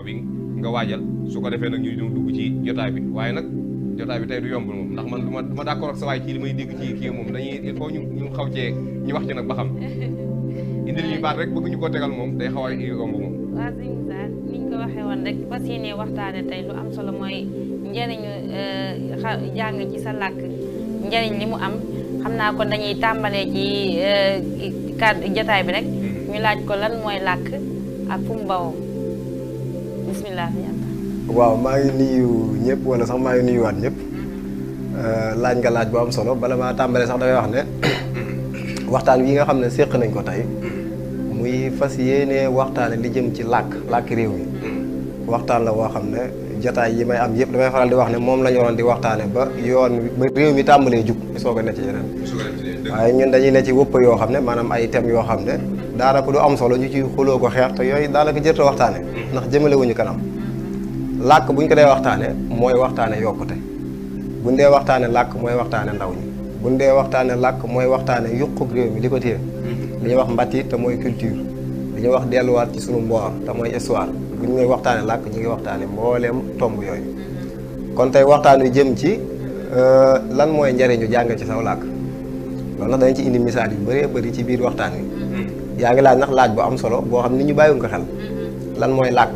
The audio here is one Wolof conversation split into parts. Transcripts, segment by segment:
bi nga waajal su ko defee nag ñu dugg ci jotaay bi waaye nag jotaay bi tey du yomb moom ndax man du ma d'accord ak sa waay ci li may dégg ci kii moom dañuy il faut ñu xaw cee ñu wax ci nag ba xam indil ñuy baat rek bëgg ñu ko tegal moom day xaw a yomb moom. waaw sëñ Moussa ni ñu ko waxee woon rek fas yéene waxtaane tey lu am solo mooy njëriñu jàng ci sa làkk njëriñ li mu am xam naa kon dañuy tàmbalee ci kàddu jotaay bi rek ñu laaj ko lan mooy làkk ak fu mu bawoo bismillah. waaw maa ngi nuyu ñëpp wala sax maa ngi nuyuwaat ñëpp laaj nga laaj bu am solo bala maa tàmbalee sax dangay wax ne waxtaan wi nga xam ne séq nañ ko tey muy fas yéene waxtaane li jëm ci làkk réew mi waxtaan la woo xam ne jotaay yi may am yëpp damay faral di wax ne moom la ñu waroon di waxtaane ba ba réew mi tàmbalee jug soog a ne ci yeneen waaye ñun dañuy ne ci wëpp yoo xam ne maanaam ay thèmes yoo xam ne daanaka du am solo ñu ci xuloo ko xeex te yooyu daanaka jërta waxtaane ndax jëmale wuñu kanam làkk buñ ko dee waxtaane mooy waxtaane yokkute buñ dee waxtaane làkk mooy waxtaane ndaw ñi buñ dee waxtaane làkk mooy waxtaane yuquk réew mi li ko téye li ñuy wax mbatti te mooy culture li ñuy wax delluwaat ci sunu mboor te mooy histoire bu ñu waxtaane làkk ñu ngi waxtaane mbooleem tomb yooyu kon tey waxtaan wi jëm ci lan mooy njariñu jàng ci saw làkk loolu nag dañ ci indi misaal yu bëree bëri ci biir waxtaan wi yaa ngi laaj ndax laaj bu am solo boo xam ni ñu bàyyiwuñ ko xel lan mooy làkk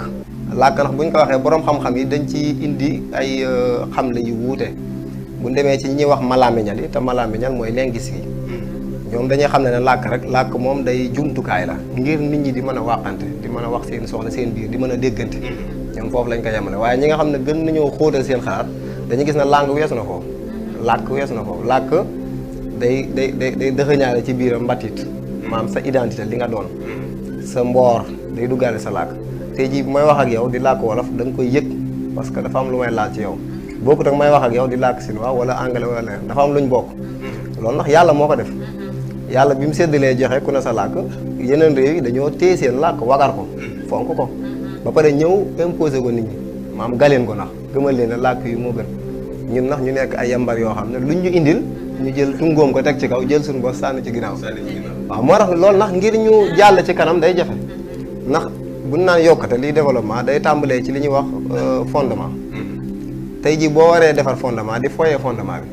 ndax bu ñu ko waxee boroom xam-xam yi dañ ci indi ay xamle yu wuute bu demee ci ñi ñuy wax malaamiñal yi te malaamiñal mooy linguiste yi ñoom dañuy xam ne làkk moom day jumtukaay la ngir nit ñi di mën a waxante di mën a wax seen soxla seen biir di mën a déggante ñoom foofu lañ ko yemale waaye ñi nga xam ne gën nañoo xóotal seen xalaat dañuy gis ne langue weesu na foofu làkk weesu na foofu làkk day dëxëñaale ci biiram mbatit maanaam sa identité li nga doon sa mboor day duggaale sa làkk tey jii bu may wax ak yow di làkk wolof da nga koy yëg parce que dafa am lu may laal ci yow bokkut ak may wax ak yow di làkk chinois wala anglais wala leneen dafa am luñ bokk loolu ndax yàlla moo ko def yàlla bi mu séddalee joxe ku ne sa làkk yeneen réew yi dañoo téye seen làkk wagar ko fonk ko ba pare ñëw imposé ko nit ñi maam galeen ko ndax gëmal leen ne làkk yu moo gën ñun ndax ñu nekk ay yambar yoo xam ne luñ ñu indil ñu jël tungoom ko teg ci kaw jël suñu bopp sànni ci ginnaaw waaw moo tax loolu ndax ngir ñu jàll ci kanam day jafe ndax buñ naan yokkate liy développement day tàmbalee ci li ñuy wax fondement tey jii boo waree defar fondement di foyee fondement bi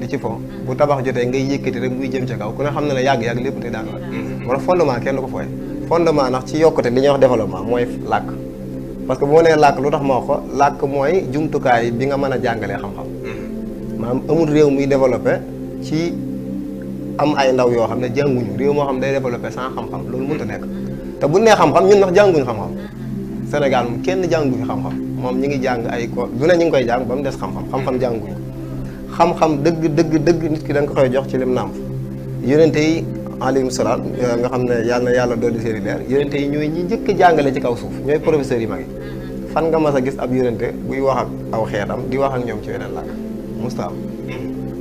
di ci fo bu tabax jotee ngay yëkkati rek muy jëm ca kaw ku ne xam ne ne yàgg-yàgg lépp te daan la moo tax fondement kenn du ko fooye fondement ndax ci yokkute li ñuy wax développement mooy làkk parce que bu ma nee làkk lu tax ma wax ko làkk mooy jumtukaay bi nga mën a jàngalee xam-xam maanaam amul réew muy développé ci am ay ndaw yoo xam ne jànguñu réew moo xam day développé sans xam-xam loolu mënut a nekk te bu nee xam-xam ñun ndax jànguñu xam-xam Sénégal moom kenn jàngu fi xam-xam moom ñi ngi jàng ay ko du ne ñu ngi koy jàng ba mu des xam-xam jànguñu xam-xam dëgg nit ki da nga ko koy jox ci lim nàmp yonente yi alayhim salaam nga xam ne yàlla dolli seeni leer yonente yi ñooy ñi njëkk a jàngale ci kaw suuf ñooy professeurs yi mag yi fan nga mas a gis ab yonente buy wax ak aw xeetam di wax ak ñoom ci weneen làkk mustaam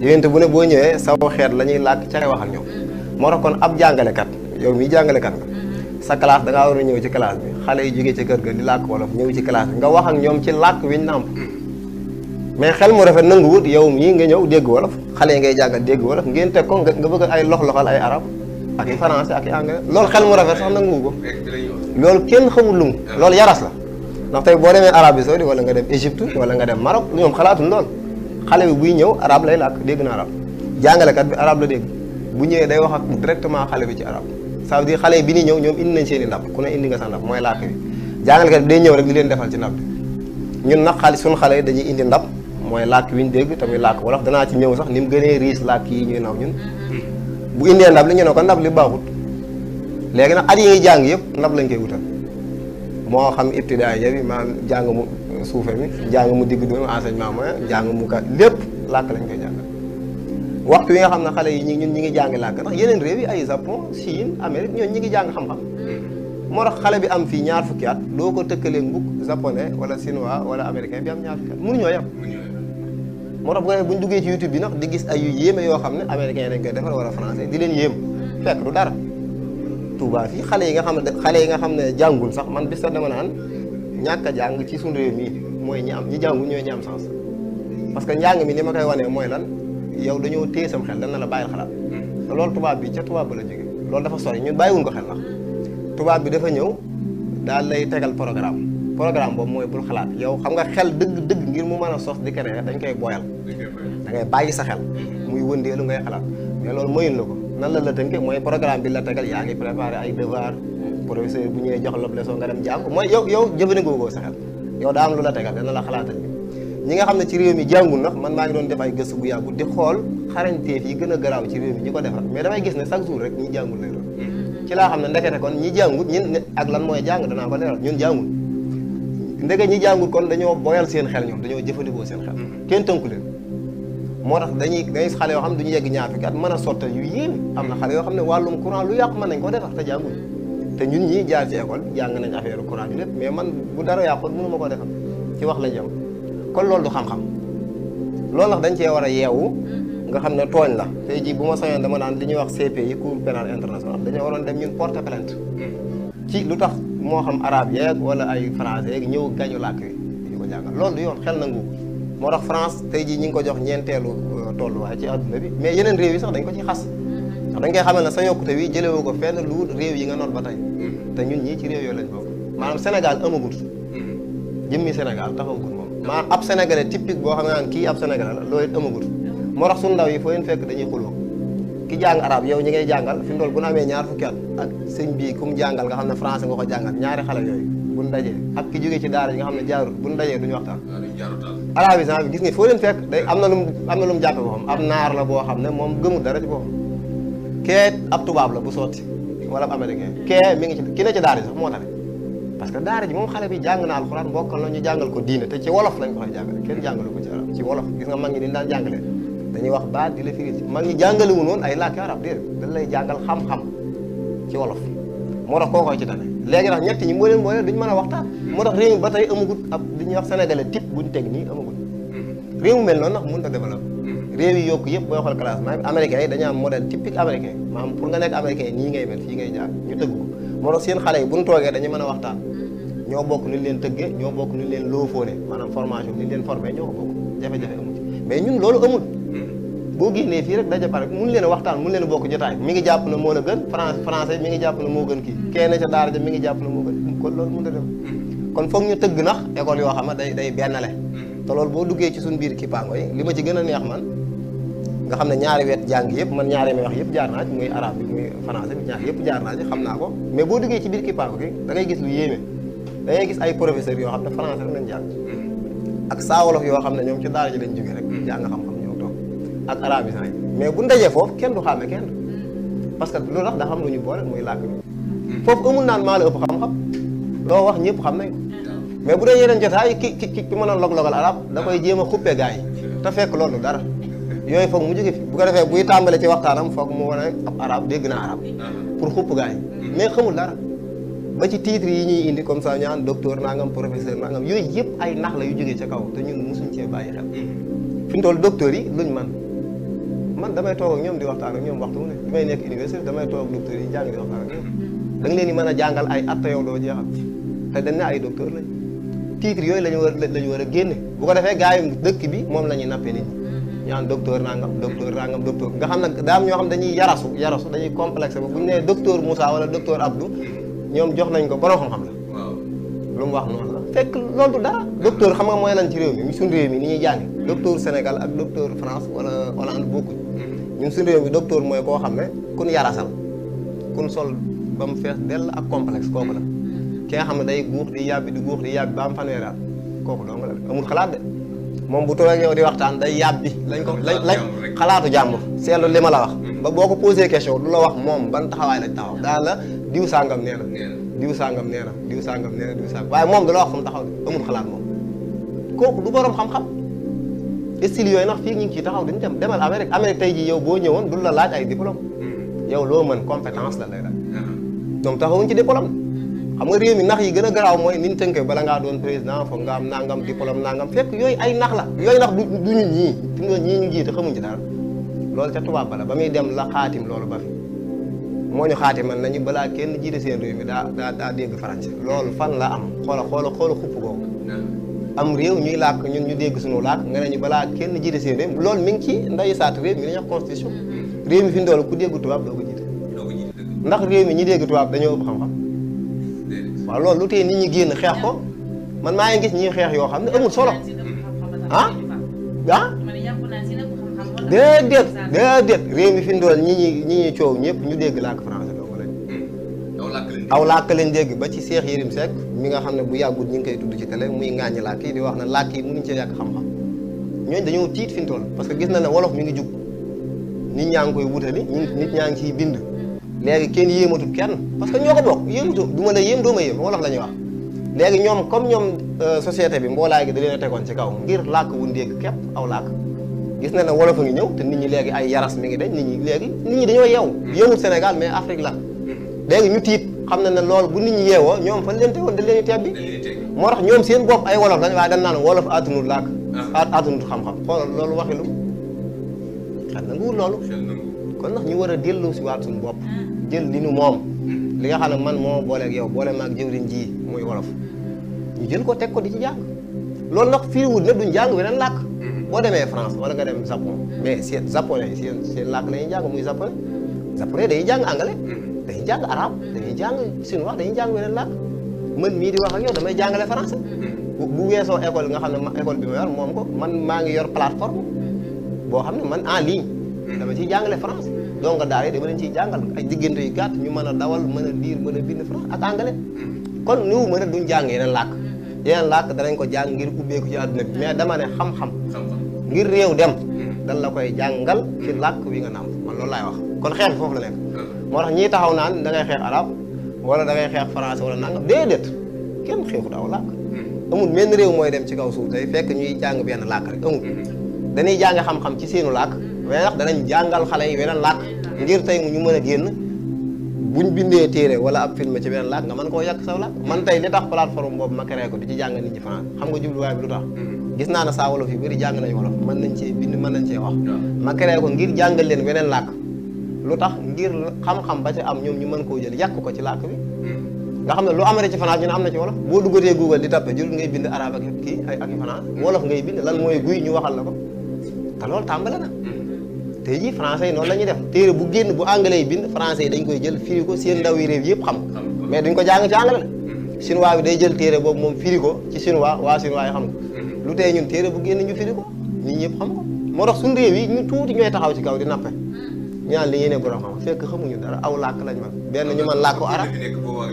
yonente bu ne boo ñëwee saw xeet la ñuy làkk ca wax ak ñoom moo tax kon ab jàngalekat yow mii jàngalekat nga sa classe da ngaa war a ñëw ci classe bi xale yi jógee ci kër ga di làkk wolof ñëw ci classe bi nga wax ak ñoom ci làkk wiñ nàmp mais xel mu rafet nanguwut yow mii nga ñëw dégg wolof xale yi ngay jàngal dégg wolof ngeen teg ko nga bëgg ay lox-loxal ay arab ak i français ak i anglais loolu xel mu rafet sax nanguwu ko loolu kenn xamul lu mu loolu yaras la ndax tey boo demee Arabie Saoudite wala nga dem Égypte wala nga dem Maroc ñoom xalaatul lool xale bi buy ñëw arab lay làkk dégg na arab jàngalekat bi arab la dégg bu ñëwee day wax ak directement xale bi ci arab ça veut dire xale yi bi ni ñëw ñoom indi nañ seen i ndab ku ne indi nga sa ndab mooy làkk bi jàngalekat bi day ñëw rek di leen defal ci ndab bi ñun nag suñu xale yi dañuy indi ndab mooy làkk wi ñu dégg tamit làkk wolof danaa ci ñëw sax ni mu gënee riis làkk yi ñuy naw ñun bu indee ndab li ñu ne ko ndab li baaxut léegi nag at yi ngi jàng yëpp ndab lañ koy wutal moo xam ibtidaaya bi maanaam jàng mu suufe mi jàng mu digg doomu enseignement moyen jàng mu ka lépp làkk lañ koy jàngal waxtu yi nga xam ne xale yi ñun ñi ngi jàng làkk ndax yeneen réew yi ay Japon Chine Amérique ñoon ñi ngi jàng xam-xam moo tax xale bi am fii ñaar fukki at doo ko tëkkalee mbukk japonais wala chinois wala américain bi am ñaar fukki at mënuñoo yem moo tax bu ñu duggee ci YouTube bi nag di gis ay yu yéeme yoo xam ne américain yi dañ koy defar wala français di leen yéem fekk du dara Touba fii xale yi nga xam ne jàngul sax man bis sax dama naan ñàkk a jàng ci suñu réew mi mooy ñi jàngul ñooy ñi am sens parce que njàng mi ni ma koy wanee mooy lan yow dañoo téye sam xel dana la bàyyil xalaat te loolu tubaab bi ca tubaab ba la jóge loolu dafa sori ñun bàyyiwuñ ko xel ndax tubaab bi dafa ñëw daal lay tegal programme programme boobu mooy bul xalaat yow xam nga xel dëgg ngir mu mën a sos di créer dañ koy boyal da ngay bàyyi sa xel muy wëndeelu ngay xalaat mais loolu mayul la ko nan la tënke mooy programme bi la tegal yaa ngi préparé ay devoir professeur bu ñëwee jox la leçon nga dem jàng mooy yow jëfandikoo ko sa xel yow daa am lu la tegal dana la xalaatal ñi nga xam ne ci réew mi jàngul nag man maa ngi doon def ay gëstu bu yàggul di xool xarañteef yi gën a garaaw ci réew mi ñi ko defar mais damay gis ne chaque jour rek ñi jàngul lay doon ci laa xam ne ndekete kon ñi jàngul ñun ak lan mooy jàng danaa ko leeral ñun jàngul ndeke ñi jàngul kon dañoo boyal seen xel ñoom dañoo jëfandikoo seen xel kenn tënku leen moo tax dañuy xale yoo xam ne duñu yegg ñaar fukki at mën a sottal yu yéeme am na xale yoo xam ne wàllum courant lu yàqu mën nañ ko defar te jàngul te ñun ñii jaar ci école jàng nañ affaire courant bi lépp mais man bu dara yàqul mënu ma ko defar ci wax la jëm kon loolu du xam-xam loolu nag dañ cee war a yeewu nga xam ne tooñ la tey jii bu ma sañoon dama naan li ñuy wax CPI cour pénal international dañoo waroon dem ñun porter plainte ci lu tax moo xam arabe yeeg wala ay français yeeg ñëw gañu làkk yi di ko jàngal loolu du yoon xel nangu moo tax France tey jii ñi ngi ko jox ñeenteelu tolluwaay ci adduna bi mais yeneen réew yi sax dañ ko ci xas ndax dañ koy xamal ne sa yokkute wi jëlewoo ko fenn lu réew yi nga noot ba tey te ñun ñii ci réew yooyu lañ bokk maanaam Sénégal amagut jëmmi Sénégal taxawagul moom maanaam ab sénégalais typique boo xam ne naan kii ab sénégalais la loolu it amagut moo tax suñu ndaw yi foo leen fekk dañuy xuloo ki jàng arab yow ñi ngay jàngal fi mu toll bu ñu amee ñaar fukki at ak sëñ bii ku mu jàngal nga xam ne français nga ko jàngal ñaari xale yooyu bu ñu dajee ak ki jógee ci daara yi nga xam ne jaarul bu ñu dajee duñu waxtaan arabisant bi gis nga foo leen fekk day am na lu mu jàppe boppam ab naar la boo xam ne moom gëmul dara ci boppam kee ab tubaab la bu sotti wala ab américain kee mi ngi ci ki ne ci daara ji sax moo tax parce que daara ji moom xale bi jàng na alxuraan bokkal na ñu jàngal ko diine te ci wolof lañ ko koy jàngale kenn jàngalu ko ci arab ci wolof gis nga mag ñi ni daan jàngalee dañuy wax baat di la firi ci mag ñi jàngale wu noonu ay làkki arab déedéet dañ lay jàngal xam-xam ci wolof moo tax koo koy ci tane léegi nag ñett ñi moo leen boole duñu mën a waxtaan moo tax réew mi ba tey amagut ab li ñuy wax sénégalais type buñu teg nii amagut réew mu mel noonu nag mënut a développé réew yi yokku yëpp booy xool classement bi américains yi dañu am modèle typique américain maanaam pour nga nekk américain nii ngay mel fii ngay jaar ñu tëgg ko moo tax seen xale yi buñu toogee dañu mën a waxtaan ñoo bokk ni leen tëggee ñoo bokk ni leen loofoone maanaam formation ni leen formé ñoo ko bokk jafe-jafe amul mais ñun loolu amul boo génnee fii rek daje pare mun leen a waxtaan mun leen a bokk jotaay mi ngi jàpp na moo la gën français mi ngi jàpp na moo gën kii kenn ca daara ja mi ngi jàpp na moo gën kon loolu mun a dem kon foog ñu tëgg nax école yoo xam ne day bennale te loolu boo duggee ci suñu biir kippaango yi li ma ci gën a neex man nga xam ne ñaari wet jàng yëpp man ñaari may wax yëpp jaar naa ci muy arabe bi muy français bi ñaar yëpp jaar naa ci xam naa ko mais boo duggee ci biir kippaango gi da ngay gis lu yéeme da ngay gis ay professeurs yoo xam ne français rek lañ jàng ak saa wolof yoo xam ne ñoom ci daara ji lañ jógee rek jàng xam-xam ñoo toog ak arabisant yi mais bu ndajee foofu kenn du xàmme kenn parce que loolu tax da xam lu ñu boole muy làkk bi foofu amul naan maa la ëpp xam-xam loo wax ñëpp xam nañ ko mais bu dee yeneen jotaay ki mën a log-logal arab da koy jéem a xuppee gars yi te fekk loolu dara yooyu foog mu jóge fi bu ko defee buy tàmbale ci waxtaanam foog mu wane ab arab dégg naa arab pour xupp gars yi mais xamul dara ba ci titre yi ñuy indi comme ça ñu naan docteur nangam professeur nangam yooyu yëpp ay nax la yu jógee ca kaw te ñun mosuñ cee bàyyi xel fi mu toll docteur yi luñ man damay toog ak ñoom di waxtaan ak ñoom waxtu mu ne bi may nekk université damay toog ak docteur yi jàng di waxtaan ak ñoom da nga leen di mën a jàngal ay atta yow doo jeexal te dañ ne ay docteur lañ titre yooyu lañu war a génne bu ko defee gars yi dëkk bi moom la ñuy nappee nit ñi ñaan docteur nangam docteur nga xam ne daa am ñoo xam dañuy yarasu dañuy complexe ba bu ñu nee docteur Moussa wala docteur Abdou ñoom jox nañ ko borom xam-xam la lu mu wax noonu la fekk loolu du dara docteur xam nga mooy lan ci réew mi suñu réew mi ni ñuy jàngi docteur Sénégal ak docteur France wala Hollande bokkuñ ñun suñu réew mi docteur mooy koo xam ne kun yarasal kun sol ba mu fees dell ak complexe kooku la ki nga xam ne day guux di yàbbi ba am fanweeri at kooku doo nga la amul xalaat de moom bu toogee yow di waxtaan day yàbbi lañ xalaatu jàmbur seetlu li ma la wax ba boo ko posé question du la wax moom ban taxawaay lañ taxaw daal la diw sàngam nee na diw sàngam nee na diw sàngam nee na diw sàngam waaye moom du la wax fu mu taxaw amul xalaat moom kooku du borom xam-xam style yooyu nag fii ñu ngi ciy taxaw duñu dem demal Amérique tey jii yow boo ñëwoon du la laaj ay diplôme yow loo mën compétence la lay laaj ñoom taxawuñ ci diplôme xam nga réew mi nax yi gën a garaaw mooy ni ñu tënkee bala ngaa doon président foog nga am nangam diplôme nangam fekk yooyu ay nax la yooyu nax du ñun ñii fi nga ñii ñu jiite xamuñ ci dara loolu ca tubaab bala ba muy dem la xaatim loolu ba fi moo ñu xaatimal nañu balaa kenn jiite seen réew mi daa dégg français loolu fan la am xoola xupp googu am réew ñuy làkk ñun ñu dégg suñu làkk nga ne ñu balaa kenn jiite seen réew loolu mi ngi ci ndeyu saat réew mi li ñuy wax constitution réew mi fi ndoolu ku dégg tubaab doo ko jiite ndax réew mi ñi dégg tubaab dañoo ëpp xam-xam waaw loolu lu tee nit ñi génn xeex ko man maa ngi gis ñii xeex yoo xam ne amul solo ah ah déedéet réew mi fi mu doon ñi coow ñëpp ñu dégg làkk français dong lañ. aw làkk lañ dégg ba ci Cheikh Yérim Seck mi nga xam ne bu yàggut ñu ngi koy tudd ci télé muy ŋàññi làkk yi di wax na làkk yi mënuñ cee yàq xam-xam ñooñu dañoo tiit fi mu toll parce que gis na ne wolof mi ngi jug nit ñaa ngi koy wutali nit ñaa ngi ciy bind léegi kenn yéematul kenn parce que ñoo ko bokk yéematu du ma la yéem doo ma yéem wolof la ñuy wax léegi ñoom comme ñoom société bi mboolaay gi da leen a tegoon ci kaw ngir làkk wu dégg képp aw làkk gis na ne wolof a ngi ñëw te nit ñi léegi ay yaras mi ngi dañ nit ñi dañoo yeewu yeewul Sénégal mais Afrique la léegi ñu tiit xam na ne loolu bu nit ñi yeewoo ñoom fan leen tegoon dañ leen tebbi moo tax ñoom seen bopp ay wolof lañ waaye dañ naan wolof attanul làkk attanul xam-xam xoolal loolu waxi lu xel na nguur loolu kon nag ñu war a dellu si waat suñu bopp jël li nu moom li nga xam ne man moo booleeg yow boole maag jëwriñ ji muy wolof ñu jël ko teg ko di ci jàng loolu nag firiwul ne duñ jàng weneen làkk boo demee France wala nga dem Japon mais seen japonais seen làkk la ñuy jàng muy japonais dañuy jàng anglais dañuy jàng arabe dañuy jàng chinois dañuy jàng weneen làkk man mii di wax ak yow damay jàngale français bu weesoo école nga xam ne école bi ma yor moom ko man maa ngi yor plateforme boo xam ne man en ligne dama ciy jàngale français donc daal yi dama leen ciy jàngal ay diggante yu gàtt ñu mën a dawal mën a liir mën a bind français ak anglais kon niwu mën a duñ jàng yeneen làkk danañ ko jàng ngir ubbeeku ci àdduna bi mais dama ne xam-xam ngir réew dem dan la koy jàngal ci làkk wi nga naam man loolu laay wax kon xeex bi foofu la nekk moo tax ñii taxaw naan da ngay xeex arabe wala da ngay xeex français wala nangam déedéet kenn xeexut aw làkk amul menn réew mooy dem ci kaw suuf day fekk ñuy jàng benn làkk rek amul dañuy jàng xam-xam ci seenu làkk mais ndax danañ jàngal xale yi weneen làkk ngir tey ñu mën a génn buñ bindee téere wala ab film ci beneen làkk nga mën koo yàq saw làkk man tey li tax plateforme boobu ma créé ko di ci jàng nit ñi français xam nga jubluwaay bi lu tax gis naa ne saa wolof yu bëri jàng nañ wolof mën nañ cee bind mën nañ cee wax ma créé ko ngir jàngal leen weneen làkk lu tax ngir xam-xam ba ci am ñoom ñu mën koo jël yàq ko ci làkk bi nga xam ne lu amati ci France ñu ne am na ci wolof boo duggatee Google di tappe jurul ngay bind arabe ak kii ak France wolof ngay bind lan mooy guy ñu waxal la ko te loolu tàmbale na tey jii français yi noonu la ñuy def téere bu génn bu anglais yi bind français yi dañ koy jël firi ko seen ndaw yi réew yëpp xam mais duñ ko jàng ci anglais la chinois bi day jël téere boobu moom firi ko ci chinois waa chinois yi xam ko lu tey ñun téere bu génn ñu firi ko ñun ñëpp xam ko moo tax suñu réew yi ñu tuuti ñooy taxaw ci kaw di nappe ñaan li ñuy ne borom xam fekk xamuñu dara aw làkk lañ man benn ñu mën làkku arab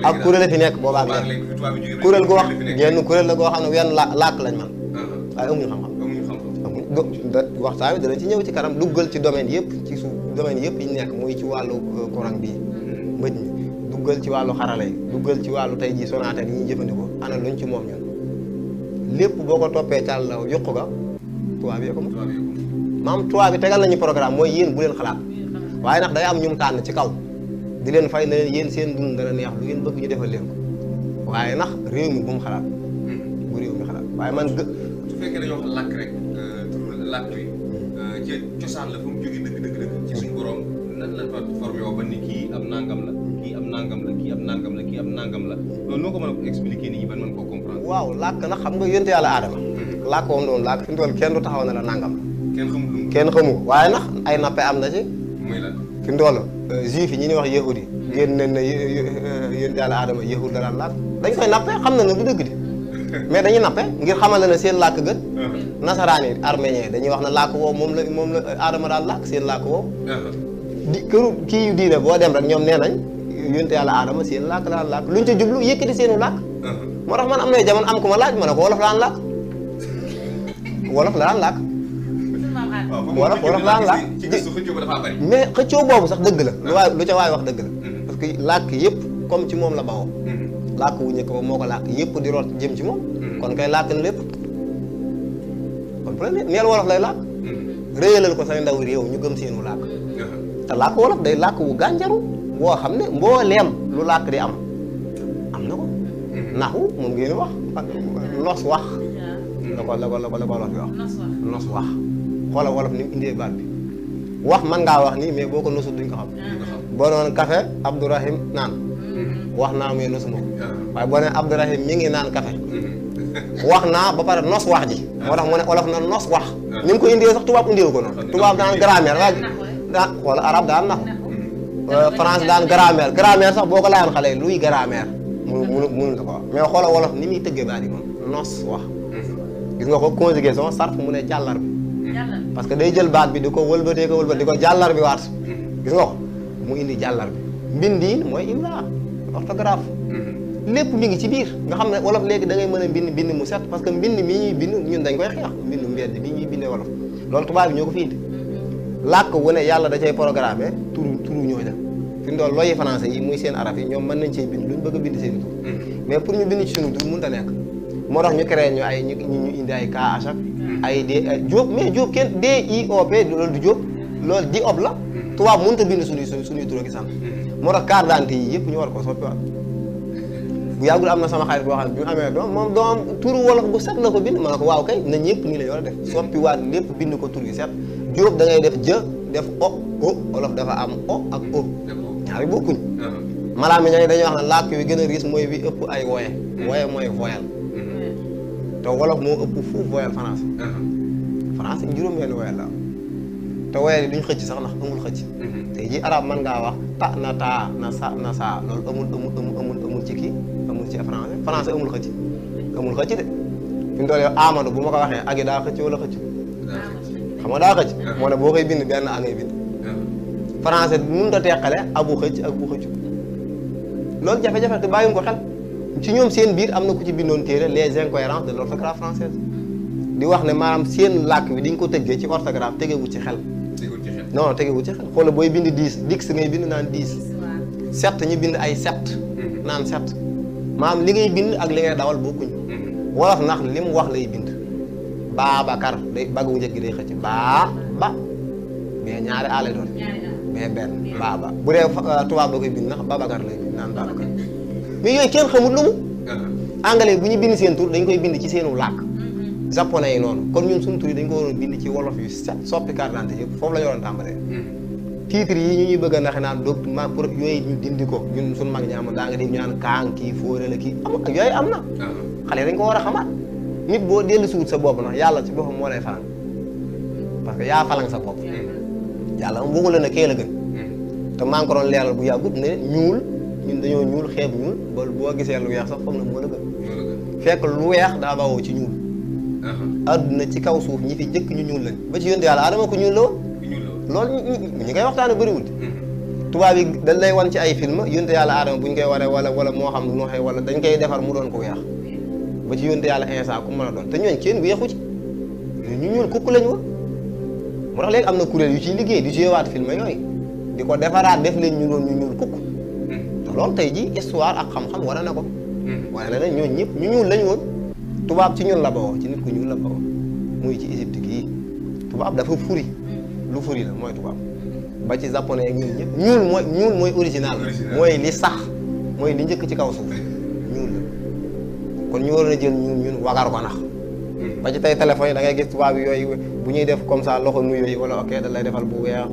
ak kuréel fi nekk boobaak léegi kuréel gu wax genn kuréel la goo xam ne wenn làkk lañ man waaye amuñu xam-xam waxtaan bi danañ ci ñëw ci kanam duggal ci domaine yëpp ci suuf domaine yëpp yi ñu nekk muy ci wàllu courant bi mbëj mi duggal ci wàllu xarala yi duggal ci wàllu tey ji Sonatel yi ñuy jëfandikoo ana luñ ci moom ñun lépp boo ko toppee càll la yokku ga tubaab yi ko moom maam tubaab bi tegal nañu programme mooy yéen bu leen xalaat waaye nag day am ñu mu tànn ci kaw di leen fay na leen yéen seen dund dana neex lu ngeen bëgg ñu defal leen ko waaye nag réew mi bu mu xalaat bu réew mi xalaat waaye man su fekkee dañoo wax làkk rek làkk wi ci cosaan la fu mu jógee dëgg ci suñu borom nan la formé woo ba ni kii am nangam la kii am nangam la kii am nangam la kii am nangam la loolu noo ko mën a expliquer nit ñi ba mën koo comprendre. waaw làkk nag xam nga yonte yàlla aadama làkk woon doon làkk fi mu toll kenn du taxaw ne la nangam la kenn xamul waaye nag ay nappe am na ci muy lan fi mu toll juif yi ñi ñuy wax yahudi génn nañ ne yonte yàlla aadama yahud la daan làkk dañ koy nappe xam na ne du dëgg di mais dañuy nappe ngir xamal la ne seen làkk gën nasaraan yi arménien dañuy wax ne làkk woowu moom la aadama daal làkk seen làkk woowu di këru kii yu diine boo dem rek ñoom nee nañ yonte yàlla aadama seen làkk la daan làkk luñ ca jublu yëkkati seenu làkk moo tax man am na jamono am ku ma laaj ma ne ko wolof la daan làkk wolof la daan làkk wolof la daan làkk mais xëccoo boobu sax dëgg la lu ca waay wax dëgg la parce que làkk yëpp comme ci moom la bawoo làkk wu njëkk ba moo ko làkk yëpp di root jëm ci moom kon kay làkk na lépp kon problème neel wolof lay làkk réyalal ko say ndaw réew ñu gëm seenu làkk te làkk wolof day làkk wu gànjaru boo xam ne mbooleem lu làkk di am na ko naxu moom ngeen wax nos wax la ko wolof di wax nos wax xoola wolof ni mu indee baat bi wax man ngaa wax nii mais boo ko nosul duñ ko xam boo noon café Abdourahim naan wax naa muy nosu moom waaye boo ne Abdourahim mi ngi naan café wax naa ba pare nos wax ji moo tax mu ne olof na nos wax ni mu ko indee sax tubaab indee ko noonu tubaab daan grammaire waa daan wala arab daan naxu France daan grammaire sax boo ko laayoon xale yi luy grammaire mënul la ko wax mais xoola wolof ni muy tëggee baat yi moom nos wax gis nga ko conjugaison sarf mu ne jàllar bi parce que day jël baat bi di ko wëlbatee ko wëlbati di ko jàllar bi waat gis nga ko mu indi jàllar bi mbindiin mooy imla orthographe lépp mi ngi ci biir nga xam ne wolof léegi da ngay mën a bind mu set parce que mbind mi ñuy bind ñun dañ koy xeex mbindu mbedd mi ñuy bindee wolof loolu tubaab bi ñoo ko fi indi làkk wu ne yàlla da cay programmé turu ñooña fi mu doon looyi français yi muy seen arab yi ñoom mën nañ cee bind luñ bëgg a bind seen tur mais pour ñu bind ci suñu tur mënut a nekk moo tax ñu créé ñu indi ay KH ak ay Diop mais Diop kenn DIOP loolu du Diop loolu Diop la tubaab mënut a bind suñuy tur ak sant moo tax carte d'identité yi yëpp ñu war ko soppiwaat bu yàggul am na sama xarit boo xam ne bi mu amee doom moom doom turu wolof bu set la ko bind ma ne ko waaw kay na ñëpp nii la war a def soppiwaat lépp bind ko tur yi set Diop da ngay def jë def o wolof dafa am o ak o ñaari bokkuñ malaa mi ña dañuy wax ne làkk wi gën a riis mooy bi ëpp ay woye mooy voyelle te wolof moo ëpp fuuf voyelle français juróom-benn voyelle la te woyelle yi duñ xëcc sax ndax amul xëcc tey ji arab mën ngaa wax ta na taa na sa na saa loolu amul ci kii amul ci français amul xëcc de fi mu toll yow Amadou bu ma ko waxee agi daa xëcc wala xëcc xam nga daa xëcc moo ne boo koy bind benn a ngay bind français mënut a teqale abu xëcc ak bu xëccu loolu jafe-jafe te bàyyiwuñ ko xel ci ñoom seen biir am na ku ci bindoon téere les incohérences de l'orthographe française di wax ne maanaam seen làkk bi diñ ko tëggee ci orthographe tegewul ci xel non tegewul ci xel xoolal booy bind 10 dix ngay bind naan 10 sept ñu bind ay sept naan sept maanaam li ngay bind ak li ngay dawal bokkuñ wolof ndax li mu wax lay bind Babacar day baggu njëkk gi day xëcc ba mais ñaari aale doon mais benn baaba bu dee tubaab ba koy bind ndax Babacar lay bind naan Babacar mais yooyu kenn xamul lu mu anglais bu ñu bind seen tur dañ koy bind ci seenu làkk japonais yi noonu kon ñun suñu tur yi dañ ko waroon bind ci wolof yu set soppi carte d'identité yëpp foofu la ñu waroon tàmbalee titre yi ñu ñuy bëgg a naxe naan doog ma pour yooyu ñu dindi ko ñun suñu mag ñi am daa nga dégg ñu naan kaang kii fóore la kii am yooyu am na xale dañ ko war a xamaat nit boo dellu si wut sa bopp nag yàlla ci boppam moo lay falang parce que yaa falang sa bopp yàlla am bëggu la ne kee la gën te maa ngi ko doon leeral bu yàggut ne ñuul ñun dañoo ñuul xeeb ñuul ba boo gisee lu weex sax foog na moo la gën fekk lu weex daa bawoo ci ñuul àdduna ci kaw suuf ñi fi jëkk ñu ñuul lañ ba ci yonte yàlla Adama ko ñuul la woon loolu ñi ngay waxtaane bëriwul tubaab yi dañ lay wan ci ay film yonte yàlla Adama bu ñu koy waree wala moo xam lu waxee wala dañ koy defar mu doon ko weex ba ci yonte yàlla Insa ku mën a doon te ñooñ kenn weexu ci ñu ñuul kukk lañ woon moo tax léegi am na kuréel yu ciy liggéey di jouewaat film yooyu di ko defaraat def leen ñu doon ñu ñuul kukk te loolu tey ji histoire ak xam-xam wane na ko wane na ne ñooñ ñëpp ñu ñuul lañ woon tubaab ci ñun la bawoo ci nit ku ñuul la bawoo muy ci Égypte gii tubaab dafa furi lu furi la mooy tubaab ba ci japonais ak ñun ñëpp ñuul mooy original mooy li sax mooy li njëkk ci kaw suuf ñuul la kon ñu waroon a jël ñun wagar ko nax ba ci tey téléphone yi da ngay gis tubaab yooyu bu ñuy def comme ça loxo nu yooyu wala ok da lay defal bu weex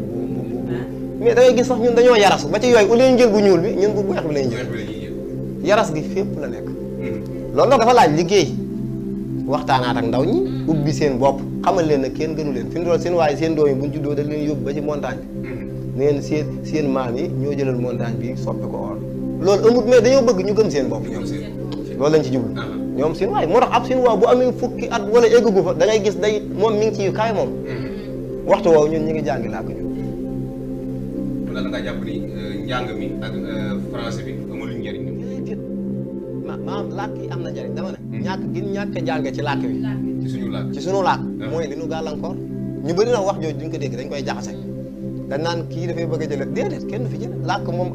mais da ngay gis sax ñun dañoo yaras ba ci yooyu au lieu ñu jël bu ñuul bi ñun bu weex bi lañ jël yaras gi fépp la nekk loolu nag dafa laaj liggéey waxtaanaat ak ndaw ñi ubbi seen bopp xamal leen ne kenn gënu leen fi mu toll seen waaye seen doom yi buñ juddoo dañ leen yóbbu ba ci montagne bi neen seen maam yi ñoo jëlal montagne bi soppi ko woon loolu amut mais dañoo bëgg ñu gëm seen bopp ñoom loolu lañ ci jublu ñoom seen waay moo tax ab seen waaw bu amee fukki at wala eggagu fa da ngay gis day moom mi ngi ci kaay moom waxtu woowu ñun ñu ngi jàngi làkk ñun la nga jàpp ni njàng mi ak français bi amul njëriñ maanaam làkk yi am na njëriñ dama ne ñàkk a jàng ci làkk bi ci suñu làkk mooy li ñu gàllankoor ñu bëri na wax jooju duñ ko dégg dañ koy jaxase dañ naan kii dafay bëgg a jële déedéet kenn du fi jële làkk moom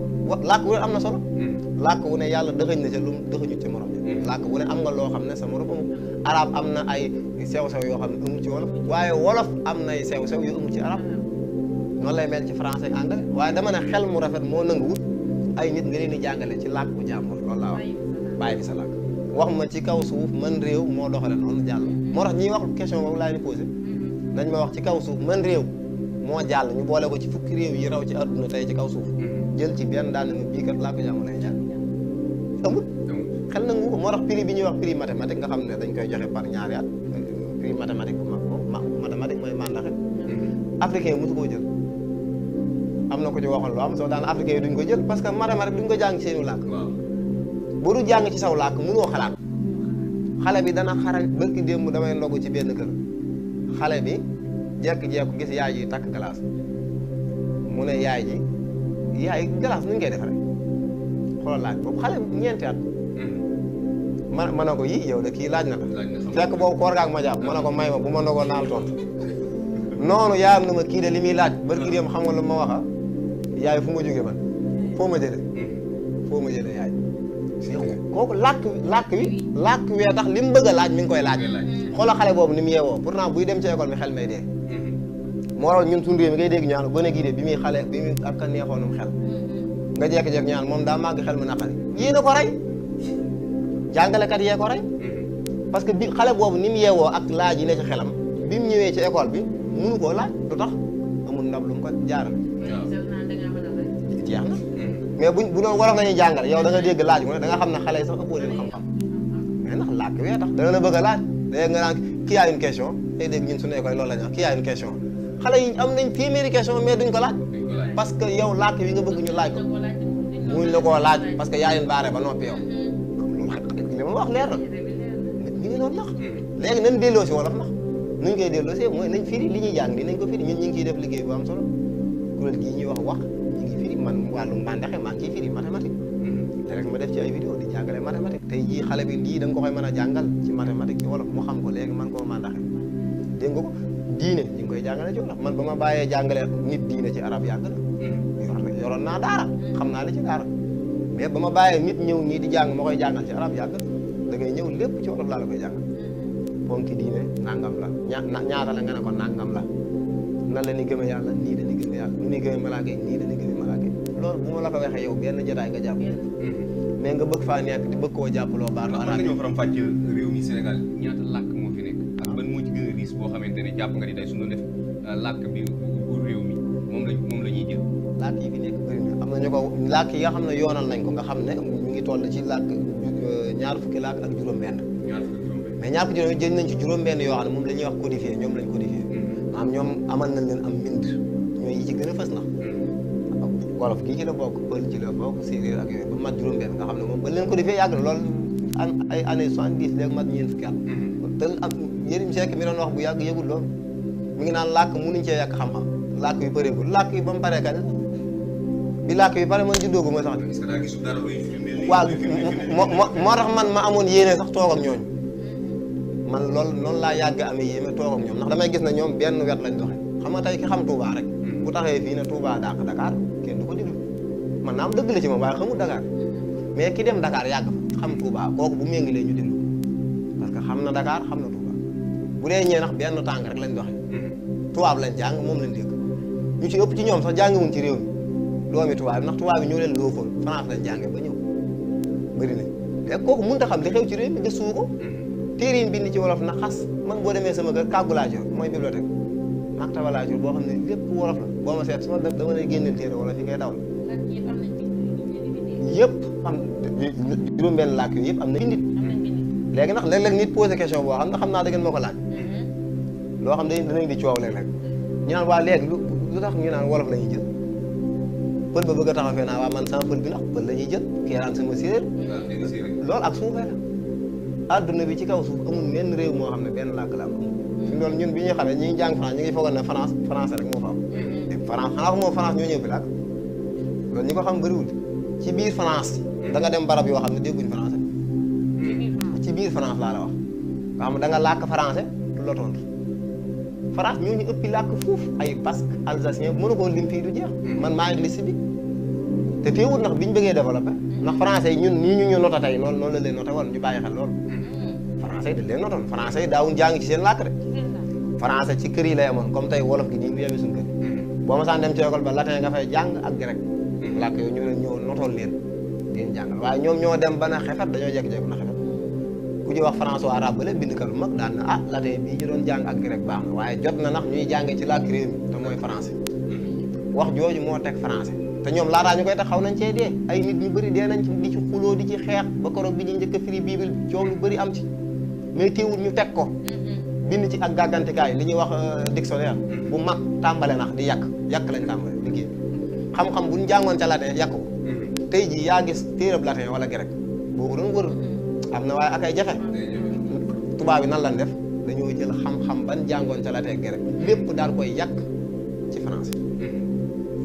làkk wu ne am na solo làkk wu ne yàlla dëxëñ na ca lu dëxëñu ci morom làkk wu ne am nga loo xam ne sa morom amul arab am na ay sew-sew yoo xam ne amul ci wolof waaye wolof am na ay sew-sew yoo amul ci arab noonu lay mel ci français ak anglais waaye dama ne xel mu rafet moo nanguwut ay nit nga leen di jàngale ci làkk bu jàmbur loolu laa wax bàyyi fi sa làkk wax ma ci kaw suuf man réew moo doxale noonu jàll moo tax ñiy wax question boobu laa ni posé dañ ma wax ci kaw suuf man réew moo jàll ñu boole ko ci fukki réew yi raw ci àdduna tey ci kaw suuf jël ci benn daal ne ma bii kat làkk jàmbur lay jàng amul xel nangu ko moo tax prix bi ñuy wax prix mathématique nga xam ne dañ koy joxe par ñaari at prix mathématique bu mag mathématique mooy mandaxe africain yi mosu koo jël am na ko ci waxoon lu am soo daan africain yi duñ ko jël parce que mathématique duñ ko jàng ci seenu làkk boo du jàng ci saw làkk mënoo xalaat xale bi dana xarañ bërki démb damay ndogu ci benn kër xale bi jekk-jekku gis yaay ji takk glace mu ne yaay glace nu ñu koy defaree xoolal laaj boobu xale ñeenti at ma ne ko yii yow de kii laaj na la fekk boobu koor gaak ma jàpp ma ne ko may ma bu ma ndogoo naal tontu noonu yaayam na ma kii de li muy laaj bërki démb xam nga lu ma waxa yaay fu ma jóge man foo ma jële yaay kooku làkk wee tax li mu bëgg a laaj mi ngi koy laaj xoolal xale boobu ni mu yeewoo pourtant buy dem ci école mi xel may dee moo waral ñun suñu réew mi ngay dégg ñaan gone gii de bi muy xale bi muy ak a neexoonum xel nga jekk-jekk ñaan moom daa màgg xel mu naqari yéen a ko rey jàngalekat yee ko rey parce que bi xale boobu ni mu yeewoo ak laaj yi ne ci xelam bi mu ñëwee ci école bi mënu koo laaj lu tax amul ndab lu mu ko jaaral jeex na mais bu doon wolof nañuy jàngale yow da nga dégg laaj mu ne da nga xam ne xale yi sax ëppoo leen xam-xam mais ndax làkk wee tax dana la bëgg a laaj léegi nga naan kii a une question day dégg ñun suñu école loolu la ñu wax kii a une question xale yi am nañ téeméeri question mais duñ ko laaj parce que yow làkk wi nga bëgg ñu laaj ko muñ la koo laaj parce que yaa leen baare ba noppi yow li ma wax leer na ñu ngi noonu nax léegi nañ delloo si wolof nax nuñ koy delloo si mooy nañ firi li ñuy jàng ni nañ ko firi ñun ñu ngi ciy def liggéey bu am solo kuréel gii ñuy wax ñu ngi firi man wàllu mbandaxe maa ngi ciy firi mathématique te rek ma def ci ay vidéo di jàngale mathématique tey jii xale bi lii da nga ko koy mën a jàngal ci mathématique ci wolof mu xam ko léegi man koo mbandaxe dégg nga ko diine ñu ngi koy jàngale ci wolof man ba ma bàyyee jàngale nit diine ci arab yàgg na yoroon naa daara xam naa li ci daara mais ba ma bàyyee nit ñëw nii di jàng ma koy jàngal ci arab yàgg da ngay ñëw lépp ci wolof laa la koy jàngal ponki diine nangam la ñaata la nga ne ko nangam la nan la ni gëme yàlla nii dañuy gëme yàlla nu ni gëme malaaka yi nii dañuy gëme malaaka yi loolu bu ma la ko waxee yow benn jotaay nga jàpp mais nga bëgg faa nekk di bëgg koo jàppaloo baatu arab nga ñëw faram fàcce réew mi Sénégal ñaata làkk moo fi nekk ak ban moo ci gën a riis boo xamante ne jàpp nga ni tey suñu def làkk bi réew mi moom la ñuy jël làkk yi fi nekk bëri na am na ñu ko làkk yi nga xam ne yoonal nañ ko nga xam ne ñu ngi toll ci làkk ñaar fukki làkk ak juróom-benn mais ñaar fukki juróom jël nañ ci juróom-benn yoo xam ne moom la ñuy wax codifié ñoom lañ codifié maanaam ñoom amal nañ leen am mbind ñooy yi ci gën a fës na wolof kii ci la bokk pël ci la bokk séeréer ak yooyu ba mat juróom-benn nga xam ne moom ba leen codifié yàgg na loolu ay années 70 léegi mat ñeent fukki at te ak Yérim Seck mi doon wax bu yàgg yëgul loolu mi ngi naan làkk mënuñ cee yàq xam-xam làkk yu bëreegul làkk yi ba mu paree kañ bi làkk yi pare man juddoogu ma sax waaw moo tax man ma amoon yéene sax toog ak ñooñu man loolu noonu laa yàgg amee yéene toog ak ñoom ndax damay gis ne ñoom benn wet lañ doxe xam nga tey ki xam Touba rek bu taxee fii ne Touba dàq Dakar kenn du ko déglu man naam dëgg la ci moom waaye xamul Dakar mais ki dem Dakar yàgg fa xam Touba kooku bu méngalee ñu déglu parce que xam na Dakar xam na Touba bu dee ñee nax benn tànk rek lañ doxe tubaab lañ jàng moom lañ dégg ñu ci ëpp ci ñoom sax jàngiwuñ ci réew mi doomi tubaab bi ndax tubaab bi ñoo leen loofoon France lañ jàngee ba ñëw bëri nañ léegi kooku mënut a xam li xew ci réew mi gëstu ko téere yi bind ci wolof na xas man boo demee sama kër kàggu laa jor mooy bibliothèque maktaba laa jor boo xam ne lépp wolof la boo ma seet su ma dama lay génneel téere wala fi ngay daw la yëpp am juróom-benn làkk yooyu yëpp am na bindit léegi nag léeg-léeg nit posé question boo xam ne xam naa da ngeen ma ko laaj loo xam ne danañ di coow léeg-léeg ñu naan waa léegi lu tax ñu naan wolof la ñuy jël pël ba bëgg a taxaw fee naa waa man sama pël bi ndax pël la ñuy jël kii naan sama séeréer loolu ak suufee la adduna bi ci kaw suuf amul benn réew moo xam ne benn làkk la am fi mu doon ñun bi ñuy xamee ñi ngi jàng France ñu ngi foogoon ne France français rek moo fa am France xanaa ko moom France ñoo ñëw fi làkk loolu ñi ko xam bëriwul ci biir France da nga dem barab yoo xam ne dégguñ français ci biir France laa la wax nga xam ne da nga làkk français du la tontu France ñoo ñu ëppi làkk fuuf ay basque alsacien mënu koo lim fii du jeex man maa ngi liste bi te teewul ndax biñ bëggee développé ndax français yi ñun nii ñu nota tey noonu la leen noté woon ñu bàyyi xel loolu français yi dañ leen notoon français yi daawuñ jàng ci seen làkk de français ci kër yi lay amoon comme tey wolof gi nii bu yemee suñu kër boo ma saan dem ci école ba latin nga fay jàng ak grec làkk yooyu ñu leen ñëw notoon leen leen jàngal waaye ñoom ñoo dem ba na xefet dañoo jékki-jékki na xefet ku ñuy wax français arabe bale bindkat bu mag daan na latin bii ñu doon jàng ak grec baax na waaye jot na nax ñuy jàngee ci làkk réew mi te mooy français wax jooju moo teg français te ñoom laataa ñu koy tax xaw nañ cee dee ay nit ñu bëri dee nañ ci di ci xuloo di ci xeex ba koroog bi ñuy njëkk a firi bible coow lu bëri am ci mais teewul ñu teg ko bind ci ak gàggantikaay li ñuy wax dictionnaire bu mag tàmbale nax di yàq lañ tàmbale liggéey xam-xam bu ñu jàngoon ca latin yàq ko tey jii yaa gis téerab latin wala grec boo ko doon wër am na waaye ak ay jafe tubaab bi nan lan def dañoo jël xam-xam ban jàngoon ca la tegge rek lépp daal koy yàq ci français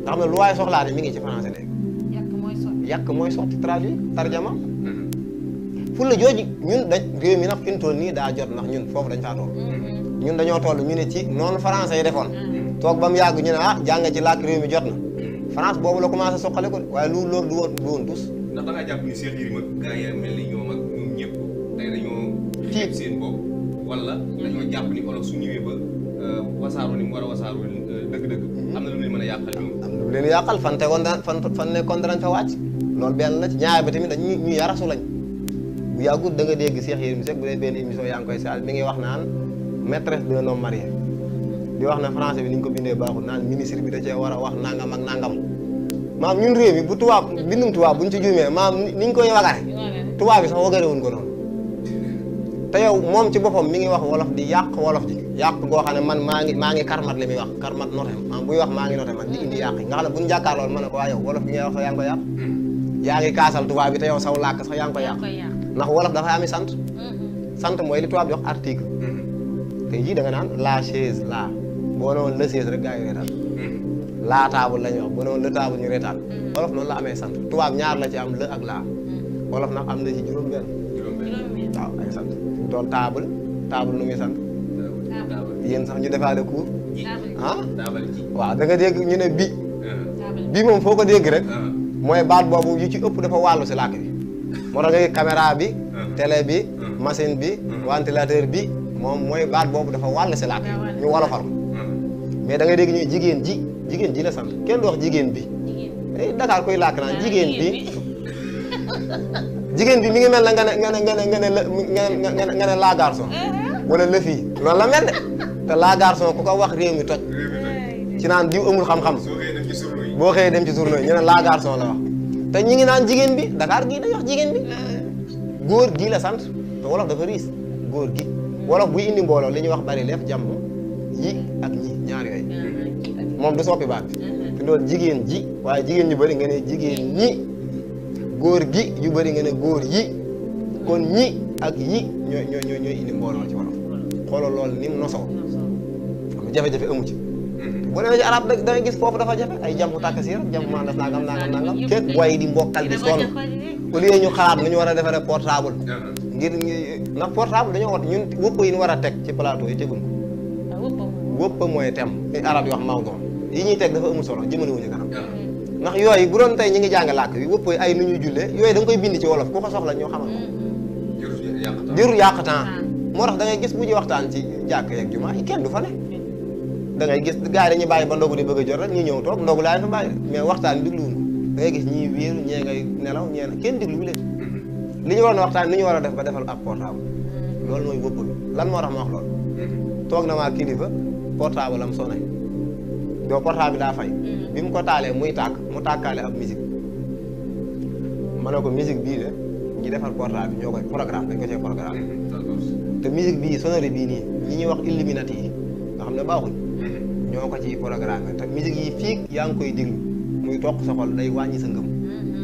nga xam ne lu waaye soxlaa ne mi ngi ci français léegi yàq mooy sotti traduit tarjama fu la jooju ñun dañ réew mi nag fi ñu toll nii daa jot ndax ñun foofu dañ faa toll ñun dañoo toll ñu ne ci noonu français yi defoon toog ba mu yàgg ñu ne jàng ci làkk réew mi jot na France boobu la commencé soqale ko de waaye loolu du woon tus ndax da ngaa jàpp ni Cheikh Yérim ak gars yi mel ni ñoom ak ñoom ñëpp tey dañoo tiit seen bopp wala dañoo jàpp ni olof su ñëwee ba wasaaru ni mu war a wasaaru dëgg-dëgg am na lu leen mën a yàqal ñoom am na lu leen yàqal fan tegoon fan nekkoon danañ fa wàcc loolu benn la ci ñaar ba tamit dañ ñu yarasu lañ bu yàggut da nga dégg Cheikh Yérim Seck bu dee benn émission yaa ngi koy saal mi ngi wax naan maîtresse d'un homme marié di wax na français bi ni ñu ko bindee baaxul naan ministre bi da cee war a wax nangam ak nangam maam ñun réew mi bu tubaab bindum tubaab buñ ci juumee maam ni ñu koy wagare tubaab bi sax wagare wuñ ko noonu te yow moom ci boppam mi ngi wax wolof di yàq wolof ji yàq goo xam ne man maa ngi karmat li muy wax karmat noté maam buy wax maa ngi noté man di indi yàq yi nga xam ne buñ jàkkaarlool ma ne ko waa yow wolof bi ngay wax sax yaa ngi ko yàq yaa ngi kaasal tubaab bi te yow saw làkk sax yaa ngi ko yàq ndax wolof dafay ami sant sant mooy li tubaab di wax article te jii da nga naan la chaise la boo newoon la chaise rek gaa yi reetaan la table la ñuy wax boo newoon la table ñu reetaan wolof noonu la amee sant tubaab ñaar la ci am la ak laa wolof nag am na ci juróom-benn waaw ay sant dool table nu muy sant yéen sax ñu defaale cours waaw da nga dégg ñu ne bi moom foo ko dégg rek mooy baat boobu yu ci ëpp dafa wàllu si làkk bi moo tax nga caméra bi télé bi machine bi ventilateur bi moom mooy baat boobu dafa wàll si làkk ñu wolofal ko mais da ngay dégg ñuy jigéen ji la sant kenn du wax jigéen bi Dakar koy làkk naan jigéen bi mi ngi mel na nga ne la garçon wala le fille loolu la mel de te la garçon ku ko wax réew mi toj ci naan diw amul xam-xam boo xëyee dem ci journaux yi ñu ne la garçon la wax te ñi ngi naan jigéen bi Dakar gii dañ wax jigéen bi góor gii la sant te wolof dafa riis góor gi wolof buy indi mbooloo li ñuy wax bari leef jàmm yi ak ñi ñaar yooyu moom du soppi baat bi fi doon jigéen ji waaye jigéen ñu bëri nga ne jigéen ñi góor gi yu bëri nga ne góor yi kon ñi ak yi ñooy indi mbooloo ci wolof xoolal loolu ni mu nosoo am jafe-jafe amu ci boo demee ci arab da ngay gis foofu dafa jafe ay jàmm tàkk si jàmm maa def nangam képp booy di mbokkal di sonn au lieu ñu xalaat nu ñu war a defaree portable ngir ndax portable dañoo wat ñun wëpp yi ñu war a teg ci plateau yi teguñ ko wëpp mooy thème arab yi wax mawduu yi ñuy teg dafa amul solo jëmale wuñu kanam ndax yooyu bu doon tey ñi ngi jàng làkk bi wëpp ay nu ñuy jullee yooyu da nga koy bind ci wolof ku ko soxla ñoo xamal ko jërul yàq temps moo tax da ngay gis bu ñu waxtaan ci jàkk yeeg jumaa yi kenn du fa ne da ngay gis gars yi dañuy bàyyi ba ndogu di bëgg a jot rek ñu ñëw toog ndogu laay fa bàyyi mais waxtaan digluwuñ ko da ngay gis ñii wéeru ñee ngay nelaw ñee kenn diglu leen li ñu waroon a waxtaan ni ñu war a def ba defal ab portable loolu mooy wëpp bi lan moo tax ma wax loolu toog na maa kilifa portable am sonné doo portable bi daa fay bi mu ko taalee muy tàkk mu tàkkaale ab musique ma ne ko musique bii de ñi defar portable bi ñoo koy programme dañ ko cee programme te musique bii sonnerie bii nii ñi ñuy wax illuminati yi nga xam ne baaxuñ ñoo ko ci programme te musique yi fii yaa ngi koy diglu muy toq sa xol day wàññi sa ngëm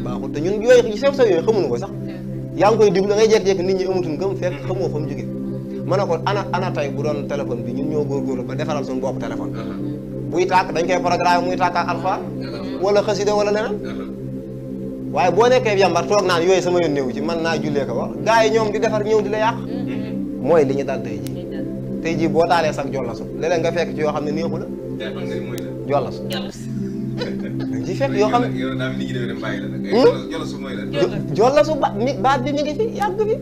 baaxul te ñun yooyu sew yooyu xamuñu ko sax yaa ngi koy diglu da ngay jékki-jékki nit ñi amatuñ ngëm fekk xamoo fa mu jóge ma ne ko ana tey bu doon téléphone bi ñun ñoo góorgóorlu ba defaral suñu bopp téléphone buy tàkk dañ koy programme muy tàkk ak alpha wala xasida wala leneen waaye boo nekkee yambar toog naan yooyu sama yoon néew ci man naa jullee ko wax gars yi ñoom di defar ñëw di la yàq mooy li ñu dal tey jii boo taalee sax jollasu léeg-léeg nga fekk ci yoo xam ne neexu la jollasu dañ ci fekk yoo xam ne jollasu baat bi mi ngi fi yàgg fi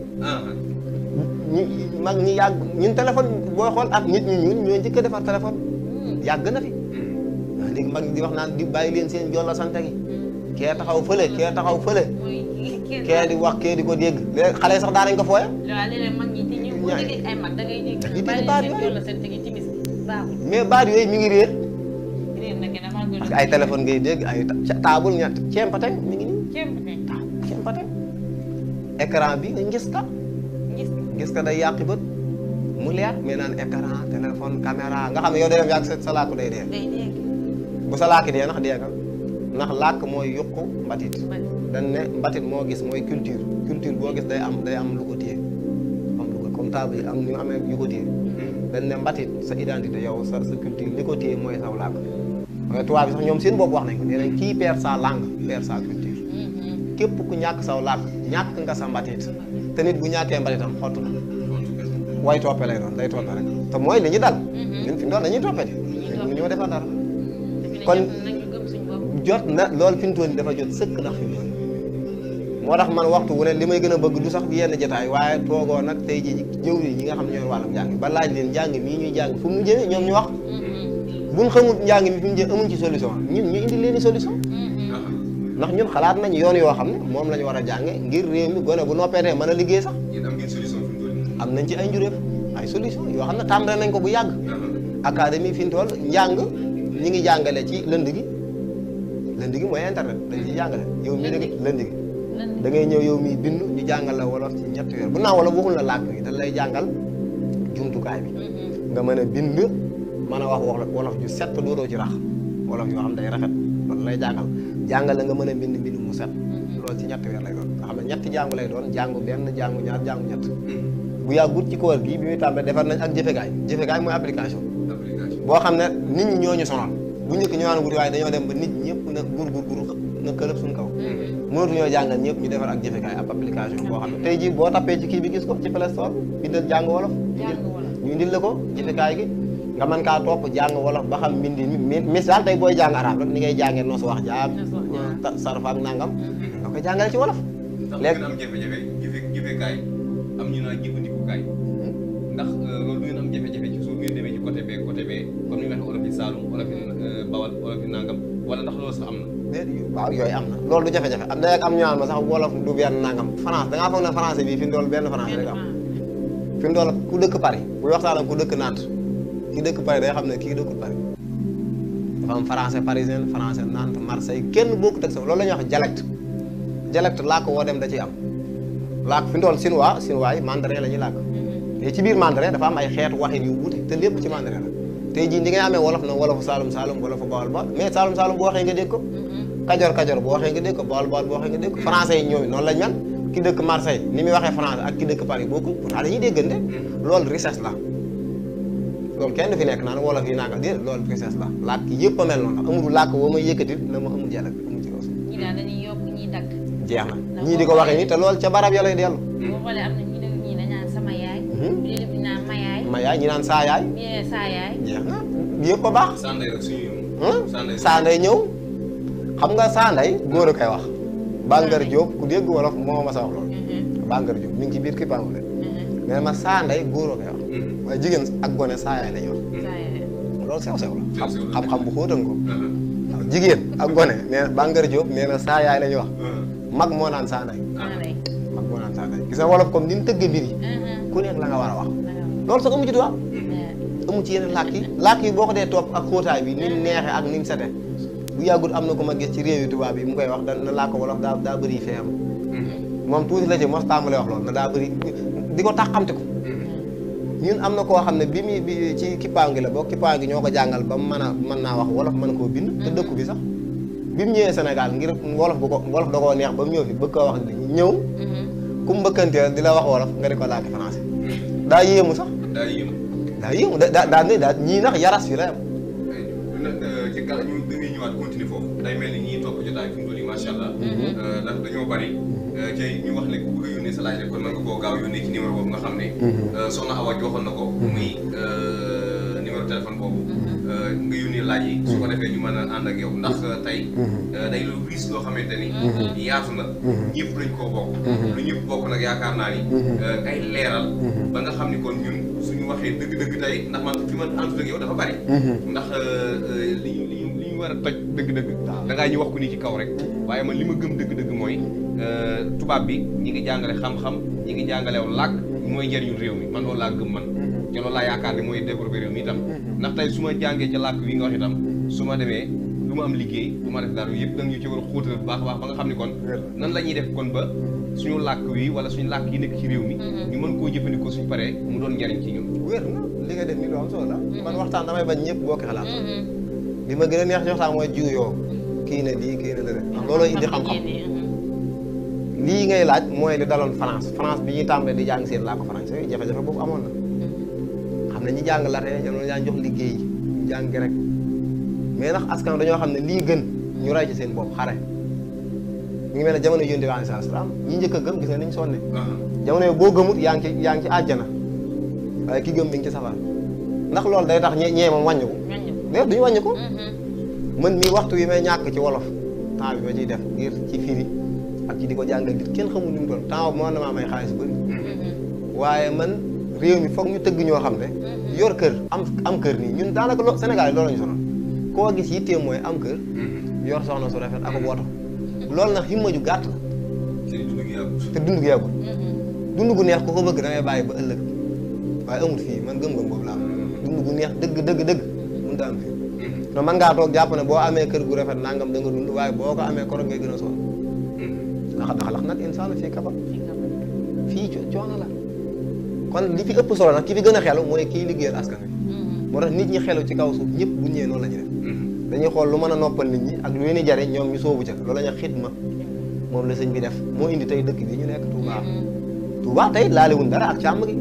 mag ñi yàgg ñun téléphone boo xool ak nit ñi ñun ñoo njëkk a defar téléphone yàgg na fi waaw léegi mag ñi di wax naan di bàyyi leen seen jolla sante gi kee taxaw fële kee di wax kee di ko dégg léegi xale yi sax daa nañ ko fooye mais baat yooyu mi ngi réer parce que ay téléphone ngay dégg ay taabul ñett ceempateng mi ngi nii ceempateng écran bi nga gis ka day yàqi bët mu leer mais naan écran téléphone caméra nga xam ne yow day dem yàgg sa làkk day dee bu sa làkk dee ndax dee ndax làkk mooy yokku mbatit dañ ne mbatit moo gis mooy culture boo gis day am lu ko téye am lu ko comme comme taaba yi am ñu amee yu ko téye dañ ne mbatit sa identité yow sa culture li ko téye mooy saw làkk mooy tubaab bi sax ñoom seen bopp wax nañ ko nee nañ kii perd sa langue perd sa culture képp ku ñàkk saw làkk ñàkk nga sa mbatit te nit bu ñàkkee mbatitam xottu na way toppe lay doon day toppe rek te mooy li ñu dal ñun fi mu doon dañuy toppe ñu ñoo defar dara kon jot na loolu fi mu toll nii dafa jot sëkk ndax fi mu toll moo tax man waxtu wu ne li may gën a bëgg du sax yenn jotaay waaye toogoo nag tey ji jëw yi ñi nga xam ne ñooy wàllum njàng ba laaj leen njàng mii ñuy jàng fu mu jëmee ñoom ñu wax buñ xamul njàng mi fi mu jëm amuñ ci solution ñun ñu indi leen i solution ndax ñun xalaat nañ yoon yoo xam ne moom la ñu war a jànge ngir réew mi gone bu noppeetee mën a liggéey sax am nañ ci ay njuréef ay solution yoo xam ne tàmbale nañ ko bu yàgg académie fi mu toll njàng ñi ngi jàngale ci lënd gi mooy internet dañ ci jàngale yow mii da lënd gi da ngay ñëw yow mii bindu ñu jàngal la wolof ci ñetti weer bu naa wala waxul la làkk yi dañ lay jàngal jumtukaay bi nga mën a bind mën a wax wolof ju set dootoo ci rax wolof yoo xam day rafet loolu lay jàngal la nga mën a bind mu set loolu ci ñetti weer lay doon nga xam ne ñetti jàngu lay doon jàngu benn jàngu ñaar jàngu ñett bu yàggut ci koor gi bi muy tàmbale defar nañ ak jëfekaay mooy application boo xam ne nit ñi ñooñu sonal bu njëkk ñu naan wuti waaye dañoo dem ba nit ñëpp na gur na këlëb suñ kaw mënatuñoo jàngal ñëpp ñu defar ak jëfekaay ab application boo xam ne tey jii boo tappee ci kii bi gis ko ci Play Store bindal jàng wolof ñu indil la ko jëfekaay gi nga mën kaa topp jàng wolof ba xam mbindi mi misaal tey booy jàng arab rek ni ngay jàngee noos wax jaag sarfa ak nangam nga koy jàngale ci wolof léegi am jafe-jafe jëfekaay am ñu naan jëfandikukaay ndax loolu du ngeen am jafe-jafe ci suuf ngeen demee ci côté bee comme ni nga waxee olof yi Saalum olof yi Bawal olof yi nangam wala ndax loolu sax am na waaw yooyu am na loolu du jafe-jafe am day am ñu naan ma sax wolof du benn nangam France dangaa foog ne français bi fi mu dool benn français rek am fi mu dool ku dëkk Paris buy waxtaan ak ku dëkk Nantes ki dëkk Paris day xam ne kii dëkkul Paris dafa am français parisien français Nantes Marseille kenn bokkut ak sa loolu la ñuy wax dialecte làkk woo dem da ciy am làkk fi mu dool chinois yi mandarin la ñuy làkk te ci biir mandarin dafa am ay xeetu waxin yu wuute te lépp ci mandarin la tey jii ni ngay amee wolof na wolofu Saalum wolofu Bawol mais Saalum boo waxee nga dégg ko Kajoor boo waxee nga dégg ko Bawol boo waxee nga dégg ko français yi ñoom noonu lañ mel ki dëkk Marseille ni muy waxee français ak ki dëkk Paris bokkul pourtant dañuy déggante loolu richesse la loolu kenn du fi nekk naan wolof yi nanga déedéet loolu richesse la làkk yëpp a mel noonu amul làkk boo may yëkkatil na ma amul dialecte amul ci kaw ñi daal dañuy yokk ñiy dagg jeex na ñii di ko waxee nii te loolu ca barab ya lay dellu boo xoolee am na ñi dañaan sama yaay ñu naan ma yaay ma yaay ñi naan saa yaay saa yaay jeex na yëpp a baax Sanday ñëw xam nga Sanday góor a koy wax Bangar Diop ku dégg wolof moo ma sa wax loolu Bangar Diop mi ngi ci biir kippaangu de mais ma Sanday góor a koy wax waaye jigéen ak gone saa yaay lañuy wax loolu sew la xam-xam bu xóotan ko waaw jigéen ak gone nee na Bangar Diop nee na saa yaay lañuy wax mag moo naan Sanday mag moo naan Sanday gis nga wolof comme ni mu tëgg mbir yi ku nekk la nga war a wax loolu sax amu ci tubaab amu ci yeneen làkk yi boo ko dee topp ak xóotaay bi ni mu neexee ak ni mu sete bu yàggut am na ko ma gis ci réew yi tubaab yi mu koy wax na làkk wolof daa bëri fee am moom tuuti la ci mos tàmbalee wax loolu na daa bëri di ko taxamte ko ñun am na koo xam ne bi ci kippaangi la bokk kippaangi ñoo ko jàngal ba mën naa wax wolof mën koo bind te dëkku bi sax bi mu ñëwee Sénégal ngir wolof da koo neex ba mu ñëw fi bëgg koo wax ñëw ku mu mbëkkanteel di la wax wolof nga di ko làkki français daa yéemu sax daa yéemu daa ñii nax yaras fi la yam ci kàlla ñu dañuy ñëwaat continuer foofu day mel ni ñii topp jotaay fi mu toll nii macha allah ndax dañoo bari ci ñu wax ne ku bëgg a yónnee sa laaj rek kon mën nga koo gaaw yónnee ci numéro boobu nga xam ne soxna Awa joxoon na ko muy numéro téléphone boobu nga yónnee laaj yi su ko defee ñu mën a ànd ak yow ndax tey day lu riis loo xamante ni yaatu na ñëpp lañ koo bokk lu ñëpp bokk nag yaakaar naa ni ay leeral ba nga xam ni kon ñun suñu waxee dëgg-dëgg tey ndax man fi ma ànd ak yow dafa bari ndax li ñu war a toj dëgg-dëgg da ngaa ñu wax ko nii ci kaw rek waaye man li ma gëm dëgg-dëgg mooy tubaab bi ñi ngi jàngale xam-xam ñi ngi jàngalew làkk mooy njëriñu réew mi man loolu laa gëm man te loolu laa yaakaar ne mooy développé réew mi itam ndax tey su ma jàngee ca làkk wi nga wax itam su ma demee du ma am liggéey du ma def dara yëpp da ñu ci war a xóotal bu baax a baax ba nga xam ne kon nan la ñuy def kon ba suñu làkk wi wala suñu làkk yi nekk ci réew mi ñu mën koo jëfandikoo suñu paree mu doon njëriñ ci ñun wér na li nga def ni lu am solo la man waxtaan damay bañ ñëpp bokki xalaat li ma gën a neex ci waxtaan mooy jiw yoo kii ne lii kii ne la rek looloo indi xam-xam lii ngay laaj mooy li daloon France bi ñuy tàmbalee di jàng seen làkku français jafe-jafe boobu amoon na xam ne ñi jàng latin ñoom daan jox liggéey ñu jàng grec mais ndax askan dañoo xam ne lii gën ñu ray ci seen bopp xare ñu ngi mel ne jamono yonent bi alayhi salaam ñi njëkk a gëm gis nga ni ñu sonne jamono yooyu boo gëmut yaa ngi ci àjjana waaye ki gëm bi ngi ci safara ndax loolu day tax ñee moom wàññi ko léegi duñu wàññi ko man mii waxtu wi may ñàkk ci wolof temps bi ma ciy def ngir ci firi ak ci di ko jàngal nit kenn xamul ni mu doon temps moo na maa may xaalis bëri waaye man réew mi foog ñu tëgg ñoo xam ne yor kër am kër nii ñun daanaka Sénégal yi loolu lañu sonal koo gis yitteem mooy am kër yor soxna su rafet ak woto loolu nag himma ju gàtt la te dund gi yàggul dund gu neex ku ko bëgg da ngay bàyyi ba ëllëg waaye amul fii man gëm-gëm boobu la am dund gu neex dëgg mënut a am fii non man ngaa toog jàpp ne boo amee kër gu rafet nangam da nga dund waaye boo ko amee koro ngay gën a sonn xalax nag insaana fii kabal fii coono la kon li fi ëpp solo nag ki fi gën a xelu mooy kii liggéeyal askan wi moo tax nit ñi xelu ci kaw suuf ñëpp bu ñëwee noonu la ñuy def dañuy xool lu mën a noppal nit ñi ak lu leen di jariñ ñoom ñu soobu ca loolu la ñu xidma moom la sëñ bi def moo indi tey dëkk bi ñu nekk Touba tey laalewuñ dara ak càmm gi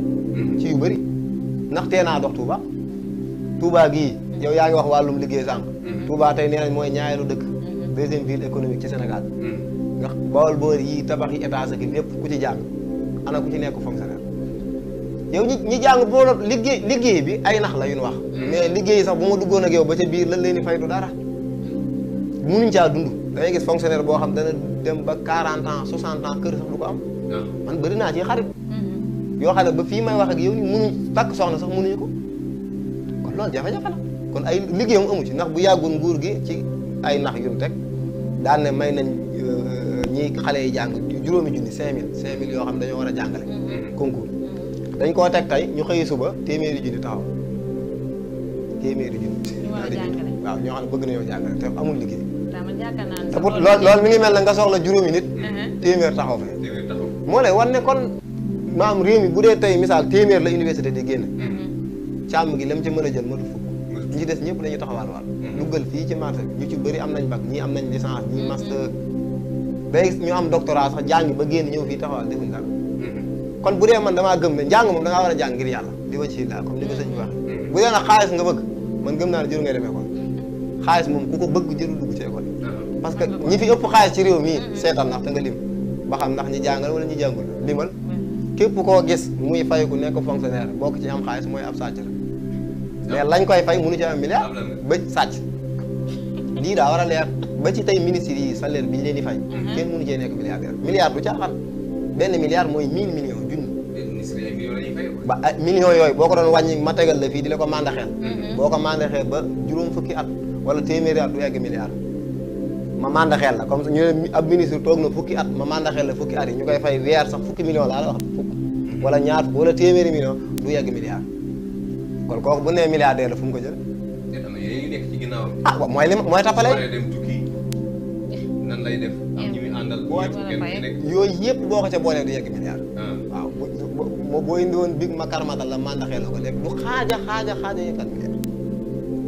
ci yu bëri ndax tee naa dox Touba gii yow yaa ngi wax wàllum liggéey sànq Touba tey nee nañ mooy ñaareelu dëkk deuxième ville économique ci Sénégal nga Bawol boor yi tabax yi étage ak lépp ku ci jàng ana ku ci nekk fonctionnaire yow ñi jàng boo liggéey bi ay nax la yu ñu wax mais liggéey sax bu ma duggoon ak yow ba ca biir lan leen di fay du dara munuñ caa dund da ngay gis fonctionnaire boo xam dana dem ba 40 ans 60 ans kër sax du ko am man bëri naa ci xarit yoo xam ne ba fii may wax ak yow ni munuñ takk soxna sax munuñu ko kon loolu jafe-jafe la kon ay liggéeyam amu ci ndax bu yàggul nguur gi ci ay nax yu ñu teg daan ne may nañ ñi xale yi jàng juróomi junni 5000 yoo xam ne dañoo war a jàngale concours dañ koo teg tey ñu xëyi suba téeméeri junni taxaw téeméeri junni waaw ñoo xam ne bëgg nañoo jàngale te amul liggéey te pour loolu mi ngi mel na nga soxla juróomi nit téeméer taxaw fe moo lay wan ne kon maam réew mi bu dee tey misaal téeméer la université di génne càmm gi lam ci mën a jël matu fukk ñi ci des ñëpp dañuy taxawaal waal duggal fii ci marché bi ñu ci bëri am nañ bac ñii am nañ licence ñii master day ñu am doctorat sax jàngi ba génn ñëw fii taxawaal defuñ dara kon bu dee man damaa gëm ne njàng moom da ngaa war a jàng ngir yàlla di wa ci laa comme ni ko sëñ bi wax bu dee nag xaalis nga bëgg man gëm naa ne jëru ngay demee kon xaalis moom ku ko bëgg jërul dugg ci école parce que ñi fi ëpp xaalis ci réew mii seetal ndax te nga lim ba xam ndax ñi jàngal wala ñi jàngul limal képp koo gis muy fay ku nekk fonctionnaire bokk ci am xaalis mooy ab sàcc la mais lañ koy fay mënu ci am milliard ba sàcc lii daa war a leer ba ci tey ministre yi salaire bi ñu leen di fay kenn mënu cee nekk milliardaire milliard du caaxaan benn milliard mooy 1000 millions junni ba millions yooyu boo ko doon wàññi ma tegal la fii di la ko mandaxeel boo ko mandaxee ba juróom fukki at wala téeméeri at du egg milliard ma mandaxeel la comme ñu ne ab ministre toog na fukki at ma mandaxeel la fukki at yi ñu koy fay weer sax fukki millions laa la wax fukk wala ñaar fukk wala téeméeri millions du yegg milliard kon kooku bu nee milliardaire la fu mu ko jël ah waaw mooy tappale nan lay def am ñi muy àndal yooyu yëpp boo ko ca boolee du yegg milliard waaw boo indi woon big ma karmatal la mandaxee la ko léegi du xaaja yëkkat milliard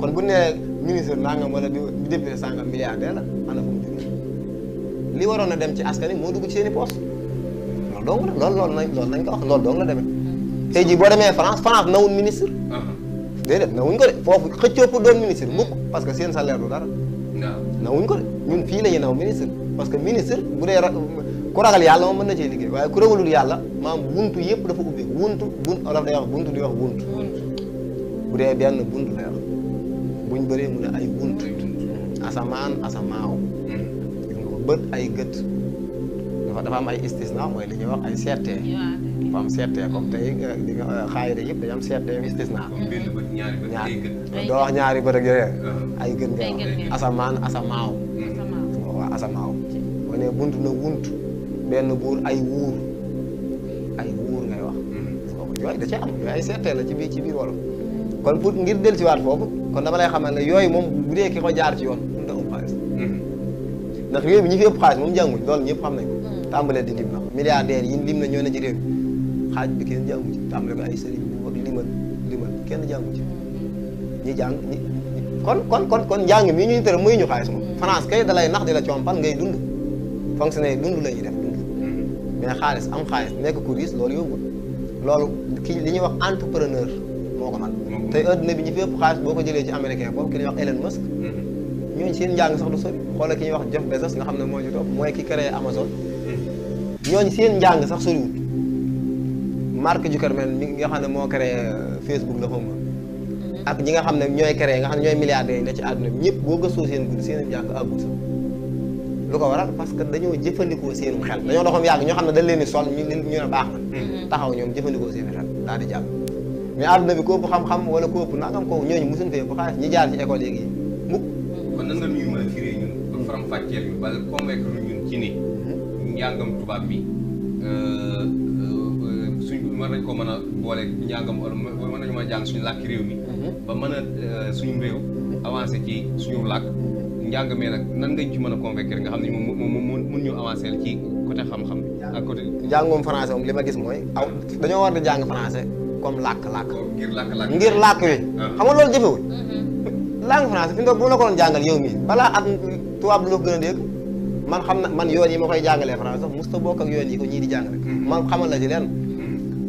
kon bu nee ministre nangam wala di député sangam milliardaire la ana fu mu jógee li waroon a dem ci askan wi moo dugg ci seen i poste loolu dong la loolu nañ ko wax loolu dong la demee tey jii boo demee France nawuñ ministre déedéet nawuñ ko de foofu xëccoo pour doon ministre mukk parce que seen salaire du dara nawuñ ko de ñun fii la ñuy naw ministre parce que ministre bu dee ku ragal yàlla moom mën na cee liggéey waaye ku ragalul yàlla maam buntu yëpp dafa ubbi olof day wax buntu di wax buntu bu dee benn buntu lay wax buñ bëree mu ne ay buntu asamaan asamaaw bët ay gët dafa am ay istisna mooy li ñuy wax ay seetee dafa am seetee comme tey di nga xaayida yëpp dañu am seetee istisna doo wax ñaari bët ak yooyu ay gën nga wax asamaan asamaaw waaw asamaaw boo nee bunt na wunt benn buur ay wuur ngay wax yooyu da ci am yooyu ay seetee la ci biir wolof kon pour ngir dellusiwaat foofu kon dama lay xamal ne yooyu moom bu dee ki ko jaar ci yoon mun da am xaalis ndax réew mi ñi fi ëpp xaalis moom jànguñ loolu ñëpp xam nañ ko tàmbalee di lim na milliardaires yi lim na ñoo ne ci réew mi xaaj bi kenn jàngu ci tàmbale ko ay sëriñ bu ak limal kenn jàngu ci ñi jàng kon njàng mii ñuy tëra muy ñu xaalis moom France kay dalay nax di la compal ngay dund fonctionnaire dund la ñuy def dund mais xaalis am xaalis nekk ku riis loolu yombul loolu kii li ñuy wax entrepreneur moo ko man tey adduna bi ñu fi ëpp xaalis boo ko jëlee ci américain boobu ki ñuy wax Elon Musk ñooñu seen njàng sax du sori xoolal ki ñuy wax Jeff Bezos nga xam ne moo ci topp mooy ki créé Amazon ñooñu seen njàng sax soriwul Mark Zuckerberg mi nga xam ne moo créé Facebook la xaw ma ak ñi nga xam ne ñooy créé nga xam ne ñooy milliardaires yi ne ci àdduna bi ñëpp boo gëstoo seen guddi seen njàng àggul sax lu ko waral parce que dañoo jëfandikoo seenum xel dañoo doxam yàgg ñoo xam ne dañ leen di sol ñu ne baax na taxaw ñoom jëfandikoo seen xel daal di jàll mais àdduna bi ko ëpp xam-xam wala ko ëpp nangam ko ñooñu mosuñ fee bu xaalis ñi jaar ci école yi mukk kon nan nga ñuy mën a firee ñun ba faram fàcceel ñu ba convaincre ñun ci ni njàngam tubaab mi suñ war nañ ko mën a boole njàngam wala mën nañu mën a jàng suñu làkki réew mi ba mën a suñu réew avancé ci suñu làkk njàng mee nag nan ngañ ci mën a convaincre nga xam ne moom mun ñu avancé ci côté xam-xam bi ak côté njàngum français moom li ma gis mooy aw dañoo war di jàng français comme làkk ngir làkk ngir làkk wi xam nga loolu jëfewul langue français fi mu bu la ko doon jàngal yow mii balaa at tubaab du la ko gën a dégg man xam na man yoon yi ma koy jàngalee français sax musta bokk ak yoon yi ko ñii di jàngale man xamal la ci leen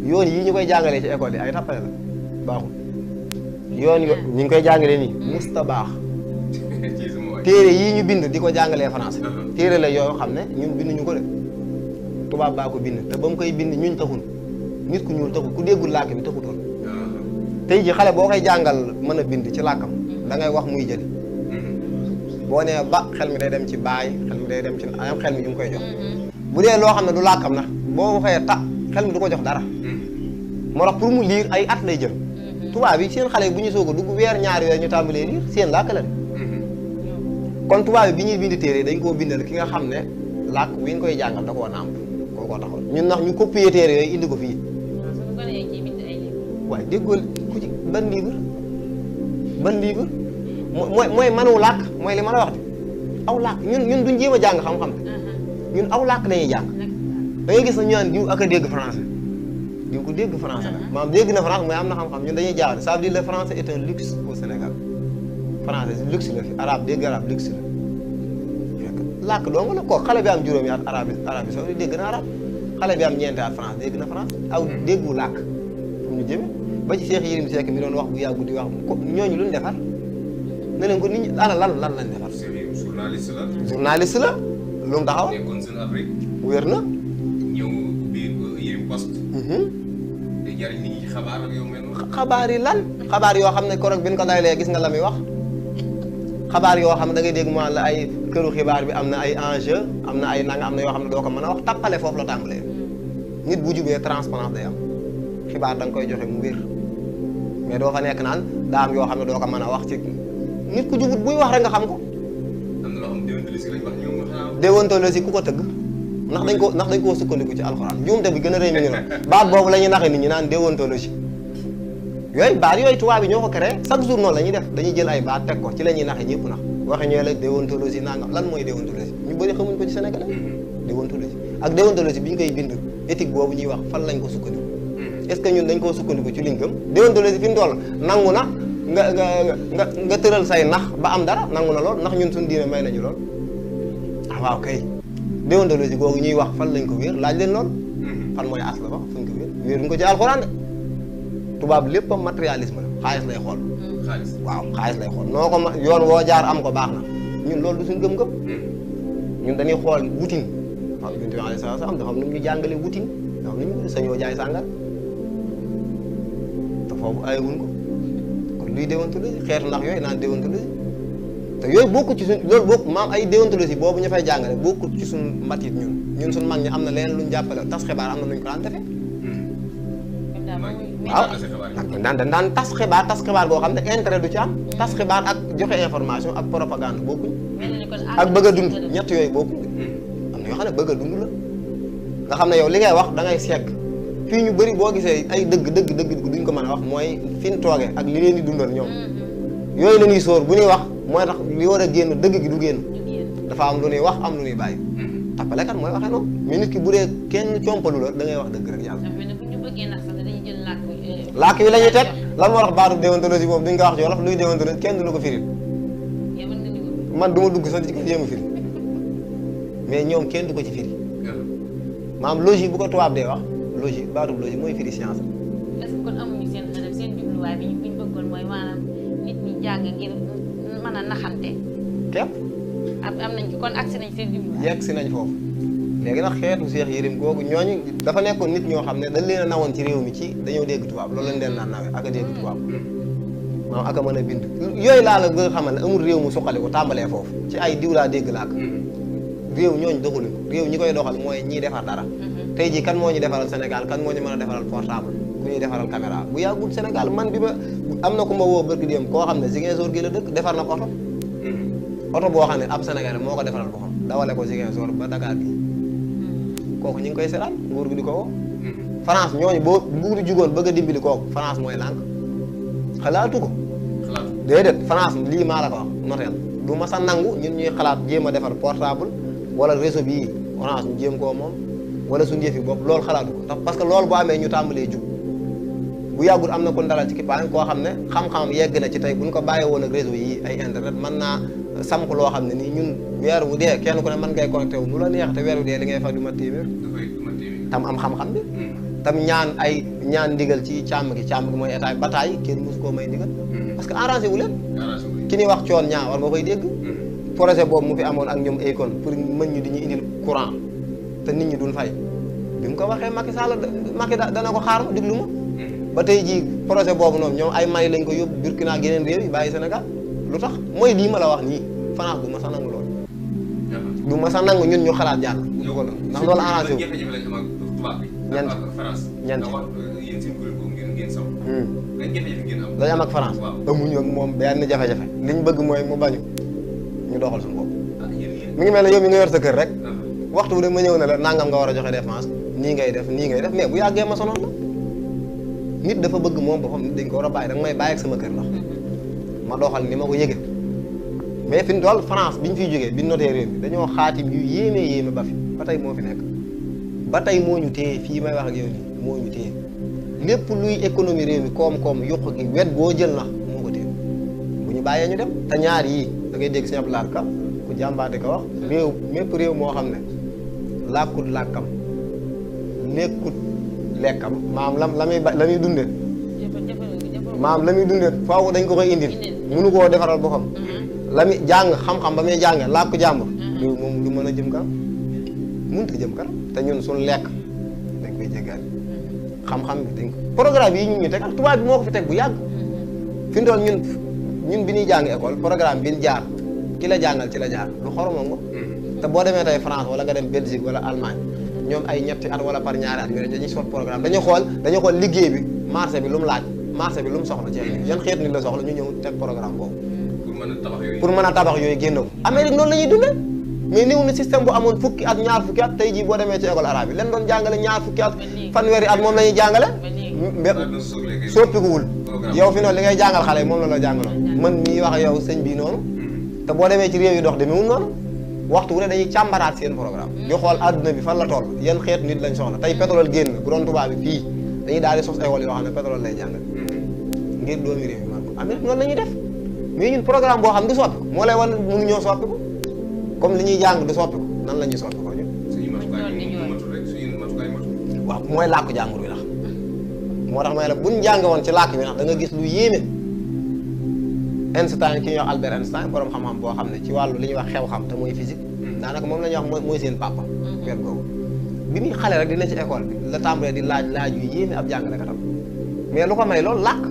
yoon yi ñu koy jàngalee ci école yi ay tappale la baaxul yoon yo ñi ngi koy jàngalee nii musta baax téere yii ñu bind di ko jàngalee français téere la yoo xam ne ñun binduñu ko de tubaab baa ko bind te ba mu koy bind ñuñ taxul nit ku ñuul taxul ku déggul làkk bi taxutoon tey ji xale boo koy jàngal mën a bind ci làkkam da ngay wax muy jëli boo nee ba xel mi day dem ci baay xel mi day dem ci am xel mi ñu ngi koy jox bu dee loo xam ne du làkkam na boo waxee ta xel mi du ko jox dara moo tax pour mu liir ay at lay jël tubaab yi seen xale yi bu ñu soog a dugg weer ñaari weer ñu tàmbalee liir seen làkk la de kon tubaab bi ñuy bind téere dañ koo bindal ki nga xam ne làkk wi ñu koy jàngal da koo nàmp koo ko taxoon ñun ndax ñu copier téere yooyu indi ko fii waaye déggool ku ci ban livre mooy manu làkk mooy li ma la wax de aw làkk ñun duñ jéem a jàng xam-xam ñun aw làkk lañuy jàng da ngay gis na ñu naan diw ak a dégg français diw ko dégg français la maanaam dégg na français mooy am na xam-xam ñun dañuy jaawale ça veut dire le français est un luxe au Sénégal français luxe la fi arabe dégg arabe luxe la làkk dong la kooku xale bi am juróomi at arabe soo dégg na arabe xale bi am ñeenti at France dégg na France aw déggu làkk fu ñu jëme ba ci Cheikh Yérim Seck mi doon wax bu yàggu di wax ko ñooñu luñ defar ne leen ko nit ñi lan lañ defar journaliste la lu mu taxaw nekkoon Jeune Afrique wér na ñëw biir Yérim Post di jariñ nit ñi xabaar ak yow mel xabaar yi lan xabaar yoo xam ne korog bi ñu ko dalee gis nga la muy wax xabaar yoo xam ne da ngay dégg mu la ay këru xibaar bi am na ay enjeu am na ay nanga am na yoo xam ne doo ko mën a wax tappale foofu la tàmbalee nit bu jubee transparence day am xibaar da nga koy joxe mu wér mais doo fa nekk naan daa am yoo xam ne doo ko mën a wax ci nit ku jubut buy wax rek nga xam ko. am na loo xam déontologie lañ wax ñoom déontologie ku ko tëgg ndax dañ koo sukkandiku ci alxuraan njuumte bi gën a rëy mi ngi noonu baat boobu la ñuy naxee nit ñi naan déontologie yooyu baat yooyu tubaab bi ñoo ko créé chaque jour noonu la ñuy def dañuy jël ay baat teg ko ci la ñuy naxee ñëpp nax waxe ñooy la déontologie nangam lan mooy déontologie ñu bëri xamuñ ko ci Sénégal déontologie ak déontologie bi ñu koy bind éthique boobu ñuy wax fan lañ ko sukkandiku est-ce que ñun dañ koo sukkandiku ci liñ gëm déontologie fi mu toll nangu na nga tëral say nax ba am dara nangu na lool ndax ñun suñu diine may nañu lool ah waaw kay déontologie googu ñuy wax fan lañ ko wéer laaj leen lool fan mooy asla ba fuñ ko wéer wéeruñ ko ci alxuraan de tubaab lépp matérialisme la xaalis lay xool waaw xaalis lay xool noo ko yoon woo jaar am ko baax na ñun loolu du suñ gëm-gëm ñun dañuy xool wutin waaw yonent bi alayhi salaam dafa am nu ñu jàngale wutin dafa am nu ñu sañoo jaay sàngal te foofu ayewuñ ko kon luy déontologie xeetu ndax yooyu naan déontologie te yooyu bokkut ci suñ loolu bokk maam ay déontologie boobu ñu fay jàngale bokkut ci suñ mbatit ñun suñ mag ñi am na leneen luñ jàppale tas xibaar am na luñ ko daan defee waaw daan tas xibaar boo xam ne intérêt du ci am tas xibaar ak joxe information ak propagande bokkuñ ak bëgg a dund ñett yooyu bokkuñ am na yoo xam ne bëgg a dund la nga xam ne yow li ngay wax da ngay segg fii ñu bëri boo gisee ay dëgg duñ ko mën a wax mooy fi ñu toogee ak li leen di dundal ñoom yooyu la ñuy sóor bu ñuy wax mooy tax li war a génn dëgg gi du génn dafa am lu ñuy wax am lu ñuy bàyyi tappalekat mooy waxee noonu mais nit ki bu dee kenn compalu la da ngay wax dëgg rek yàlla làkk wi la ñuy teg lan moo tax baatu déontologie boobu duñ ko wax ci wolof luy déontologie kenn du la ko firil man du ma dugg sax ci ko jéem a firi mais ñoom kenn du ko ci firi maanaam logique bu ko tubaab dee wax logique baatub logique mooy firi science. est-ce que kon amuñu seen xel seen jubluwaay bi ñu bëggoon mooy maanaam nit ñi jàng ngir mën a naxante. képp. am nañ kon agsi nañ seen jubluwaay. yegg si nañ foofu léegi nag xeetu Cheikh Yérim googu ñooñu dafa nekkoon nit ñoo xam ne dañ leen a nawoon ci réew mi ci dañoo dégg tubaab loolu lañ leen naan nawee ak a dégg tubaab maanaam ak a mën a bind yooyu laa la bëgg a xamal ne amul réew mu suqali ko tàmbalee foofu ci ay diw laa dégg laak réew ñooñu doxaluñ ko réew ñi koy doxal mooy ñiy defar dara tey jii kan moo ñu defaral Sénégal kan moo ñu mën a defaral portable ku ñuy defaral caméra bu yàggul Sénégal man bi ma am na ku ma woo bërki dem koo xam ne Ziguinchor gi la dëkk defar na ko oto boo xam ne ab Sénégalais moo ko defaral boppam dawale ko Ziguinchor ba Dakar gi kooku ñu ngi koy seetaan nguur gi di ko woo France ñooñu boo nguur gi jugoon bëgg a dimbali kooku France mooy lànk xalaatu ko déedéet France lii maa la ko wax noteel du ma sa nangu ñun ñuy xalaat jéem a defar portable wala réseau bii Orange ñu jéem koo moom wala suñu yëf yi bopp loolu xalaatu ko ndax parce que loolu bu amee ñu tàmbalee jug bu yàggul am na ko dalal ci kippaan koo xam ne xam-xam yegg na ci tey buñ ko bàyyee woon ak réseau yi ay internet mën naa samp loo xam ne nii ñun weer wu dee kenn ku ne mën ngay connecté wu nu la neex te weer wu dee li ngay fay du ma téeméer tam am xam-xam bi tam ñaan ndigal ci càmm gi mooy état bataay kenn mosu koo may ndigal parce que arrangé wu leen ki ñuy wax coon ñaa war nga koy dégg projet boobu mu fi amoon ak ñoom Akon pour mën ñu di ñu indil courant te nit ñi duñ fay bi mu ko waxee Macky Sall Macky dana ko xaar ma diglu ma ba tey jii projet boobu noonu ñoom ay Mali lañ ko yóbbu Burkina ak yeneen réew yi bàyyi Sénégal lu tax mooy lii ma la wax nii France du ma sa nangu loolu du ma sa nangu ñun ñu xalaat jàll du ko noonu ndax loolu arrangé wu ñent dañu am ak France amuñu ak moom benn jafe-jafe liñ bëgg mooy mu bañu ñu doxal suñu bopp mi ngi mel ne yow mi nga yor sa kër rek waxtu bu de ma ñëw ne la nangam nga war a joxe dépense nii ngay def mais bu yàggee ma sonal la nit dafa bëgg moom boppam nit dañ ko war a bàyyi danga may bàyyi ak sama kër ndax ma doxal ni ma ko yëge mais fi mu toll France bi ñu fiy jógee bi ñu notee réew mi dañoo xaatim yu yéeme ba fi ba tey moo fi nekk ba tey moo ñu téye fii may wax ak yow nii moo ñu téye lépp luy économie réew mi koom-koom yokk gi wet boo jël na moo ko téye bu ñu bàyyee ñu dem te ñaar yii da ngay dégg Sëñ Abdou Lahad Ka ku jàmbaate ko wax réew mépp réew moo xam ne làkkut làkkam lekkut lekkam maam la muy dundee maam la muy dundee faaw dañ ko koy indil mënu koo defaral boppam la muy jàng xam-xam ba muy jànge làkku jàmbur réew moom du mën a jëm kanam mënut a jëm kanam te ñun suñu lekk dañ koy jéggaani xam-xam bi dañ ko programme yi ñun ñu teg ak tubaab bi moo ko fi teg bu yàgg fi mu toll ñun bi ñuy jàng école programme bi ñu jaar ki la jàngal ci la jaar lu xoromam ko te boo demee tey France wala nga dem Belgique wala Allemagne ñoom ay ñetti at wala par ñaari at dañuy sot programme dañuy xool liggéey bi marché bi lu mu laaj marché bi lu mu soxla ci ay nit yan xeet nit la soxla ñu ñëw teg programme boobu pour mën a tabax yooyu génn ko Amérique noonu la ñuy dundee mais néew na système bu amoon fukki at ñaar fukki at tey jii boo demee ci école arabe yi leen doon jàngale ñaar fukki at fanweeri at moom la ñuy jàngale soppikuwul yow fi noonu li ngay jàngal xale yi moom la la jàngaloon man mii wax yow sëñ bii noonu te boo demee ci réew yi dox demewul noonu waxtu wu ne dañuy càmbaraat seen programme di xool adduna bi fan la toll yan xeetu nit lañ soxla tey pétrole génn bu doon tubaab bi fii dañuy daal di sos école yoo xam ne pétrole lay jàngal ngir doomi réew mi man ko Amérique noonu la ñuy def mais ñun programme boo xam du soppi ko moo lay wan mënu ñoo soppi ko comme li ñuy jàng du soppi ko nan la ñuy soppi ko ñun waaw mooy làkku jàngur bi ndax moo tax may la buñ jàng woon ci làkk bi ndax da nga gis lu yéeme Einstein ki ñuy wax Albert Einstein borom xam-xam boo xam ne ci wàllu li ñuy wax xew-xam te mooy physique daanaka moom la ñuy wax mooy seen papa wet googu bi muy xale rek dina ci école bi la tàmbalee di laaj yu yéeme ab jàngalekatam mais lu ko may loolu làkk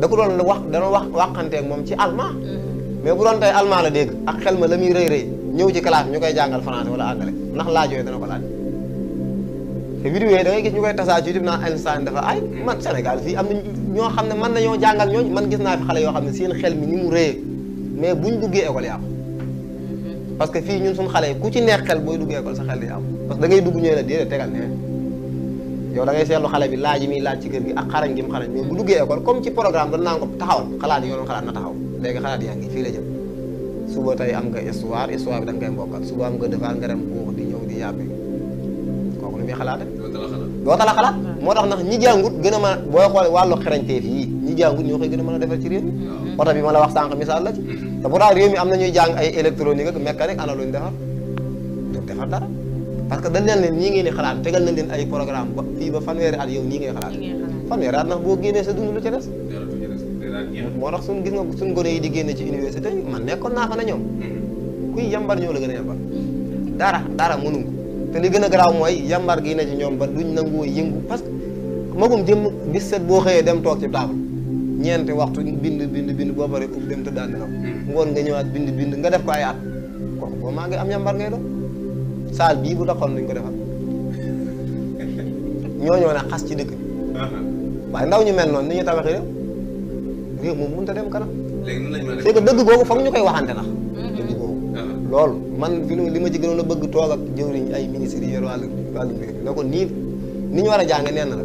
da ko doon waxanteeg moom ci allemand mais bu doon tey allemand la dégg ak xel ma la muy rëy ñëw ci classe ñu koy jàngal français wala anglais ndax laaj yooyu dana ko laaj te vidéo yi da ngay gis ñu koy tasaa ci YouTube naan Einstein dafa ay man Sénégal fii am na ñoo xam ne mën nañoo jàngal ñooñu man gis naa fi xale yoo xam ne seen xel mi ni mu rëyee mais buñ duggee école yàqu parce que fii ñun suñu xale yi ku ci neex xel booy duggee école sa xel di yàqu parce que da ngay dugg ñëwee la déedéet tegal ne yow da ngay seetlu xale bi laaj yi muy laaj ci kër gi ak xarañ gi mu xarañ mais bu duggee école comme ci programme dañ naan ko taxawal xalaat yi yoon xalaat na taxaw léegi xalaat yaa ngi fii la jëm suba tey am nga histoire bi da nga koy mbokkal suba am nga defaat nga dem buux di ñëw di yàbbi kooku nu muy xalaate doo tala xalaat moo tax ndax ñi jàngut gën a mën a booy xool wàllu xarañteef yi ñi jàngut ñoo koy gën a mën a defar ci réew mi oto bi ma la wax sànq misaal la ci te pourtant réew mi am na ñuy jàng ay électronique ak mécanique ana luñ defar duñ defar dara parce que dañ leen nii ngeen di xalaat tegal na leen ay programme ba fii ba fanweeri at yow nii ngay xalaat fanweeri at ndax boo génnee sa dund lu ca des moo tax suñ gis nga suñ gone yi di génne ci université yi man nekkoon naa fa na ñoom kuy yambar ñoo la gën a yambar dara mënuñ ko te li gën a garaaw mooy yambar gi ne ci ñoom ba duñ nangoo yëngu parce que magum jëm 17 boo xëyee dem toog ci table ñeenti waxtu bind boo pare ub dem tëddaan nelaw ngoon nga ñëwaat bind nga def ko ay at kooku boo maa ngi am yambar ngay doon saal bii bu doxoon nuñ ko defal ñooñoo ne xas ci dëkk bi waaye ndaw ñu mel noonu ni ñu tabaxee réew moom mënut a dem kanam c'est que dëgg googu foog ñu koy waxante nax dëgg googu loolu man fi li ma ci gënoon a bëgg toog ak jëwriñ ay ministres yi yor wàllu réew mi ne ko nii ni ñu war a jànge neen na la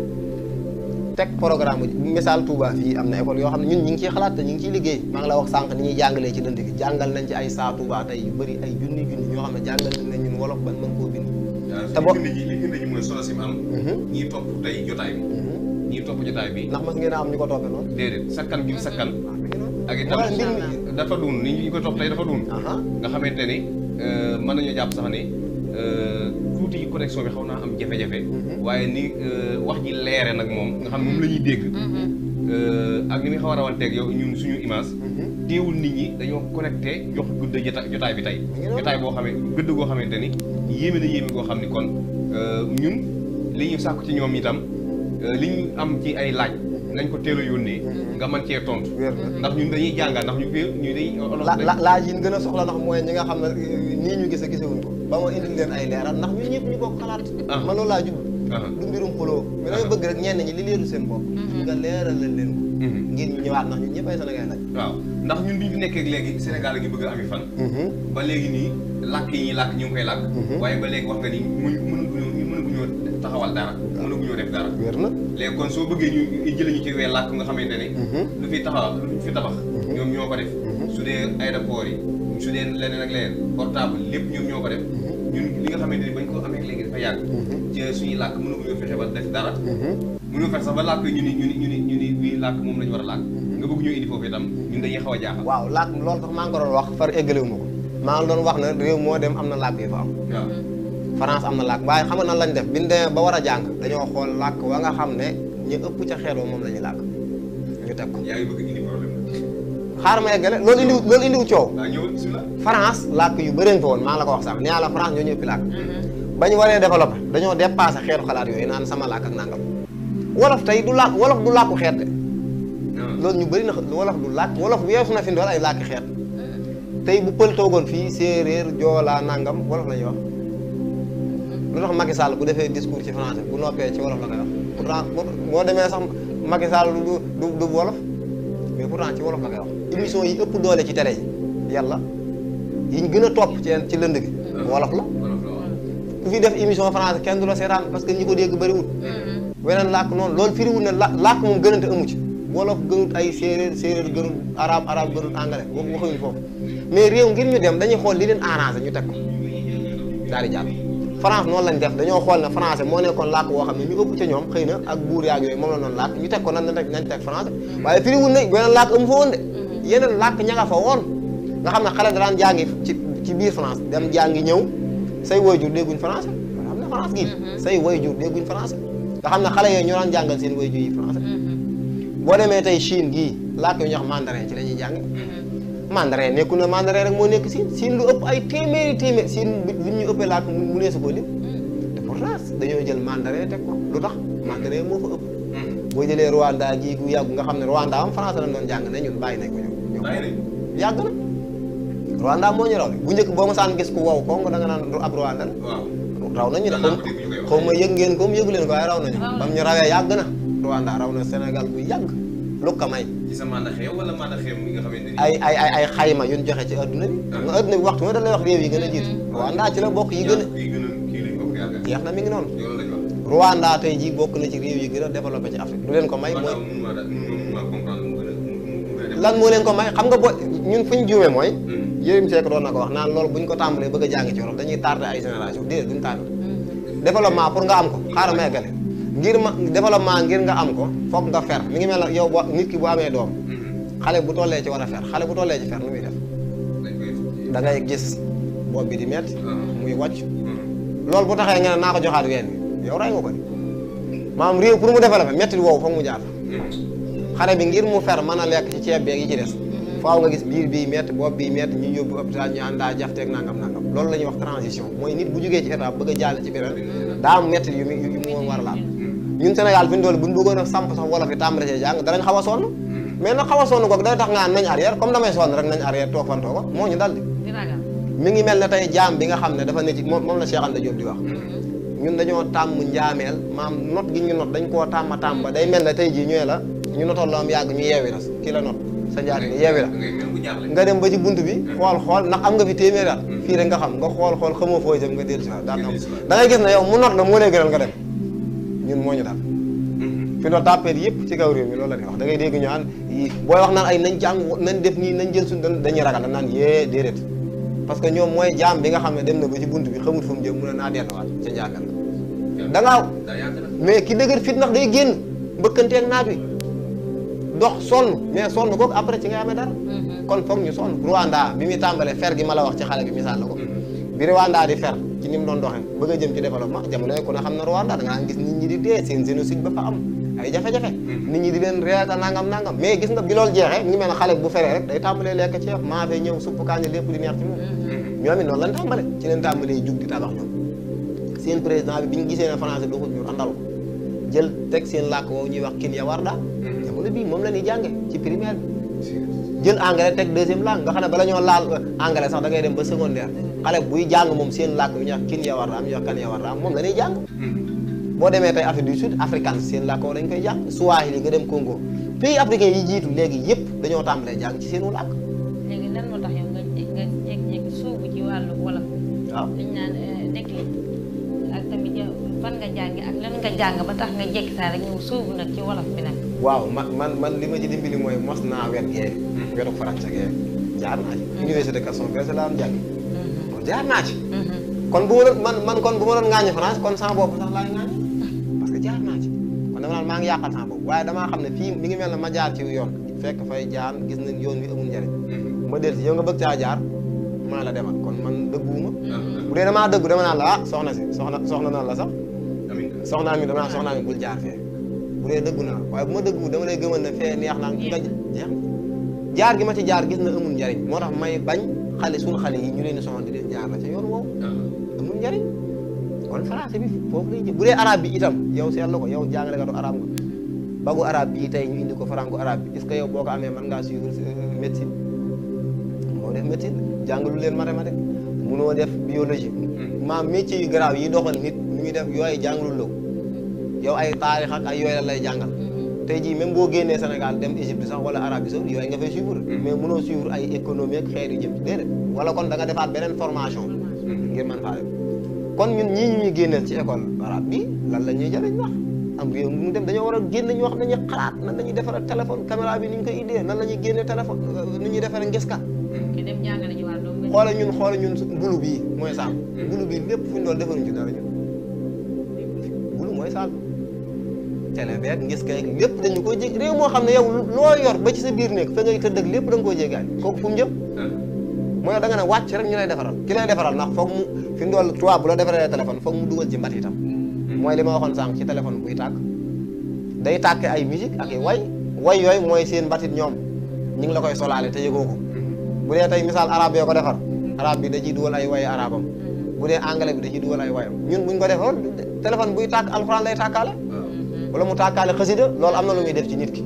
teg programme bu misaal Touba fii am na école yoo xam ne ñun ñu ngi ciy xalaat te ñu ngi ciy liggéey maa ngi la wax sànq ni ñuy jàngalee ci dënd bi jàngal nañ ci ay saa Touba tey yu bëri ay junni ñoo xam ne jàngal nañ ñun wolof ban mën koo bind te boo li gën a ji mooy solo si mu am ñii topp tey jotaay bi ñii topp jotaay bi ndax mas ngeen a am ñu ko toppee noonu déedéet sakkan gi sakkan ak itam dafa duun ni ñu ko topp tey dafa duun nga xamante ni mën nañoo jàpp sax ni tuuti connexion bi xaw naa am jafe-jafe waaye ni wax ji leere nag moom nga xam ne moom la ñuy dégg ak ni muy xaw a rawanteeg yow ñun suñu image teewul nit ñi dañoo connecté jox gëdd jotaay bi tey jotaay boo xamee gëdd goo xamante ni yéeme na yéeme goo xam ni kon ñun li ñu sàkku ci ñoom itam li ñu am ci ay laaj nañ ko teel a yónnee nga mën cee tontu ndax ñun dañuy jàngal ndax ñu dañuy laaj yi gën a soxla ndax mooy ñi nga xam ne nii ñu gis a gisewuñ ko ba ma indil leen ay leeral ndax ñun ñëpp ñu bokk xalaat man loolu laa jublu du mbirum xuloo mais dama bëgg rek ñenn ñi li leeru seen bopp nga leeral leen ko ngir ñu ñëwaat ndax ñun ñëpp ay Sénégal lañ waaw ndax ñun bi ñu nekkee léegi Sénégal a ngi bëgg a ami fan ba léegi nii làkk yi ñuy làkk ñu ngi koy làkk waaye ba léegi wax nga ni mënaguñoo taxawal dara mënaguñoo def dara wér na léegi kon soo bëggee ñu jëlee ñu ci wee làkk nga xamante ne lu fi taxawal lu fi tabax ñoom ñoo ko def su dee aéroport yi su dee leneen ak leneen portable lépp ñoom ñoo ko def ñun li nga xamante ni bañ ko amee léegi dafa yàgg ci suñuy làkk mënaguñoo fexe ba def dara mënoo fexe sax ba làkk ñu ni bii làkk moom lañu war a làkk nga bëgg ñoo indi foofu itam ñun dañuy xaw a jaaxal waaw làkk loolu tax maa ngi ko doon wax far éggalewu ma ko maa ngi doon wax ne réew moo dem am na làkk yi fa am waaw France am na làkk waaye xam nga nan lañ def bi ñu demee ba war a jàng dañoo xool làkk wa nga xam ne ñu ëpp ca xeet moom la ñuy làkk ñu teg ko. yaa ngi bëgg indi problème xaaral ma eggale loolu indiwu coow. waaw ñëwal bismillah. France làkk yu bëri fa woon maa ngi la ko wax sax nee naa la France ñoo ñu ëppi làkk. ba ñu waree développé dañoo dépassé xeetu xalaat yooyu naan sama làkk ak nangam. wolof tey du làkk wolof du làkku xeet de. loolu ñu bëri na wolof du làkk wolof weesu na fi ndool ay làkki xeet. tey bu pël toogoon fii séeréer joolaa nangam wolof la ñuy wax. lu tax Macky Sall bu defee discours ci français bu noppee ci wolof la koy wax pourtant boo demee sax Macky Sall du wolof mais pourtant ci wolof la koy wax. émission yi ëpp doole ci télé yi yàlla yi ñu gën a topp ci lënd gi wolof la. ku fi def émission français kenn du la seetaan parce que ñi ko dégg bëriwul. weneen làkk noonu loolu firiwul ne làkk moom gënante amu ci wolof gënut ay séeréer gënut arabe gënut anglais boobu waxuñu foofu mais réew ngir ñu dem dañuy xool li leen arrangé ñu teg ko daal di jàll. France noonu lañ def dañoo xool ne français moo nekkoon làkk woo xam ne ñu ëpp ca ñoom xëy na ak buur yaag yooyu moom la noonu làkk ñu teg ko nañ teg français waaye firiwul ne beneen làkk amu fa woon de yeneen làkk ña nga fa woon nga xam ne xale da daan jàngi ci biir France dem jàngi ñëw say waajur dégguñ français xam ne France gi say waajur dégguñ français nga xam ne xale yooyu ñoo daan jàngal seen waajur yi français boo demee tey Chine gii làkk yu ñuy wax mandarin ci la ñuy jàng mandarin nekkul na mandarin rek moo nekk Siin lu ëpp ay téeméeri Siin bu ñu ëppee làkk mu nee su ko lim te pourtant dañoo jël mandarin teg ko lu tax mandarin moo fa ëpp boo jëlee Rwanda gii gu yàggu nga xam ne Rwanda am français lañ doon jàng ne ñun bàyyi nañ ko ñoom yàgg na Rwanda moo ñu raw bu njëkk boo ma saan gis ku wow Congo da nga naan ab Rwanda la raw nañu de xaw ma yëg ngeen comme yëgu leen ko waaye raw nañu bam ñu rawee yàgg na Rwanda raw na Sénégal bu yàgg lu ko may ci sa mandaxew wala mandaxew mi nga xamante ni ay xayma yu ñu joxe ci adduna bi nga adduna bi waxtu nga da lay wax réew yi gën a jiitu Rwanda ci la bokk yi gën a jeex na mi ngi noonu Rwanda tey jii bokk na ci réew yi gën a développé ci Afrique lu leen ko may mooy lan moo leen ko may xam nga ñun fu ñu juumee mooy Yérim Seck doon na ko wax naan loolu bu ñu ko tàmbalee bëgg a jàng ci wolof dañuy tardé ay génération déedéet duñu tardé développement pour nga am ko xaaral ma eggale développement ngir nga am ko foog nga fer mi ngi mel ne yow nit ki bu amee doom xale bu tollee ci war a fer xale bu tollee ci fer nu muy def da ngay gis bopp bi di metti muy wàcc loolu bu taxee nga ne naa ko joxaat ween bi yow ray nga ko de maanaam réew pour mu développé métti woowu foog mu jaar xale bi ngir mu fer mën a lekk ci ceeb beeg yi ci des faaw nga gis biir bii métti bopp bii métti ñu yóbbu hôpital ñu àndaa jafteeg nangam loolu la ñuy wax transition mooy nit bu jógee ci étape bëgg a jàll ci beneen daa am métti yu mu war a laal ñun Sénégal fi ñu dool buñ bëggoon a samp sax wolof yi tàmbale ci jàng danañ xaw a sonn mais nag xaw a sonn ko day tax nga nañ arrière comme damay sonn rek nañ arrière toog fan tooga moo ñu dal di mi ngi mel ne tey jaam bi nga xam ne dafa ne ci moom la Cheikh Anta Diop di wax ñun dañoo tàmm njaameel maam not gi ñu not dañ koo tàmm ba day mel ne tey jii ñëwee la ñu notoon la am yàgg ñu yeewi la ki la not sa njaati ni yeewi la nga dem ba ci bunt bi xool ndax am nga fi téeméer at fii rek nga xam nga xool xamoo fooy jëm nga dellu si waat daal da ngay gis ne yow mu not la moo lay gënal nga dem ñun moo ñu daal fi doon tàppeel yëpp ci kaw réew mi loolu la di wax da ngay dégg ñu naan booy wax naan ay nañ jàng nañ def nii nañ jël suñ dañuy ragal da naan yee déedéet parce que ñoom mooy jaam bi nga xam ne dem na ba ci bunt bi xamut fu mu jëm mun a naa delluwaat ca njàngal da ngaa mais ki dëgër fit ndax day génn mbëkkanteeg naat wi dox sonn mais sonn kooku après ci nga amee dara kon foog ñu sonn Rwanda bi muy tàmbalee fer gi ma la wax ci xale bi misaal la ko bi Rwanda di fer ci ni mu doon doxee bëgg a jëm ci développement jamono yi ku ne xam na Rwanda da ngaa gis nit ñi di dee seen génocide ba fa am ay jafe-jafe nit ñi di leen reeta nangam mais gis nga bi loolu jeexee ñu mel ne xale bu feree rek day tàmbalee lekk ceeb maa fee ñëw supp kaaña lépp di neex ci moom ñoom it noonu lañ tàmbale ci leen tàmbalee jug di tabax ñoom seen président bi ñu gisee ne français doxul ñu randal ko jël teg seen làkk woowu ñuy wax Kinyarwanda jamono bii moom la ñuy jànge ci primaire bi jël anglais teg deuxième langue nga xam ne bala ñoo laal anglais sax da ngay dem ba secondaire xale buy jàng moom seen làkk yu ñuy wax Kinyarwanda ñu wax Kinyarwanda moom la ñuy jàng boo demee tey Afrique du Sud africain seen làkk woo dañ koy jàng Swahili nga dem Congo pays africain yi jiitu léegi yëpp dañoo tàmbalee jàng ci seenu làkk léegi lan moo tax yow nga jékki-jékki suubu ci wàllu wolof waaw liñ naan déclic ak tamit yow fan nga jàngi ak lan nga jàng ba tax nga jékki saa rek ñëw suubu nag ci wolof bi nag waaw man li ma ci dimbali mooy mos naa wet gee wetu français gee jaar naa ci université Gaston Berger la am jàngi kon jaar naa ci kon bu ma doon man kon bu ma doon ŋaañu France kon sama bopp sax laay ŋaañu parce que jaar naa ci kon dama naan maa ngi yàqal sama bopp waaye damaa xam ne fii mi ngi mel ne ma jaar ci yoon fekk fay jaar gis nañ yoon wi amul njëriñ ma del si yow nga bëgg caa jaar maa la demal kon man dëgguwuma bu dee damaa dëggu dama naan la ah soxna naan la sax soxna mi dama naan soxna mi bul jaar fee bu dee dëggu naa waaye bu ma dëggu dama lay gëmal ne fee neex naa nga jeex jaar gi ma ci jaar gis na amul njëriñ moo tax may bañ suñu xale yi ñu leen di soxla di leen jaar la ca yoon woowu amul njëriñ kon français bi foofu lay jëm bu dee arabe bi itam yow seetlu ko yow jàngalekatu arabe nga bagu arabe bi tey ñu indi ko franco arabe bi est-ce que yow boo ko amee mën ngaa suivre médecine moo def médecine jàngalu leen mathématique munoo def biologie maam métier yu garaaw yi doxal nit ñu ngi def yooyu jàngalul law yow ay taarix ak ay yooyu la lay jàngal tey jii même boo génnee Sénégal dem Égypte sax wala Arabie Saoudite yooyu nga fay suivre mais munoo suivre ay économie ak xeet yu jëm déedéet wala kon da nga defaat beneen formation ngir mën faa dem kon ñun ñii ñu ñuy génneel ci école arabe bi lan la ñuy jëriñ wax am réew mu dem dañoo war a génne ñoo xam ne dañuy xalaat nan la ñuy defaree téléphone caméra bi ni ñu koy indee nan la ñuy génnee téléphone ni ñuy defaree ngeska xoola ñun bulu bii mooy saam bulu bii lépp fu ñu doon defaruñ ci dara ñun bulu mooy saam télé beeg ngeska yeeg lépp dañu koy jég réew moo xam ne yow loo yor ba ci sa biir nekk fa ngay tëdd ak lépp da nga koy jéggaay kooku fu mu jëm mooy da nga ne wàcc rek ñu lay defaral ki lay defaral ndax foog mu fi mu doon tubaab bu la defaree téléphone foog mu dugal ci mbat itam mooy li ma waxoon sànq ci téléphone buy tàkk day tàkk ay musique ak i way yooyu mooy seen mbatit ñoom ñu ngi la koy solaale te yëgoo ko bu dee tey misaal arabe yoo ko defar arabe bi da ciy dugal ay wayi arabam bu dee anglais bi da ciy dugal ay wayam ñun buñ ko defar téléphone buy tàkk alxuraan lay tàkkaale wala mu tàkkaale xasida loolu am na lu muy def ci nit ki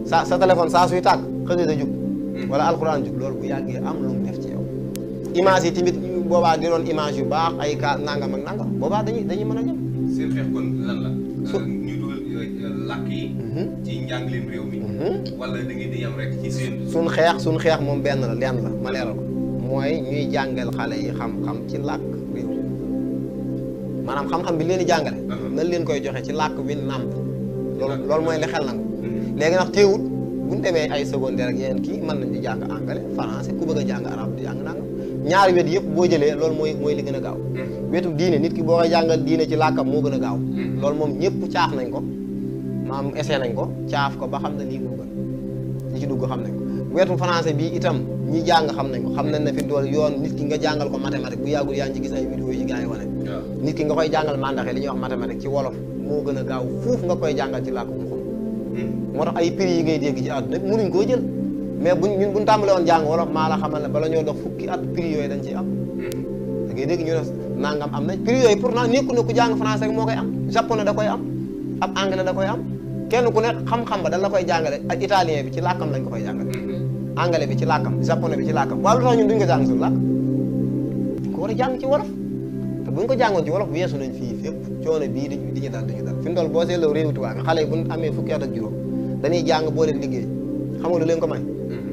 sa téléphone saa suy tàkk xasida jug wala alxuraan jug loolu bu yàggee am lu mu def ci yow image yi tamit boobaa di doon image yu baax ay ka nangam ak nangam boobaa dañuy mën a jëm seen xeex kon lan la ñu dugal làkk yi ci njàngaleem réew mi wala da ngeen di yam rek ci seen suñ xeex moom benn la lenn la ma leeral ko mooy ñuy jàngal xale yi xam-xam ci làkk réew maanaam xam-xam bi leen di jàngale nañ leen koy joxe ci làkk wi nàmp loolu mooy li xel nangu léegi nag teewut buñ demee ay secondaire ak yeneen kii mën nañ di jàng anglais français ku bëgg a jàng arabe di jàng nangam ñaari wet yëpp boo jëlee loolu mooy li gën a gaaw wetu diine nit ki boo koy jàngal diine ci làkkam moo gën a gaaw loolu moom ñëpp caaf nañ ko maam essayé nañ ko caaf ko ba xam ne lii moo gën ñi ci dugg xam nañ ko wetu français bi itam ñi jàng xam nañ ko xam nañ ne fi dool yoon nit ki nga jàngal ko mathématique bu yàggul yaa ngi ci gis ay vidéo yi gars yi wane nit ki nga koy jàngal mandaxe li ñuy wax mathématique ci wolof moo gën a gaaw fuuf nga koy jàngal ci làkk bu mu xam moo tax ay prix yi ngay dégg ci àdduna bi mënuñ koo jël mais buñ tàmbale woon jàng wolof maa la xamal ne bala ñoo dox fukki at prix yooyu dañ ciy am da ngay dégg ñu ne nangam am nañ prix yooyu pourtant nekku ne ku jàng français moo koy am japonais da koy am ab anglais da koy am kenn ku ne xam-xam ba dañ la koy jàngale ak italien bi ci làkkam lañ ko koy jàngale anglais bi ci làkkam japonais bi ci làkkam waaw lu tax ñun duñ ko jàng suñu làkk ko war a jàng ci wolof te buñ ko jàngoon ci wolof weesu nañ fii fépp coono bii di ñu dal fi mu toll boo seetloo réewu tubaab bi xale yi buñ amee fukki at ak juróom dañuy jàng boo leen liggéey xam nga lu leen ko may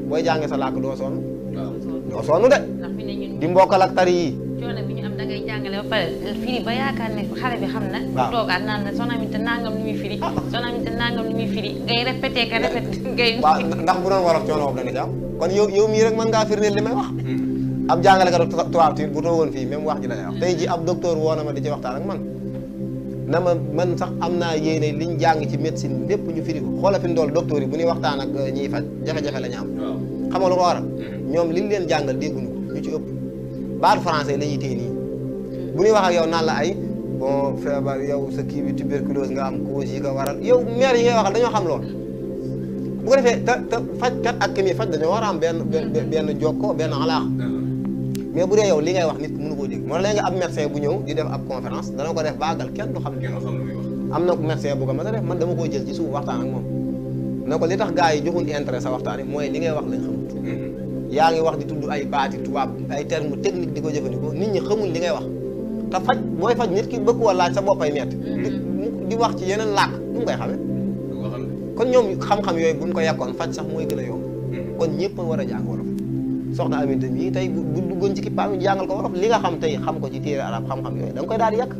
booy jàngee sa làkk doo sonn de di mbokkal ak tari yi coono bi ñu am da ngay jàngale ba pare firi ba yaakaar ne xale bi xam na bu toogaat naan la Soxna Aminta nangam lu muy firi Soxna Aminta nangam lu muy firi ngay répété ka répété ngay waaw ndax bu doon wolof coono boobu da nga ci am kon yow mii rek mën ngaa firndeel li may wax ab jàngalekat tubaab bu toogoon fii même wax ji lay wax tey ji ab docteur woo na ma di ci waxtaan ak man na man sax am naa yéene liñ jàng ci médecine lépp ñu firi ko xoola fi ndool docteur yi bu ñuy waxtaan ak ñiy faj jafe-jafe la ñu am xam nga lu ko waral ñoom liñ leen jàngal dégguñu ko ñu ci ëpp baatu français la ñuy téye nii bu ñuy wax ak yow naan la ay bon feebar yow sa kii bi tuberculose nga am cause yi ko waral yow maire yi ngay waxal dañoo xam lool bu ko defee te fajkat ak ki muy faj dañoo war a am benn jokkoo benn xalaax mais bu dee yow li ngay wax nit mënu koo dégg moo léegi nga ab médecin bu ñëw di def ab conférence dana ko def baagal kenn du xam am na médecin bu ko mën a def man dama koo jël ci suuf waxtaan ak moom ne ko li tax gars yi joxuñ intérêt sa waxtaan yi mooy li ngay wax lañ xamut yaa ngi wax di tudd ay baati tubaab ay terme technique di ko jëfandikoo nit ñi xamul li ngay wax te faj booy faj nit ki bëgg koo laaj sa boppay metti di wax ci yeneen làkk nu mu koy xamee kon ñoom xam-xam yooyu buñ ko yàkkoon faj sax mooy gën a yomb kon ñëpp war a jàng wolof soxna Aminta mii tey bu duggoon ci kippaam ñu jàngal ko wolof li nga xam tey xam ko ci téere arab xam-xam yooyu da nga koy daal di yàq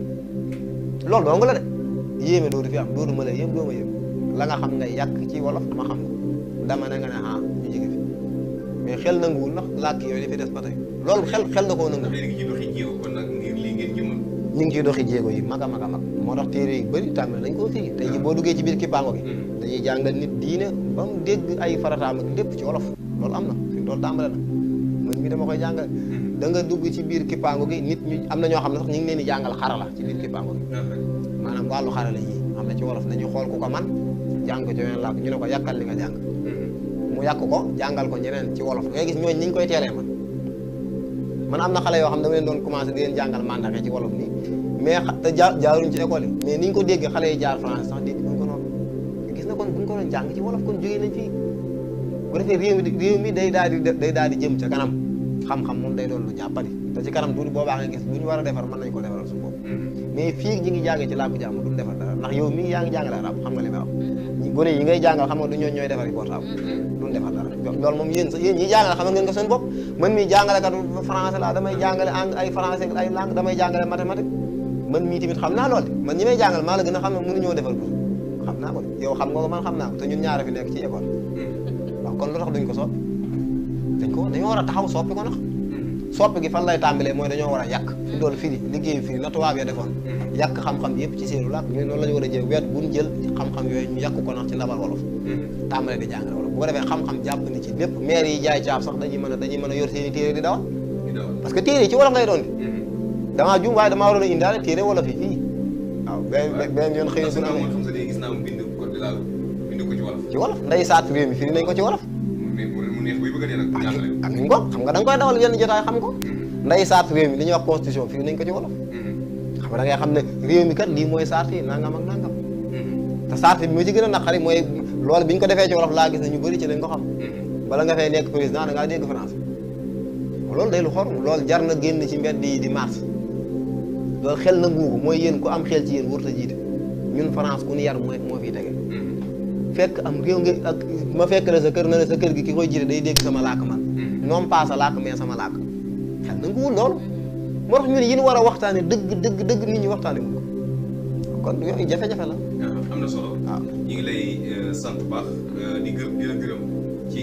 loolu dong la de yéeme doodu fi am doodu ma la yéem doo ma yéem la nga xam nga yàq ci wolof ma xam dama ne nga ne ah ñu jóge fi mais xel nanguwul ndax làkk yooyu li fi des ba tey loolu xel na koo nanguwul ñu ngi ciy doxi jéego yi mag a mag a mag moo tax téere yu bëri tàmbali nañ koo fii tey ji boo duggee ci biir kippaango gi dañuy jàngal nit diine ba mu dégg ay farataam ak lépp ci wolof loolu am na fi loolu tàmbale na man mi dama koy jàngal da nga dugg ci biir kippaango gi nit ñu am na ñoo xam ne sax ñu ngi leen di jàngal xarala ci biir kippaango gi maanaam wàllu xarala yi am na ci wolof dañuy xool ku ko man jàng ko ci weneen làkk ñu ne ko yàkkal li nga jàng mu yàq ko jàngal ko ñeneen ci wolof ngay gis ñooñu ni ñu koy teelee man am na xale yoo xam ne dama leen doon commencé di leen jàngal mandaxe ci wolof nii mais te jaaruñ ci école yi mais ni ñu ko déggee xale yi jaar français sax dégg buñ ko noonu gis na kon buñ ko doon jàng ci wolof kon jógee nañ fii bu defee réew mi day daal di jëm ca kanam xam-xam moom day doon lu jàppandi te ci kanam tuuti boobaa nga gis lu ñu war a defar mën nañ ko defaral su bopp mais fii ñi ngi jàngee ci làkku jàmm duñ defar dara ndax yow mii yaa ngi jàngale arab xam nga li may wax gone yi ngay jàngal xam nga du ñooy defar yi portable duñ defar dara loolu moom yéen ñi jàngale xam ngeen ko seen bopp man mii jàngalekat français la damay jàngale ay français ay langue damay jàngale mathématique man mii tamit xam naa loolu de man ñi may jàngal maa la gën a xam ne mënuñoo defar ko xam naa ko yow xam nga ko man xam naa ko te ñun ñaara fi nekk ci école waaw kon lu tax duñ ko soppi dañoo war a taxaw soppi ko nax soppi gi fan lay tàmbalee mooy dañoo war a yàq fi doon firi liggéeyu firi na tubaab ya defoon yàq xam-xam yëpp ci seenu làkk ñun loolu la ñu war a jël weet buñ jël xam-xam yooyu ñu yàq ko nax ci ndabal wolof tàmbalee di jàngale wolof bu ko defee xam-xam jàpp ni ci lépp maire yi jaay caaf sax dañuy mën a yor seeni téere di dawal parce que téere yi ci wolof lay doon di damaa juum waaye damaa waroon a indaale téere wolof yi fii waaw benn yoon xëy na suñu amee gis naa mu bind ko ci wolof ci wolof nday saat réew mi firi nañ ko ci wolof ak nañ ko xam nga da nga koy dawal yenn jotaay xam ko nday saat réew mi li ñuy wax constitution firi nañ ko ci wolof xam nga da ngay xam ne réew mi kat lii mooy saat yi nangam ak nangam te saat bi moo ci gën a naqari mooy loolu bi ñu ko defee ci wolof laa gis ne ñu bëri ci lañ ko xam bala nga fay nekk président da ngaa dégg français loolu day lu xorom loolu jar na génn ci mbedd yi di mars loolu xel na nguugu mooy yéen ku am xel ci yéen warut a jiite ñun France ku ñu yar moo fiy tege fekk am réew nga ak ma fekk la sa kër na la sa kër gi ki koy jiite day dégg sama làkk man non pas sa làkk mais sama làkk xel na nguwul loolu moo tax ñu ne yéen war a waxtaane dëgg nit ñi waxtaane wu ko kon yooyu jafe-jafe la am na solo waaw ñu ngi lay sant bu baax di la gërëm ci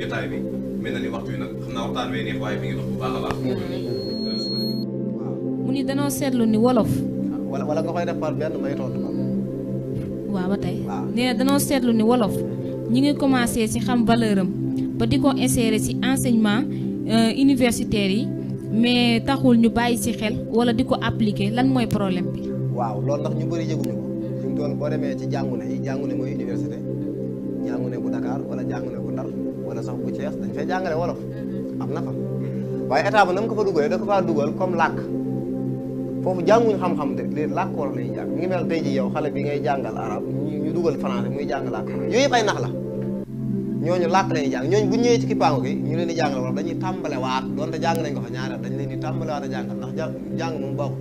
jotaay bi mel na ni waxtu bi nag xam naa waxtaan wee neex waaye mi ngi dox bu baax a baax mu ni danoo seetlu ni wolof wala nga koy def par benn may tontu ko waaw ba tey nee na danoo seetlu ni wolof ñi ngi commencé ci xam valeur am ba di ko insérer ci enseignement universitaire yi mais taxul ñu bàyyi ci xel wala di ko appliquer lan mooy problème bi. waaw loolu ndax ñu bëri yëguñu ko fi mu toll boo demee ci jàngune yi jàngune mooy université jàngune bu Dakar wala jàngune bu Ndar wala sax bu Thiès dañ fay jàngale wolof am na fa waaye état ba na mu ko fa dugalee da ko faa dugal comme làkk foofu jànguñu xam-xam de léegi làkk wolof la ñuy jàng mi ngi mel tey ji yow xale bi ngay jàngal arab ñu dugal français muy jàng làkk yooyu yëpp ay nax la ñooñu làkk la ñuy jàng ñooñu bu ñëwee ci kippaango gi ñu leen di jàngal wolof dañuy tàmbale waat doonte jàng nañ ko fa ñaareel dañ leen di tàmbale waat a jàngal ndax jàng moom baaxul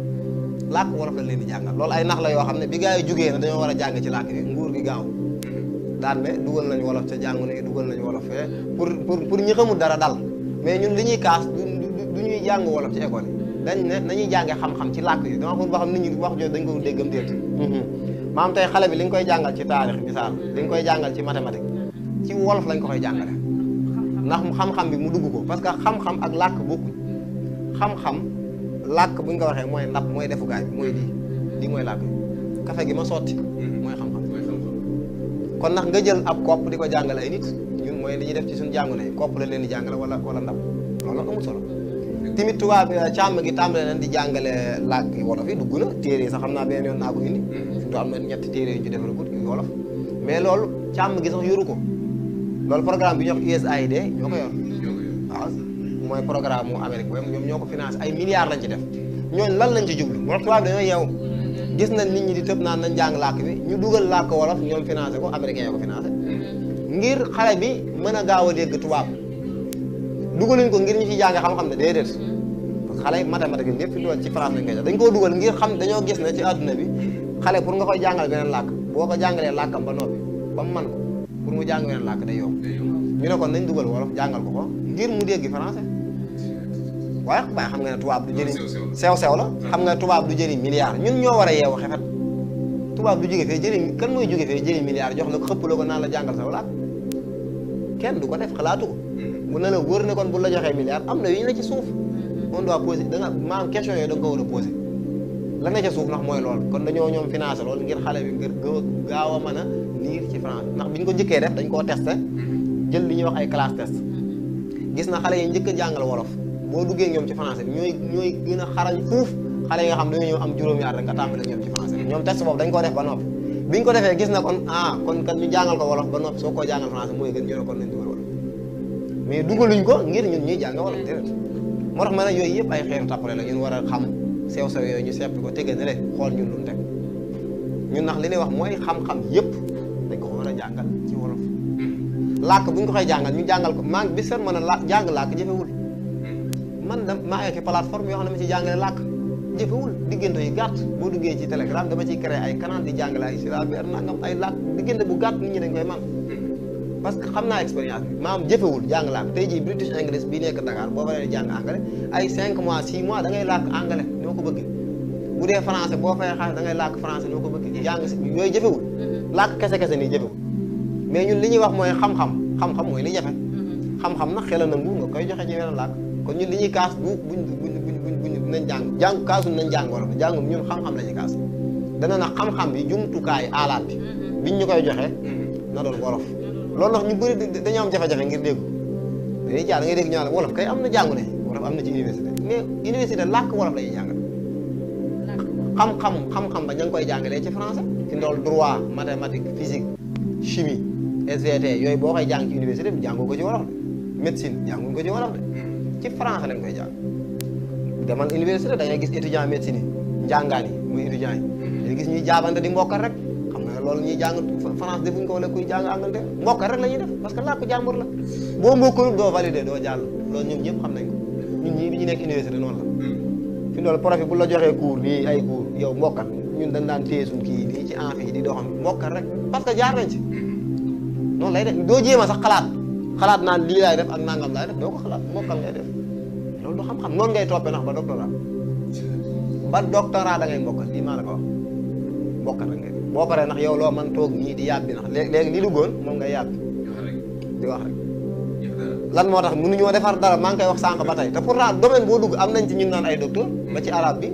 làkk wolof lañ leen di jàngal loolu ay nax la yoo xam ne bi gars yi jógee na dañoo war a jàng ci làkk bi nguur gi gaaw daan ne dugal nañ wolof ca jàngu ne dugal nañ wolof fee pour ñi xamul dara dal mais ñun li ñuy kaas du ñuy jàng wolof ci école yi dañ ne nañuy jàngee xam-xam ci làkk yi dama xamul ba xam nit ñi wax jooju dañ ko déggam déet maam tey xale bi li nga koy jàngal ci taarix misaal li nga koy jàngal ci mathématique ci wolof lañ ko koy jàngale ndax xam-xam bi mu dugg ko parce que xam-xam ak làkk bokkuñ xam-xam làkk buñ ko waxee mooy ndab mooy defukaay bi mooy lii mooy làkk kafe gi ma sotti mooy xam-xam kon ndax nga jël ab kopp di ko jàngale ay nit ñun mooy li ñuy def ci suñu jàngu ne kopp la leen di jàngale wala ndab loolu amul solo tamit tubaab bi càmm gi tàmbale nañ di jàngale làkk wolof yi dugg na téere yi sax xam naa benn yoon naa ko indi surtout am na ñetti téere yu ñu defal ko wolof mais loolu càmm gi sax yoru ko loolu programme bi ñu wax USAID ñoo ko yor waaw mooy programme mu Amérique boobu ñoom ñoo ko financé ay milliards lañ ci def ñooñu lan lañ ci jublu moo tax tubaab bi dañoo yeewu gis nañ nit ñi di tëb naan nañ jàng làkk bi ñu dugal làkk wolof ñoom financé ko américain yoo ko financé ngir xale bi mën a gaaw a dégg tubaab dugaluñ ko ngir ñu ci jàng xam-xam ne déedéet parce que xale yi mathématique yi lépp fi doon ci France lañ koy def dañ koo dugal ngir xam dañoo gis ne ci àdduna bi xale pour nga koy jàngal beneen làkk boo ko jàngalee làkkam ba noppi ba mu man ko pour mu jàng beneen làkk day yomb ñu ne kon nañ dugal wolof jàngal ko ngir mu dégg français waaye xam nga ne tubaab du jëriñ sew-sew la xam nga tubaab du jëriñ milliard ñun ñoo war a yeewu xefet tubaab du jóge fee jëriñ kan mooy jóge fee jëriñ milliard jox la ko xëpp la ko naan la jàngal saw làkk kenn du ko def xalaatu ko bu ne la wóor ne kon bu la joxee milliard am na yu ñu la ci suuf on doit poser da nga maanaam question yooyu da nga ko war a poser la ne ca suuf ndax mooy lool kon dañoo ñoom financé lool ngir xale bi ngir gaaw a mën a liir ci France ndax bi ñu ko njëkkee def dañ koo testé jël li ñuy wax ay classe test gis na xale yi njëkk a jàngal wolof boo duggee ñoom ci français bi ñooy gën a xarañ fuuf xale yi nga xam dañoo ñëw am juróomi at rek nga tàmbale ñoom ci français bi ñoom test boobu dañ koo def ba noppi biñ ko defee gis na kon kon kat ñu jàngal ko wolof ba noppi soo koo jàngal français mooy gën ñu ne kon nañ dugal wolof mais dugaluñ ko ngir ñun ñuy jàng wolof déedéet moo tax ma ne yooyu yëpp ay xeetu tappale la ñun war a xam sew-sew yooyu ñu seppi ko tege ne le xool ñun lu ñu teg ñun ndax li ñuy wax mooy xam-xam yëpp dañ ko war a jàngal ci wolof làkk bu ñu ko koy jàngal ñu jàngal ko maa ngi bi seet mën a jàng làkk jëfewul man maa ngi ci plateforme yoo xam ne ma ci jàngale làkk jëfewul diggante yu gàtt boo duggee ci Telegram dama ciy créé ay canal di jàngale ay siraber nangam ay làkk diggante bu gàtt nit ñi dañ koy man parce que xam naa expérience bi maanaam jëfewul jàng làkk tey jii British English bi nekk Dakar boo paree jàng anglais ay 5 mois 6 mois da ngay làkk anglais noo ko bëggee bu dee français boo fay xaalis da ngay làkk français noo ko bëggee jàng si yooyu jëfewul làkk kese-kese nii jëfewul mais ñun li ñuy wax mooy xam-xam mooy li jafe xam-xam nag xel na nga koy joxe ci weneen làkk kon ñun li ñuy kaas buñ nañ jàng kaasul nañ jàng wala jàngum ñun xam-xam la ñuy kaas dana na xam-xam bi jumtukaay aalaat bi biñ ñu koy joxe na doon wolof loolu ndax ñu bëri dañoo am jafe-jafe ngir dégg dañuy jaar da ngay dégg ñu naan wolof kay am na jàngu ne wolof am na ci université mais université làkk wolof la ñuy jàngal xam-xam ba ña ngi koy jàngalee ci français fi ndool droit mathématique physique chimie SVT yooyu boo koy jàng ci université bi jàngoo ko ci wolof de médecine jànguñ ko ci wolof de ci français lañ koy jàng demal université da ngay gis étudiant médecine yi njàngaan yi muy étudiant yi dañuy gis ñuy jaabante di mbokkal rek xam nga loolu ñuy jàng France defuñ ko wala kuy jàng Angleterre mbokkal rek la ñuy def parce que làkku jàmbur la boo mbokkalul doo validé doo jàll loolu ñoom ñëpp xam nañ ko ñun ñii bi ñu nekk université noonu la fi loolu prof bu la joxee cours nii ay cours yow mbokkal ñun dañ daan téye suñ kii nii ci amphi yi di doxam mbokkal rek parce que jaar nañ ci noonu lay def doo jéem a sax xalaat naan lii laay def ak nangam laay def doo ko xalaat mbokkal ngay def loolu du xam-xam noonu ngay toppee ndax ba doctorat da ngay mbokkal lii maa la ko wax mbokkal rek ngay def boo paree ndax yow loo man toog nii di yàbbi ndax léegi li duggoon moom ngay yàbbi di wax rek lan moo tax mënuñoo defar dara maa ngi koy wax sànq ba tey te pourtant domaine boo dugg am nañ ci ñun naan ay docteur ba ci arabe bi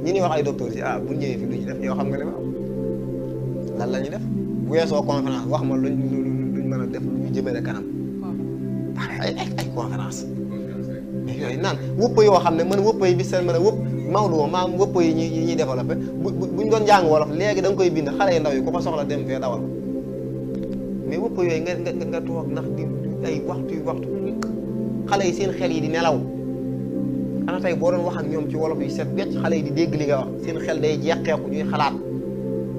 ñi ñuy wax ay docteur ci arabe bu ñëwee fi lu ñu def yow xam nga li ma lan la ñuy def bu weesoo conférence wax ma luñ mën a def lu ñu jëmale kanam ay conférence mais yooyu naan wëpp yoo xam ne man wëpp yi bi seen mën a wëpp Maodo maam wëpp yi ñuy développé buñ doon jàng wolof léegi da nga koy bind xale yu ndaw yi ku ko soxla dem fee dawal mais wëpp yooyu nga toog ndax di ay waxtu xale yi seen xel yi di nelaw ana tey boo doon wax ak ñoom ci wolof yu set wecc xale yi di dégg li nga wax seen xel day jeexeeku ñuy xalaat.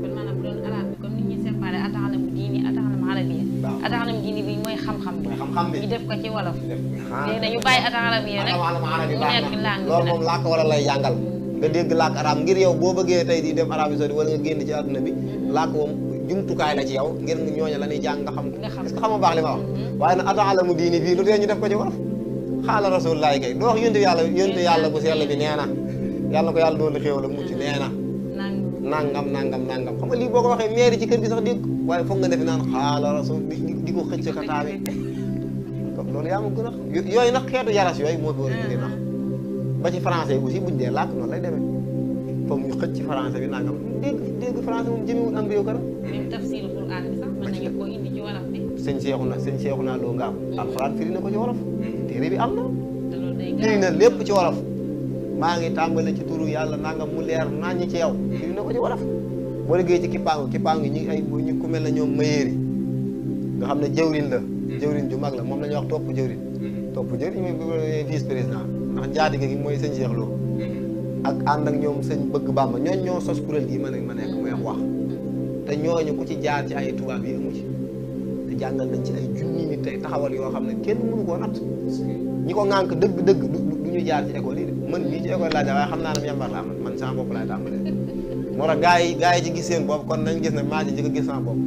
kon maanaam bu doon arabe bi comme ni ñuy séparé ata'lamu diini ata'lamu arabiyya. waaw ata'lamu diini bi mooy xam-xam bi. ñu def ko ci wolof. léegi dañu bàyyi ata'lamu yi rek mu nekk langue loolu moom làkk wala lay jàngal nga dégg làkk arab ngir yow boo bëggee tey di dem Arabie Saoudite wala nga génn ci àdduna bi làkk moom jumtukaay la ci yow ngir ñooña la ñuy jàng nga xam est-ce que xam nga baax li ma wax waaye nag ata'lamu diini fii lu tee ñu def ko ci wolof xaala rasulullah kay doo wax yonte yàlla bu sell bi nee na yàlla ko yàlla doon xéewal ak mucc nee na nangam xam nga lii boo ko waxee maire ci kër gi sax dégg waaye foog nga defe naan xaala rasul di ko xëcc ka taawi loolu yaa ma gën a yooyu nag xeetu yaras yooyu moo fi war a jóge nax ba ci français aussi buñ dee làkk noonu lay demee foog ñu xëcc ci français bi nangam dégg français moom jëmewul am réew kara même tafsir Qur'an bi sax mën nañu ko indi ci wolof bi sëñ seexu naa loo nga am alxuraan firi na ko ci wolof téere bi am na firi na lépp ci wolof maa ngi tàmbale ci turu yàlla nangam mu leer naññ ci yow firi na ko ci wolof boo liggéey ci kippaangu ñi ay ñu ku mel na ñoom mayeeri nga xam ne jëwrin la jëwrin ju mag la moom la ñuy wax topp jëwrin mooy vice président ndax njaatige gi mooy sëñ Cheikh Lo ak ànd ak ñoom sëñ bëgg Bàmba ñoo sos kuréel gi ma nekk mooy wax te ñooñu ku ci jaar ci ay tubaab yi amu ci te jàngal nañ ci ay junni nit tey taxawal yoo xam ne kenn mënu koo natt ñi ko ŋànk dëgg du ñu jaar ci école yi de man mii ci école laa jaar waaye xam naa ne yambar laa man sama bopp laay tàmbalee moo tax gaa yi ci gis seen bopp kon nañ gis ne maa ci njëkk a gis sama bopp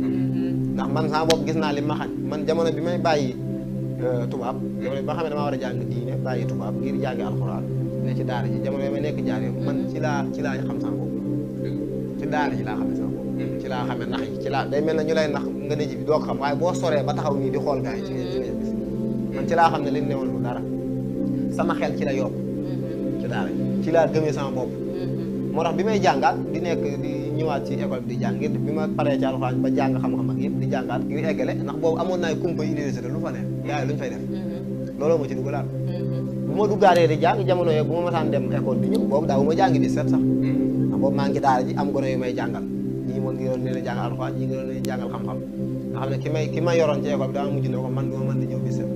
ndax man sama bopp gis naa li ma xañ man jamono bi may bàyyi tubaab jamono bi ba xam ne damaa war a jàng diine bàyyi tubaab ngir jàngi alxuraan ne ci daara ji jamono bi may nekk jaar yoon man ci laa xam sama bopp ci daara ji laa xamee sama bopp ci laa xamee nax yi ci laa day mel na ñu lay nax nga ne ji bi doo ko xam waaye boo soree ba taxaw nii di xool gaa yi ci nga gis man ci laa xam ne li newoon lu dara sama xel ci la yokk ci daara ji ci laa gëmee sama bopp moo tax bi may jàngaat di nekk di ñëwaat ci école bi di jàng ngir bi ma paree ci alxuraan ba jàng xam-xam ak yëpp di jàngaat ngir eggale ndax boobu amoon naay kumpa université lu fa ne gars yi lu ñu fay def looloo ma ci dugalaat bu ma duggaatee di jàng jamono yooyu bu ma masaan dem école bi ñëw boobu daaw bu ma jàngi di set sax ndax boobu maa ngi daara ji am gone yu may jàngal ñii moom ngi doon leen a jàngal alxuraan ñii ngi doon leen jàngal xam-xam nga xam ne ki may yoroon ci école bi dama mujj ne ko man duma mën di ñëw di set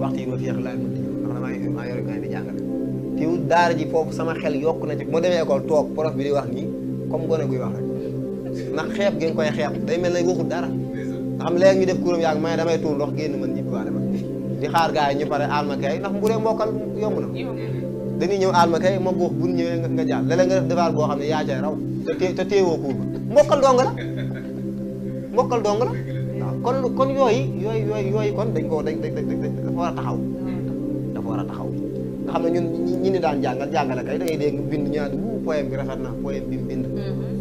waxtu yi ma féex laay mën di ñëw ndax damaa yore gone di jàngale teew daara ji foofu sama xel yokk na ci moo demee école toog prof bi di wax nii comme gone guy wax rek ndax xeeb gi nga koy xeeb day mel ne waxul dara nga xam léegi ñu def kuréel yàgg may damay tuur ndox génn man ñibbi waale ma di xaar gars yi ñu pare alma kay ndax mburee mbokkal yomb na dañuy ñëw alma kay ma góox bu ñëwee nga jàll léeg-léeg nga def defaat boo xam ne yaa cay raw te téewoo kuur ba mbokkal dong la waaw kon yooyu kon dañ dafa war a taxaw nga xam ne ñun ñi ni daan jàngale kay da ngay dégg bind ñaari poème bi rafet na poème bi mu bind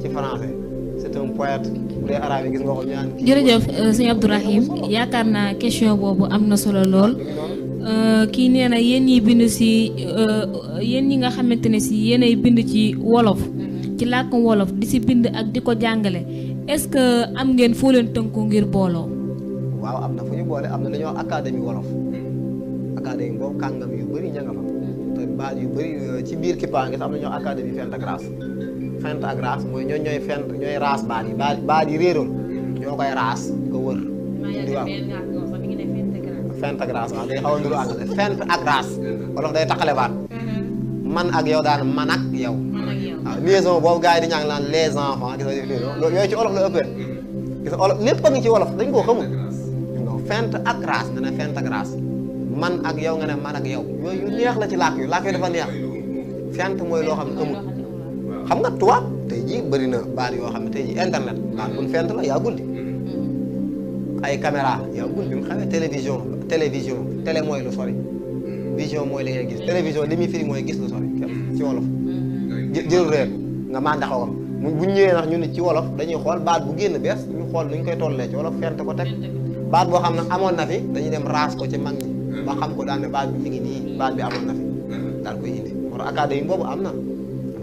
ci français c'est un poète bu dee arabe yi gis nga ko ñaan jërëjëf sëñ Abdourahim yaakaar naa question boobu am na solo lool kii nee na yéen ñi bind si yéen ñi nga xamante ne si yéenay bind ci wolof ci làkkum wolof di si bind ak di ko jàngale est-ce que am ngeen foo leen tënku ngir booloo waaw am na fu ñu boole am na dañoo wax académie wolof académie boobu kàngam yu bëri ña nga fa te baat yu bëri ci biir kippaa ngi am na ñoo académie fent ak raas mooy ñooy raas baat yi réeroon ñoo koy raas ko wër di wax fent ak raas waaw day xaw a nduru àngale fent ak raas wolof day taqale baat man ak yow daan man ak yow waaw liaison boobu gars yi di ñàng naan les enfants gis nga yooyu ci olof la ëppee gis nga olof lépp a ngi ci wolof dañ koo xamul fent ak raas nga ne fent ak raas man ak yow nga ne man ak yow yooyu yu neex la ci làkk yu dafa neex fent mooy loo xam ne amul xam nga tubaab tey jii bëri na baat yoo xam ne tey jii internet baat buñ fent la yaa guddi ay caméra yaa guddi bi mu xamee télévision télé mooy lu sori vision mooy li ngay gis télévision li muy firi mooy gis lu sori ci wolof jël réer nga mandaxawam bu ñëwee nag ñu ne ci wolof dañuy xool baat bu génn bees ñu xool nu ñu koy tollee ci wolof fent ko teg baat boo xam ne amoon na fi dañuy dem raas ko ci mag ñi ba xam ko daal ne baat bi fi ngi nii baat bi amoon na fi daal koy indi moo tax académie boobu am na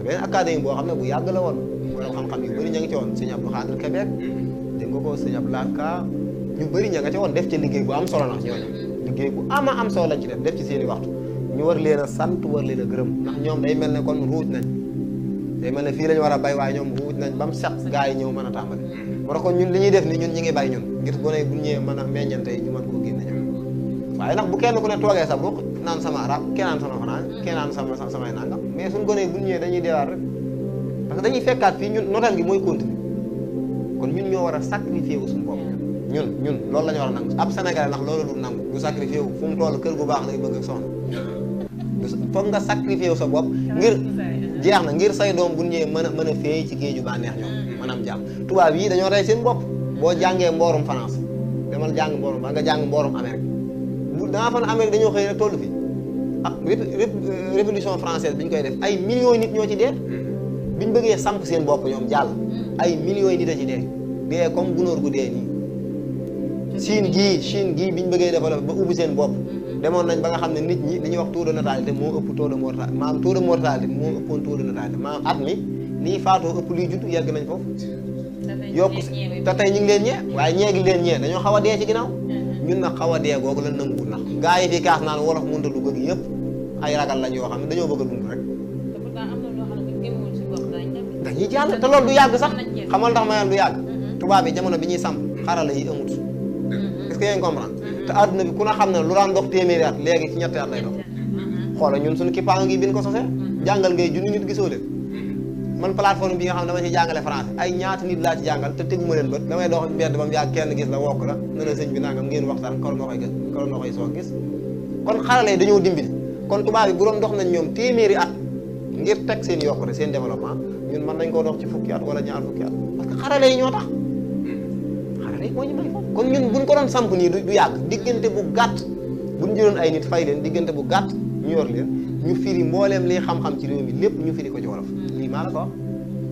beneen académie boo xam ne bu yàgg la woon wala xam-xam yu bëri ña ngi ci woon sëñ Abdou Khadre Québec dégg nga ko sëñ Abdou Lahad Ka ñu bëri ña nga ci woon def ci liggéey bu am solo na ñooñu liggéey bu am solo lañ ci def ci seen i waxtu ñu war leen a sant war leen a gërëm ndax ñoom day mel ne kon ruuj nañ day mel ne fii lañu war a bay waaye ñoom ruuj nañ ba mu set gaa yi ñëw mën a tàmbali moo tax kon ñun li ñuy def ni ñun ñi ngi bay ñun ngir gone yi bu ñëwee mën a meññante yi ñu mën koo génne ñoom waaye nag bu kenn ku ne toogee sa ruq naan sama arab kenn naan sama fanaan kenn naan samay nangam mais suñ gone yi bu ñëwee dañuy deewaat rek parce que dañuy fekkaat fii ñun notal gi mooy continuer kon ñun ñoo war a sacrifier wu suñu bopp ñun loolu la ñu war a nangu ab Sénégalais ndax loolu du nangu du sacrifier wu fu mu toll kër gu baax lay bëgg ak soxna foog nga sacrifier wu sa bopp ngir jeex na ngir say doom bu ñëwee mën a féey ci géeju baa neex ñoom maanaam jàmm tubaab yi dañoo rey seen bopp boo jàngee mboorum France demal jàng mboorum ba nga jàng mboorum Amérique dangaa fa ne Amérique dañoo xëy rek toll fi ah révolution française bi ñu koy def ay millions nit ñoo ci dee biñ bëggee samp seen bopp ñoom jàll ay millions nit a ci dee comme gunóor gu dee nii Chine gii biñ bëggee développé ba ubbi seen bopp demoon nañ ba nga xam ne nit ñi li ñuy wax taux de natalité moo ëpp taux de mortalité maanaam taux de mortalité moo ëppoon taux de natalité maanaam at mi lii faatoo ëpp luy judd yegg nañ foofu yokku te tey ñu ngi leen ñee waaye ñeegi leen ñee dañoo xaw a dee ci ginnaaw ñun nag xaw a dee googu la nanguwul ndax gaa yi fi kaas naan wolof mënta lu bëgg yëpp ay ragal lañ yoo xam ne dañoo bëgg a dund rek dañuy jàll te loolu du yàgg sax xamal ndax mayam du yàgg tubaab yi jamono bi ñuy samp xarala yi amut est-ce que yaa ngi comprendre te adduna bi ku na xam ne lu daan dox téeméeri at léegi ci ñetti at lay dox xoola ñun suñu kippaanga ngi bin ko sosee jàngal ngay junni nit gisoo leen man plateforme bi nga xam ne dama ci jàngale français ay ñaata nit laa ci jàngal te tëj ma leen bët damay dox mbedd ba mu yàgg kenn gis la wokk la ne la sëñ bi nangam ngeen waxtaan kor nga koy gis kor nga koy soo gis kon xarala yi dañoo dimbali kon tubaab yi bu doon dox nañ ñoom téeméeri at ngir teg seen yokkute seen développement ñun mën nañ koo dox ci fukki at wala ñaar fukki at parce que xarala yi ñoo tax xarala yi moo ñu may foofu kon ñun buñ ko doon samp nii du yàgg diggante bu gàtt buñ jëloon ay nit fay leen diggante bu gàtt ñu yor leen ñu firi mbooleem liy xam-xam ci réew mi lépp ñu firi ko ci wolof lii maa la ko wax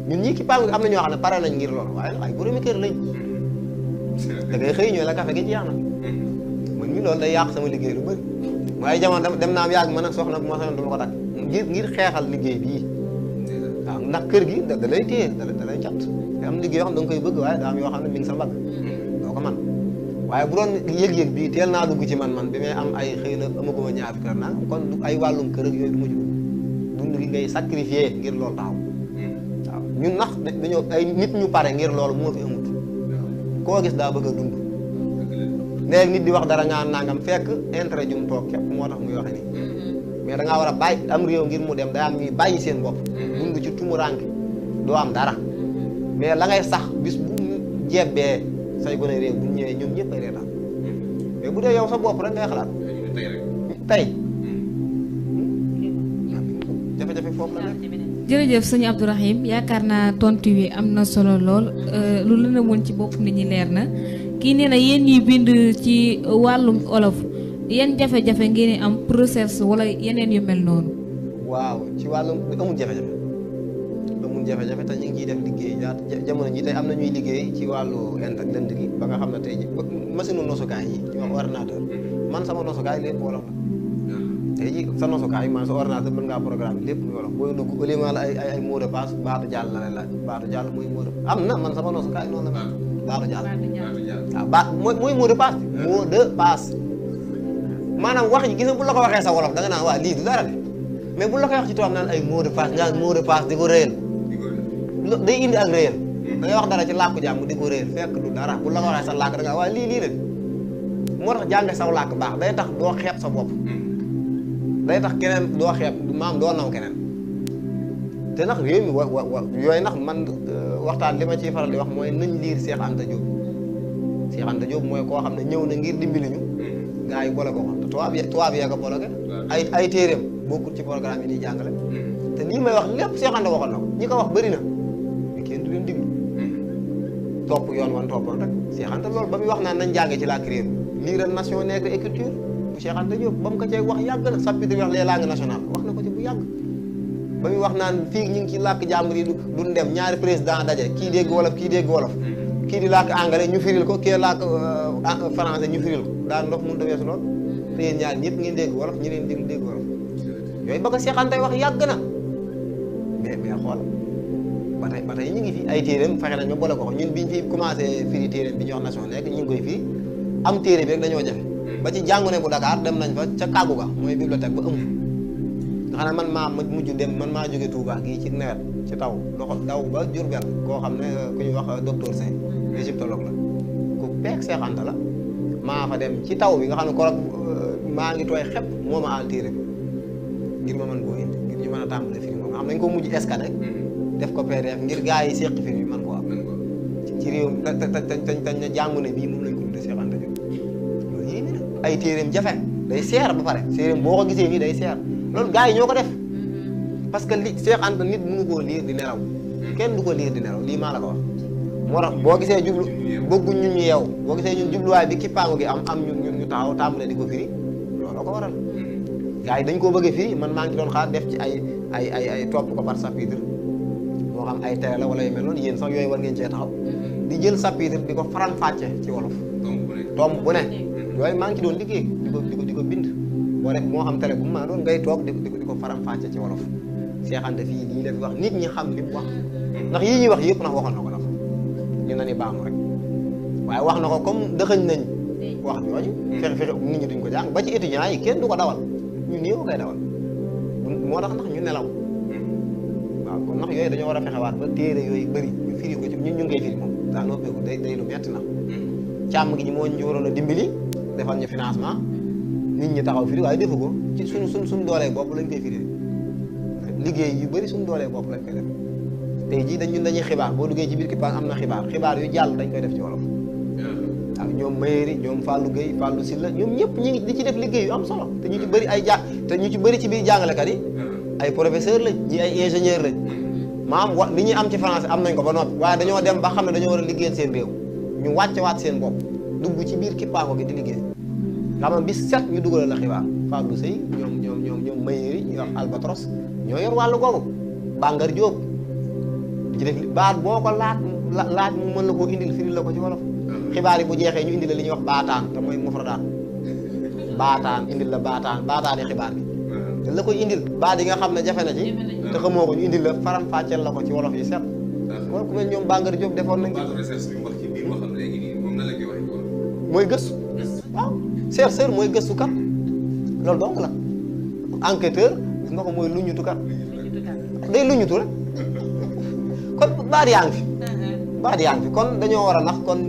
ñun ñii ki am na ñoo xam ne pare nañ ngir loolu waaye ay boroomi kër lañ da ngay xëy ñooy la café gi jeex na man mi loolu day yàq sama liggéey lu bëri waaye jamono dem naa am yàgg man ak soxna bu ma soxna du ma ko takk ngir xeexal liggéey bii waaw ndax kër gi da lay téye da lay cat te am liggéey yoo xam ne da nga koy bëgg waaye daa am yoo xam ne mi ngi sa mbagg doo ko man waaye bu doon yëg-yëg bii teel naa dugg ci man bi may am ay xëy na amaguma ñaar kër naa kon ay wàllum kër ak yooyu du ma ci dund gi ngay sacrifier ngir loolu taxaw waaw ñun nax dañoo ay nit ñu pare ngir loolu moo fi amut koo gis daa bëgg a dund léegi nit di wax dara ngaa nangam fekk intérêt jum toog képp moo tax muy waxe nii mais da ngaa war a bàyyi am réew ngir mu dem day am ñuy bàyyi seen bopp dund ci tumuranke doo am dara mais la ngay sax bis bu jebbee say gone réew bu ñëwee ñoom ñëpp ay reetaan mais bu dee yow sa bopp rek ngay xalaat tey jafe-jafe foofu la nekk. jërëjëf sëñ Abdourahim yaakaar naa tontu wi am na solo lool lu la woon ci bopp nit ñi leer na kii nee na yéen ñuy bind ci wàllum olof yan jafe-jafe ngeen am process wala yeneen yu mel noonu. waaw ci wàllum amul jafe-jafe te ñu ngi ciy def liggéey jamono ji tey am na ñuy liggéey ci wàllu lënd gi ba nga xam ne tey ji machine u nosukaay yi ñu wax ordinateur man sama nosukaay lépp wolof la tey ji sa nosukaay man sa ordinateur mën ngaa programme lépp muy wolof booy dugg au lieu la ay mot de passe baatu jàll la lay laaj baatu jàll mooy mot de am na man sama nosukaay noonu la baatu jàll waaw mooy mot de passe mot de passe maanaam wax ji gis nga bu la ko waxee sa wolof da nga naan waa lii du dara de mais bu la koy wax ci tubaab naan ay mot de passe nga mot de passe di ko réyal day indi ak réyal da ngay wax dara ci làkku jàmm di ko réyal fekk du dara bu la ko waxee sa làkk da nga waa lii la moo tax jàng saw làkk baax day tax doo xeeb sa bopp day tax keneen doo xeeb maam doo naw keneen te nag réew mi yooyu nag man waxtaan li ma ciy faral di wax mooy nañ liir Cheikh Anta Diop Cheikh Anta Diop mooy koo xam ne ñëw na ngir dimbali ñu gars yi boole ko xam te tubaab yee ko bloqué ay téeréem bokkul ci programme yi ñuy jàngale te lii may wax lépp Cheikh Anta waxoon na ko ñi ko wax bëri na mais kenn du leen diglu topp yoon wan toppoon rek Cheikh Anta loolu ba muy wax naan nañ jàngee ci làkk réew lire nation nègre et culture bu Cheikh Anta Diop ba mu ko cee wax yàgg na chapitre wax les langues nationales wax na ko ci bu yàgg ba muy wax naan fii ñu ngi ci làkk jàmbur yi duñ dem ñaari président daje kii dégg wolof kii di làkk anglais ñu firil ko kii làkk français ñu firil ko daan ndox mënut a weesu lool te yéen ñaar ñëpp ngeen dégg wolof ñi leen dégg wolof yooyu ba ko Cheikh Anta wax yàgg na mais xool ba tey ñu ngi fi ay téeréem fexe nañ ba boole ko ñun biñ fi commencé firi téeréem bi ñu wax nation nekk ñu ngi koy firi am téere bi rek dañoo jafe ba ci jàngu ne bu Dakar dem nañ fa ca kàggu ga mooy bibliothèque ba ëmb nga xam ne man maa mujj dem man maa jóge Touba gii ci nawet ci taw doxal daw ba Diourbel koo xam ne ku ñuy wax docteur Sèye égyptologue la ku peeg Seex Anta la maa fa dem ci taw bi nga xam ne korog maa ngi tooy xepp moo ma aal téere bi ngir ma mën koo indi ngir ñu mën a tàmbale firi moom xam nañ ko mujj scanner def ko PDF ngir gars yi seq firi bi mën koo am ci réew tañ na jàngu ne bii moom lañ ko tudde Seex Anta Diop loolu yéen ay téereem jafe day seer ba pare téereem boo ko gisee nii day seer loolu gars yi ñoo ko def parce que li Seex Anta nit mënu koo liir di nelaw kenn du ko liir di nelaw lii maa la ko wax moo tax boo gisee jublu bëgguñ ñun ñu yeew boo gisee ñun jubluwaay bi kippaangu gi am ñu taxaw tàmbale di ko firi loolu ko waral gars yi dañ koo bëgg a firi man maa ngi doon xaar def ci ay topp ko par chapitre moo xam ay tere la wala yu mel noonu yéen sax yooyu war ngeen cee taxaw di jël chapitre di ko faram-fàcce ci wolof tomb bu ne yooyu maa ngi ci doon liggéey di ko bind boo def moo xam télé bu mu maa doon ngay toog di ko faram-fàcce ci wolof Seex Anta fii lii la fi wax nit ñi xam li mu wax ndax yii ñuy wax yëpp ndax waxoon na ko dafa ñu na ni baamu rek waaye wax na ko comme dëxëñ nañ wax jooju fexe nit ñi duñ ko jàng ba ci étudiants yi kenn du ko dawal ñu néew koy dawal moo tax ndax ñu nelaw waaw kon ndax yooyu dañoo war a fexewaat ba téere yooyu bëri ñu firi ko ci ñun ñu ngi koy firi moom daa noppeeku day lu metti na càmm gi ñi moo ñu waroon a dimbali defal ñu financement nit ñi taxaw firi waaye defu ko ci suñ doolee bopp lañ koy firi liggéey yu bëri suñ doolee bopp lañ koy def tey jii dañuy xibaar boo duggee ci biir Kippaang am na xibaar yu jàll dañ koy def ci wolof ak ñoom Mayeri ñoom Fallou Gueye Fallou Sylla ñoom ñëpp ñi ngi di ci def liggéey yu am solo te ñu ci bëri te ñu ci bëri ci biir jàngalekat yi ay professeur lañ ñi ay ingénieur lañ maam li ñuy am ci français am nañ ko ba noppi waaye dañoo dem ba xam ne dañoo war a liggéeyal seen réew ñu wàccewaat seen bopp dugg ci biir Kippaango gi di liggéey nga xam ne bis set ñu dugalal la xibaar Fallou Seye ñoom Mayeri ñu wax Albatros ñoo yor wàllu googu Bangar Diop ci def baat boo ko laaj mu mën la koo indil firil la ko ci wolof xibaar yi bu jeexee ñu indil la li ñuy wax baataan te mooy mufradaat baataan indil la baataani xibaar bi te la koy indil baat yi nga xam ne jafe na ci te xamoo ko ñu indil la faram fàcceel la ko ci wolof yi set wala ku mel ñoom Bangar Diop defoon nañ mooy gëstu waaw chercheur mooy gëstukat loolu donc la enquêteur gis nga ko mooy luñutukat day luñutu rek kon baat yaa ngi fi kon dañoo war a nax kon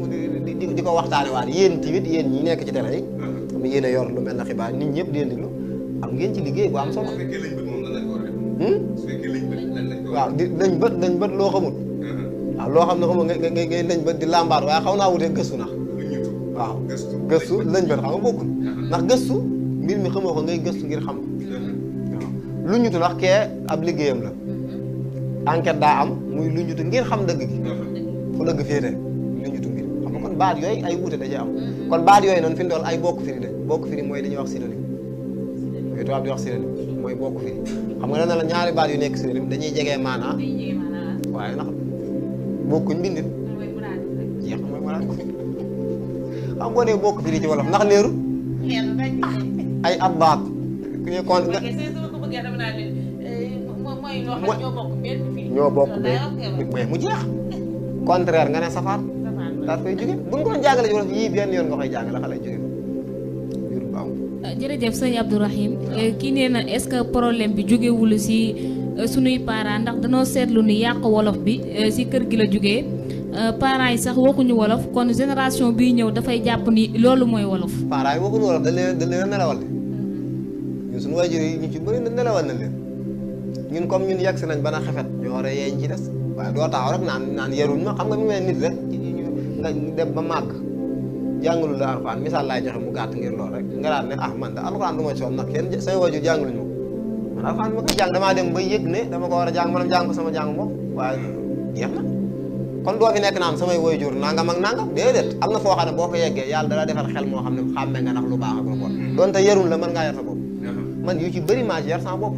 di ko waxtaane waat yéen tamit yéen ñi nekk ci télé yi xam ne yéen a yor lu mel na xibaar nit ñëpp di leen diglu am ngeen ci liggéey bu am solo waaw di lañ bët loo xamul waaw loo xam ne xamul ngay lañ bët di làmbaat waaye xaw naa wutee gëstu nax waaw gëstu lañ bët xam nga bokkul ndax gëstu mbir mi xamoo ko ngay gëstu ngir xam ko waaw lu ñutu ndax kee ab liggéeyam la enquête daa am muy lu ñutu ngir xam dëgg gi fu dëgg féete lu ñutu mbir xam nga kon baat yooyu ay wuute da ci am kon baat yooyu noonu fi mu toll ay bokk firi de bokk firi mooy li ñuy wax synonyme yooyu tubaab di wax synonyme mooy bokk firi xam nga dana la ñaari baat yu nekk synonyme dañuy jegee maanaa waaye ndax bokkuñ bindit jeex mooy maraat xam boo nee bokk firi ci wolof ndax leeru ay ab baat kon ñoo bokk mais mu jeex contraire nga ne safar daal koy jóge buñ ko jàngale ci wolof yii benn yoon nga koy jàngale xale jóge jur baaw jërëjëf sëñ Abdourahim kii nee na est-ce que problème bi jógewul si sunuy parents ndax danoo seetlu ni yàq wolof bi si kër gi la jógee parents yi sax waxuñu wolof kon génération bii ñëw dafay jàpp ni loolu mooy wolof. parents yi waxuñu wolof dañ leen a nelawal de ñun suñu waajur yi ñu ci bëri nelawal nañ leen ñun comme ñun yegg si nañ ba na xefet ñoo war a yeeñ ci des waaye doo taxaw rek naan yaruñ ma xam nga mi mel nit rek nga dem ba màgg jàngalu la alxuraan misaal laay joxe mu gàtt ngir lool rek nga daan ne man da alxuraan du ma soon nag kenn say waajur jàngaluñ ma man alxuraan ma koy jàng damaa dem ba yëg ne dama ko war a jàng maanaam jàng ko sama jàng bopp waaye jeex na kon doo fi nekk naan samay waajur nangam ak nangam déedéet am na foo xam ne boo ko yeggee yàlla dala defal xel moo xam ne xàmme nga ndax lu baax ak lu bon doonte yarul la mën ngaa yar sa bopp man yu ci bëri maa ci yar sama bopp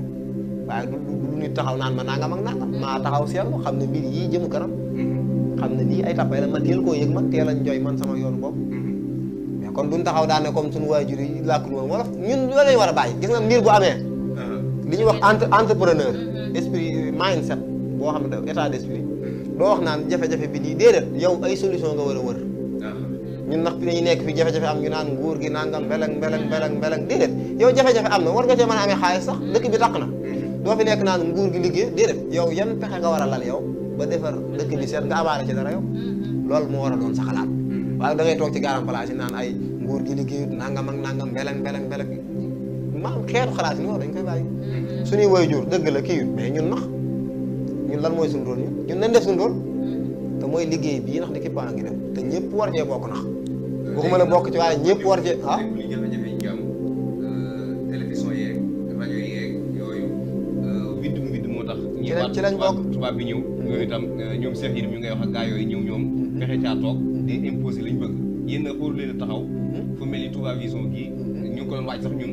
waaye du nit taxaw naan ma nangam ak nangam maa taxaw seetlu xam ne mbir yii jëm kanam xam ne lii ay tappay la man teel koo yëg man teel a njooy man sama yoonu bopp mais kon duñ taxaw daan ne comme suñu waajur yi làkkul woon wolof ñun loolu lañu war a bàyyi gis nga mbir bu amee li ñuy wax entrepreneur esprit mindset boo xam ne état d'esprit doo wax naan jafe-jafe bi nii déedéet yow ay solution nga war a wër ñun ndax fi dañuy nekk fi jafe-jafe am ñu naan nguur gi nangam mbeleng déedéet yow jafe-jafe am na war nga cee mën a amee xaalis sax dëkk bi taq na doo fi nekk naan nguur gi liggéey déedéet yow yan pexe nga war a lal yow ba defar dëkk bi seet nga amaale ci dara yow loolu moo war a doon sa xalaat waaye da ngay toog ci garam place yi naan ay nguur gi liggéeyut nangam ak nangam mbeleng maam xeetu xalaat yi loolu dañ koy bàyyi suñuy waajur dëgg la kii mais ñun nax ñun lan mooy suñu rôle ñun nañ def suñu rôle te mooy liggéey bii nax di ki baa ngi def te ñëpp war cee bokk nax waxuma la bokk ci waaye ñëpp war cee ah li jafe-jafe yi am télévision yeeg rajo yeeg yooyu widd moo tax ci lañ bokk tubaab bi ñëw yooyu itam ñoom Cheikh Yérim ñu ngay wax ak gaa yooyu ñëw ñoom fexe caa toog di imposer lañ bëgg yéen a xool leen a taxaw fu mel ni Touba Vision gii ñu ngi ko doon waaj sax ñun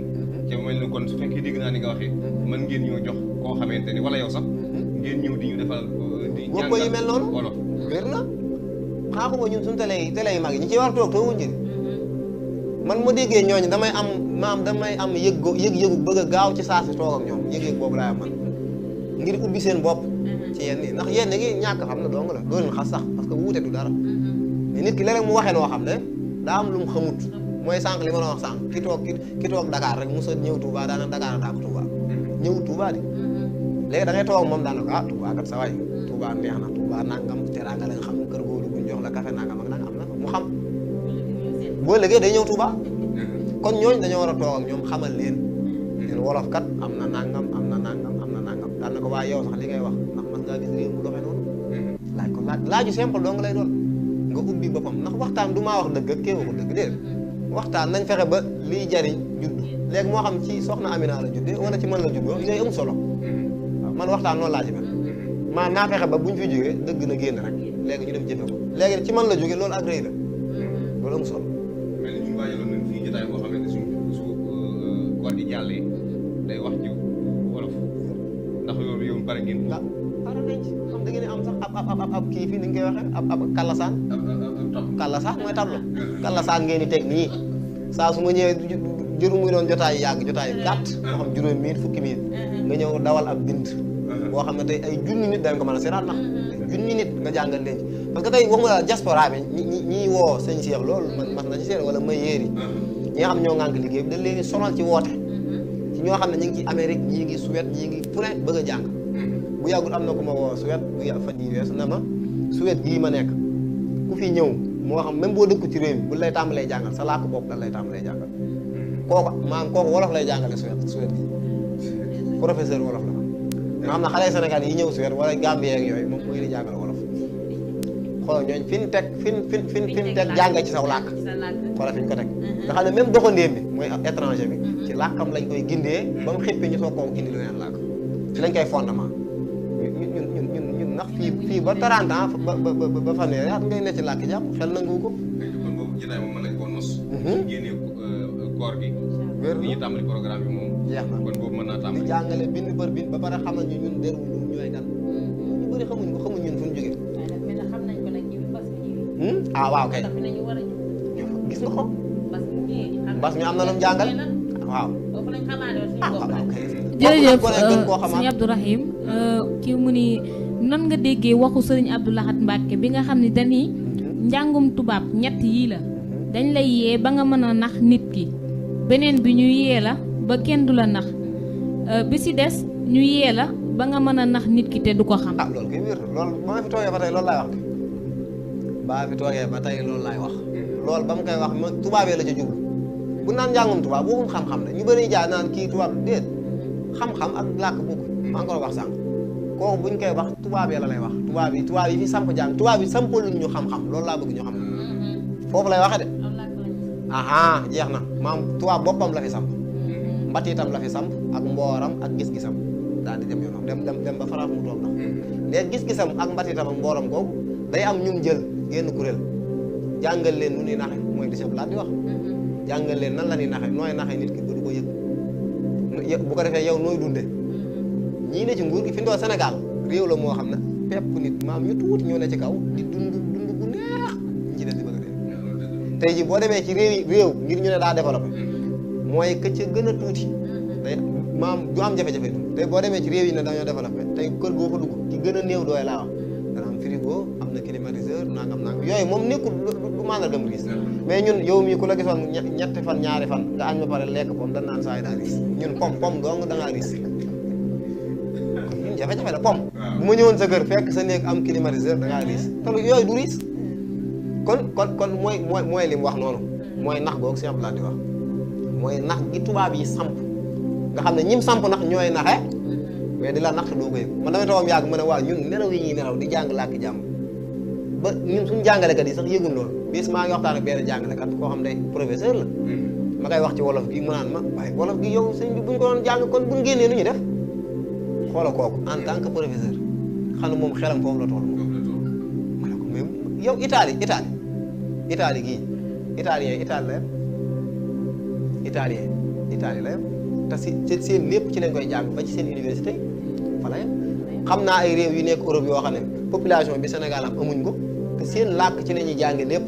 te mel ni kon su fekkee dégg naa ni nga waxee mën ngeen ñoo jox koo xamante ni wala yow sax ngeen ñëw di ñu defal di woppa yi mel noonu wolof wér na xaaxuma ñun suñu télé yi mag yi ñi ci war a toog tooguñ ci man ma déggee ñooñu damay am yëg-yëgu bëgg a gaaw ci saa si toog ak ñoom yëg-yëg boobu laay am man ngir ubbi seen bopp ci yenn yi ndax yenn gi ñàkk xam na dong la doo leen xas sax parce que wuute du dara mais nit ki léeg-léeg mu waxee noo xam ne daa am lu mu xamut mooy sànq li ma la wax sànq ki toog Dakar rek mos a ñëw Touba daana Dakar daa ko Touba ñëw Touba di léegi da ngay toog moom daanaka ah Touba kat sa waay Touba neex na Touba nangam teraanga la nga xam kër googu buñ jox la café nangam ak nangam am na mu xam boo léegi day ñëw Touba kon ñooñ dañoo war a toog ak ñoom xamal leen wolof kat am na nangam daan na ko waaye yow sax li ngay wax ndax mas ngaa gis réew mu doxee noonu laaj ko laaju simple dong lay doon nga ubbi boppam ndax waxtaan du maa wax dëgg ak kii waxul dëgg déedéet waxtaan nañ fexe ba liy jariñ judd léegi moo xam ci soxna Amina la juddee wala ci man la juddoo yooyu am solo waaw man waxtaan noonu laa ci mel maa naa fexe ba buñ fi jógee dëgg na génn rek léegi ñu dem jëfe ko léegi ci man la jógee loolu ak rëy la loolu am solo mel ni ñu waajaloon nañ fii jotaay boo xamante su koor gi jàllee day wax ci wolof ndax loolu yow pare ngeen waaw pare nañ ci xam da ngeen am sax ab kii fii ni ñu koy waxee ab kallasaan kallasaan mooy tableau kallasaan ngeen di teg nii saa su ma ñëwee jëru muy doon jotaay yàgg jotaay gàtt moo xam juróom minute fukki minute nga ñëw dawal ab bind boo xam ne tey ay junni nit dañ ko mën a seetaan ndax junni nit nga jàngal leen ci parce que tey waxuma la diaspora bi ñi woo sëñ Cheikh loolu man mas na ci seen wala may yéeri ñi nga xam ñoo ngànk liggéey bi dañ leen sonal ci woote ci ñoo xam ne ñi ngi ci Amérique ñii ngi Suède ñii ngi fu ne bëgg a jàng bu yàggul am na ku ma woo Suède bu fan yii weesu na ma Suède gii ma nekk ku fi ñëw moo xam même boo dëkku ci réew mi bu lay tàmbalee jàngal sa làkk bopp lan lay tàmbalee jàngal kooku wolof lay jàngale Suède gii professeur wolof la nga xam ne xale Sénégal yi ñëw Suède wala Gambie ak yooyu moom mooy di jàngal wolof xoolal ñooñ fi ñu teg jàng ci saw làkk xoolal fi ñu ko teg nga xam ne même doxandéem bi mooy étranger bi ci làkkam lañ koy gindee ba mu xippi ñu soog koo indi lu leen làkk ci lañ koy fondement ñun ndax fii ba 30 ans ba fanweeri at ngay ne ci làkk jàpp xel nangu ko kon boobu jotaay moom mën nañ koo nos génnee koor gi wér ñu tàmbali programme bi moom jeex na kon boobu mën naa di tàmbali jàngale bind par bind ba pare xamal ñu ñun derul lu ñooy kan ñu bëri xamuñ ñun fu ñu jógee xam nañ ko nag ñun bas bi ah waaw kay tax nañu war a gis nga ko bas bi bas mi am na lu mu jàngale waaw foofu lañ xamaale woon suñu ah bopp waaw nag kay jërëjëf gën koo xamaat sëñ Abdourahim kii mu ni nan nga déggee waxu sëriñ Abdou Lahad Mbacke bi nga xam ne dañuy njàngum tubaab ñett yii la dañ lay yee ba nga mën a nax nit ki beneen bi ñu yee la ba kenn du la nax bi si des ñu yee la ba nga mën a nax nit ki te du ko xam. ah loolu kay wér loolu ba ma fi toogee ba tey loolu laay wax de ba ma fi toogee ba tey loolu laay wax loolu ba mu koy wax ma tubaabee la ca jublu bu naan njàngum tubaab waxum xam-xam ne ñu bëri jaay naan kii tubaab déet xam-xam ak làkk bokk maa ngi ko wax sànq kooku buñ koy wax tubaabee la lay wax tubaab yi fi samp jàng tubaab yi sampaluñ ñu xam-xam loolu laa bëgg ñu xam foofu lay waxe de aha jeex na maam tubaab boppam la fi samp mbatiitam la fi samp ak mbooram ak gis-gisam daal di dem yoonam dem ba faraaf mu toog na léegi gis-gisam ak mbatiitam ak mbooram googu day am ñum jël génn kuréel jàngal leen nu ñuy naxe mooy di chef laat di wax jàngal leen nan la ñuy naxe nooy naxe nit ki ba du ko yëg bu ko defee yow nooy dunde ñii ne ci nguur gi fi ndoo Sénégal réew la moo xam ne pepp nit maam ñu tuuti ñoo ne ci kaw di dund bu neex ñi ci des di bëgg a réew tey ji boo demee ci réew ngir ñu ne daa développé mooy que ca gën a tuuti day maam du am jafe-jafe dund tey boo demee ci réew yi ne dañoo développé tey kër goo fa dugg ci gën a néew doole laa wax dana am frigo am na climatiseur professeur nangam yooyu moom nekkul du mandargam riis mais ñun yow mii ku la gisoon ñetti fan ñaari fan nga añ ba pare lekk pom dañ naan saa yi daa riis ñun pom dong da ngaa riis ñun jafe-jafe la pom bu ma ñëwoon sa kër fekk sa néeg am climatiseur da ngaa riis te yooyu du riis kon mooy li mu wax noonu mooy nax googu si Abdoulaye di wax mooy nax gi tubaab yi samp nga xam ne ñim samp nax ñooy naxe mais di la nax doo ko yëg man damay tawam yàgg ma ne waaw ñun nelaw yi ñuy nelaw di jàng làkk jàmm ba ñun suñu jàngalekat yi sax yëgul loolu bis maa ngi waxtaan ak benn jàngalekat koo xam ne professeur la ma koy wax ci wolof gi mu naan ma waaye wolof gi yow sëñ bi buñ ko doon jàng kon buñ génnee nu ñu def xoola kooku en tant que professeur xam ne moom xelam foofu la toll ma ne ko mais yow Italie gii italien la yem te si seen lépp ci lañ koy jàng ba ci seen université fa la yem xam naa ay réew yu nekk Europe yoo xam ne population bi Sénégal am amuñ ko te seen làkk ci la ñuy jànge lépp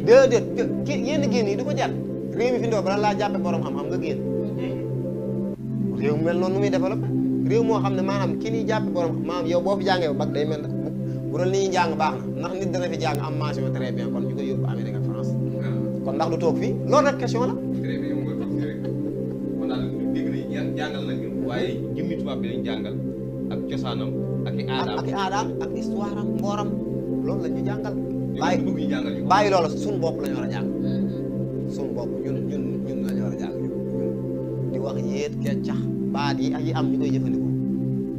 déedéet yenn génn yi du ko jar réew mi fi ndoo bala laa jàppe borom xam-xam nga génn réew mel noonu nu muy développé réew moo xam ne maanaam ki ñuy jàppe borom xam maanaam yow boo fi jàngee ba bac day mel bu doon li ñuy jàng baax na ndax nit dana fi jàng am mention très bien kon ñu koy yóbbu Amérique ak France kon ndax du toog fii loolu rek question la. très bien mooy toog fii rek kon daal dégg nañu jàngal nañu waaye jëmmi tubaab bi lañ jàngal ak cosaanam ak i aadaam ak histoire am mbooram loolu la ñu jàngal. bàyyi bàyyi loolu suñu bopp la ñu war a jàng. suñu bopp ñun la ñu war a jàng di wax yéet keccax baat yi am ñu koy jëfandikoo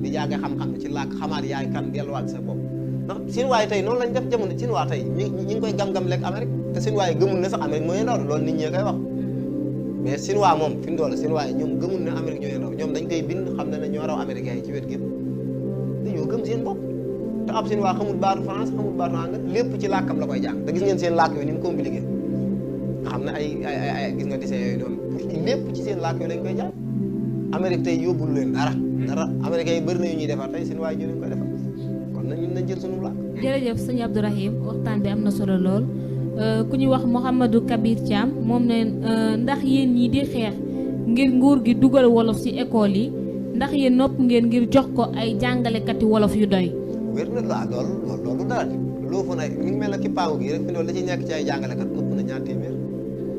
di jàng xam-xam ci làkk xamaat yaay kan delluwaat sa bopp ndax seen waaye tey noonu lañ def jamono seen waa tey ñi ngi koy gam-gam lekk Amérique te seen waaye gëmul ne sax Amérique mooy ndaw loolu nit ñee koy wax mais seen waa moom fi mu doole seen waaye ñoom gëmul ne Amérique ñooy ndaw ñoom dañ koy bind xam ne ñoo raw américains yi ci wet gi dañoo gëm seen bopp te ab seen waa xamul baatu France xamul baatu anglais lépp ci làkkam la koy jàng te gis ngeen seen làkk yooyu ni mu compliqué nga xam ne ay gis nga dessin yooyu noonu lépp ci seen làkk yooyu lañ koy jàng Amérique tey yóbbul leen dara américains yi bëri na yu ñuy defar tey seen waaye ñu leen koy defar kon nag ñun nañ jël sunu làkk. jërëjëf sëñ Abdourahim waxtaan bi am na solo lool ku ñu wax Mouhamadou Kabir Thiam moom ne ndax yéen ñii di xeex ngir nguur gi dugal wolof ci école yi ndax yéen nopp ngeen ngir jox ko ay jàngalekati wolof yu doy. wér na la loolu dara loo fa nay mi ngi mel ne kippaangu gi rek fi loolu la ci nekk ci ay jàngalekat ëpp na ñaar téeméer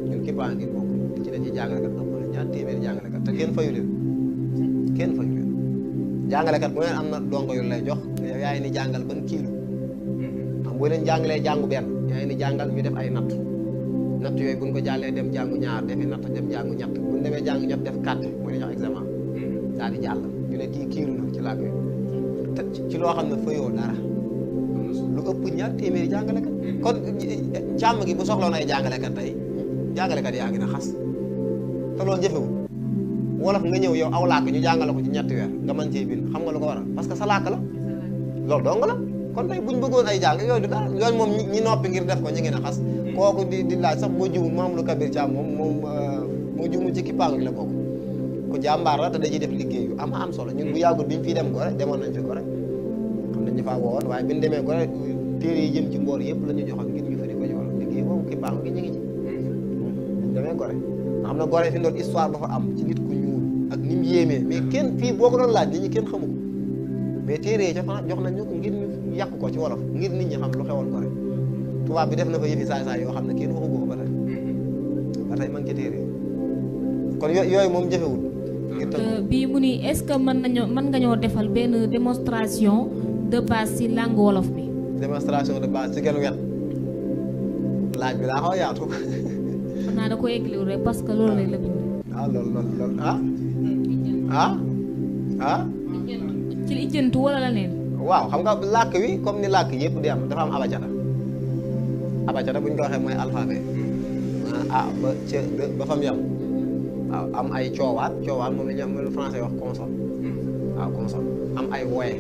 ñun kippaangu gi bokk ci la ci jàngalekat ëpp na ñaar téeméer jàngalekat te kenn fayu leen jàngalekat bu ngeen am na dongo yu lay jox yow yaay ni jàngal ban kiilo xam boo leen jàngalee jàngu benn yaay ni jàngal ñu def ay natt yooyu buñ ko jàllee dem jàngu ñaar defi natt dem jàngu ñett buñ demee jàngu ñett def 4 mooy di jox examen daal di jàll ñu ne kii kiilu na ci làkk yi te ci loo xam ne fayoo dara lu ëpp ñaar téeméeri jàngalekat kon càmm gi bu soxloon ay jàngalekat tey jàngalekat yaa ngi na xas te loolu jëfewul wolof nga ñëw yow aw làkk ñu jàngale ko ci ñetti weer nga mën cee bind xam nga lu ko waral parce que sa làkk la loolu dong la kon tey buñ bëggoon ay jàng yooyu du dara yooyu moom ñi noppi ngir def ko ñu ngi na xas kooku di laaj sax moo jiwul Mamadou Kabir Thiam moom moo jiwul ci kippaangu gi la bokk ku jàmbaar la te da ciy def liggéey yu am solo ñun bu yàggul biñ fii dem Gorée demoon nañ fi Gorée xam nañ ñu faa woowoon waaye biñ demee Gorée téere yi jëm ci mboor yëpp la ñu joxoon ngir ñu fari ko joxoon liggéey boobu kippaangu gi ñu ngi ci biñ demee Gorée nga xam ne Gorée fi doon histoire ba fa am ci nit ku ñuul ak ni mu yéemee mais kenn fii boo ko doon laaj nit ñi kenn xamu ko mais téere yi jox nañ ñu ko ngir ñu yàq ko ci wolof ngir nit ñi xam lu xewoon Gorée tubaab bi def na fa yëfi saay-saay yoo xam ne kenn waxu ko ba tey man ci téere kon yooyu moom jëfewul bii mu ni est-ce que mën nga ñoo defal benn démonstration de base ci langue wolof bi. démonstration de base ci genn wet laaj bi daa xaw a yaatu. xam naa da ko égliw rek parce que loolu lay la bind. loolu ci li jëntu wala la neen. waaw xam nga làkk wi comme ni làkk yëpp di am dafa am abacada bu ñu ko waxee mooy alphabet ba ca ba fam yam waaw am ay coowaat moom la ñu am lu français wax consonne waaw consonne am ay woye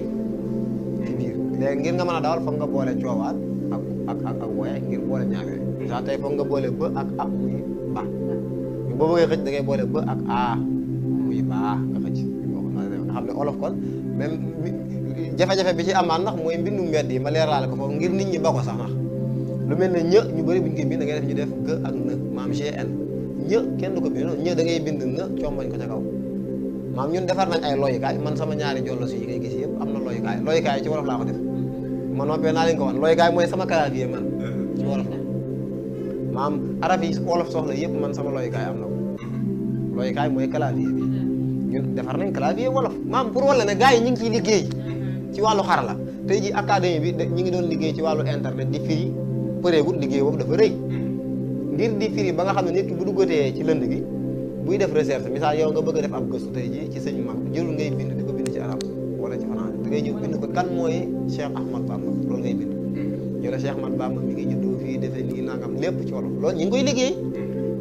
ci biir léegi ngir nga mën a dawal foog nga boole coowaat ak woye ngir boole ñaar yooyu sax tey foog nga boole ba ak a muy ba boo bëggee xëcc da ngay boole ba ak a muy baa nga xëcc nga xam ne olof kon même jafe-jafe bi ci amaan ndax mooy mbindu mbedd yi ma leeralaale ko foofu ngir nit ñi ba ko sax ndax lu mel ne ñë ñu bëri bu ñu koy bind da ngay def ñu def g ak n maam gn ñë kenn du ko bind noonu ñë da ngay bind n combañ ko ca kaw maam ñun defar nañ ay loyukaay man sama ñaari jollo si yi ngay gis yëpp am na looyukaay ci wolof laa ko def ma noppee naa leen ko wan looyukaay mooy sama clavier man ci wolof la maam araf yi wolof soxla yëpp man sama looyukaay am na ko looyukaay mooy clavier bi ñun defar nañ clavier wolof maam pour wala ne gars yi ñu ngi ciy liggéey ci wàllu xarala tey ji académie bi ñu ngi doon liggéey ci wàllu internet di firi përeegul liggéey boobu dafa rëy ngir di firi ba nga xam ne nit ki bu duggatee ci lënd gi buy def recherche misaal yow nga bëgg a def ab gëstu tey ji ci sëñ mag jërul ngay bind di ko bind ci arab wala ci français da ngay ñëw bind ko kan mooy Cheikh Ahmad Bamba loolu ngay bind ñu ne Cheikh Ahmad Bamba mi ngi juddoo fii defee nii nangam lépp ci wolof loolu ñu ngi koy liggéey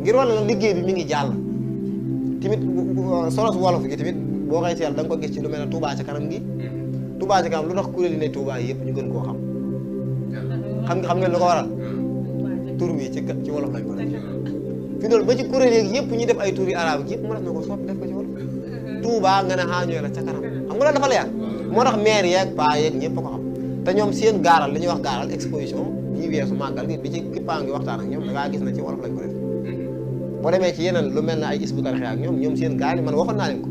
ngir wala na liggéey bi mi ngi jàll tamit solos wolof gi tamit boo koy seetlu da nga ko gis ci lu mel ne Touba ci kanam gi Touba ci kanam lu tax kuréel yi ne Touba yëpp ñu gën koo xam nga lu ko waral tur bi ci wolof lañ ko def fi doon ba ci kuréel yeeg yëpp ñu def ay tur yi arabe yëpp mu def na ko soppi def ko ci wolof Touba nga ne ñooy la ca kanam xam nga loolu dafa leer moo tax maire yeeg paa yeeg ñëpp a ko xam te ñoom seen gaaral li ñuy wax gaaral exposition ñi weesu màggal gi bi ci kippaa ngi waxtaan ak ñoom da ngaa gis na ci wolof lañ ko def boo demee ci yeneen lu mel ne ay isbu tarixee ak ñoom seen gaal yi man waxoon naa leen ko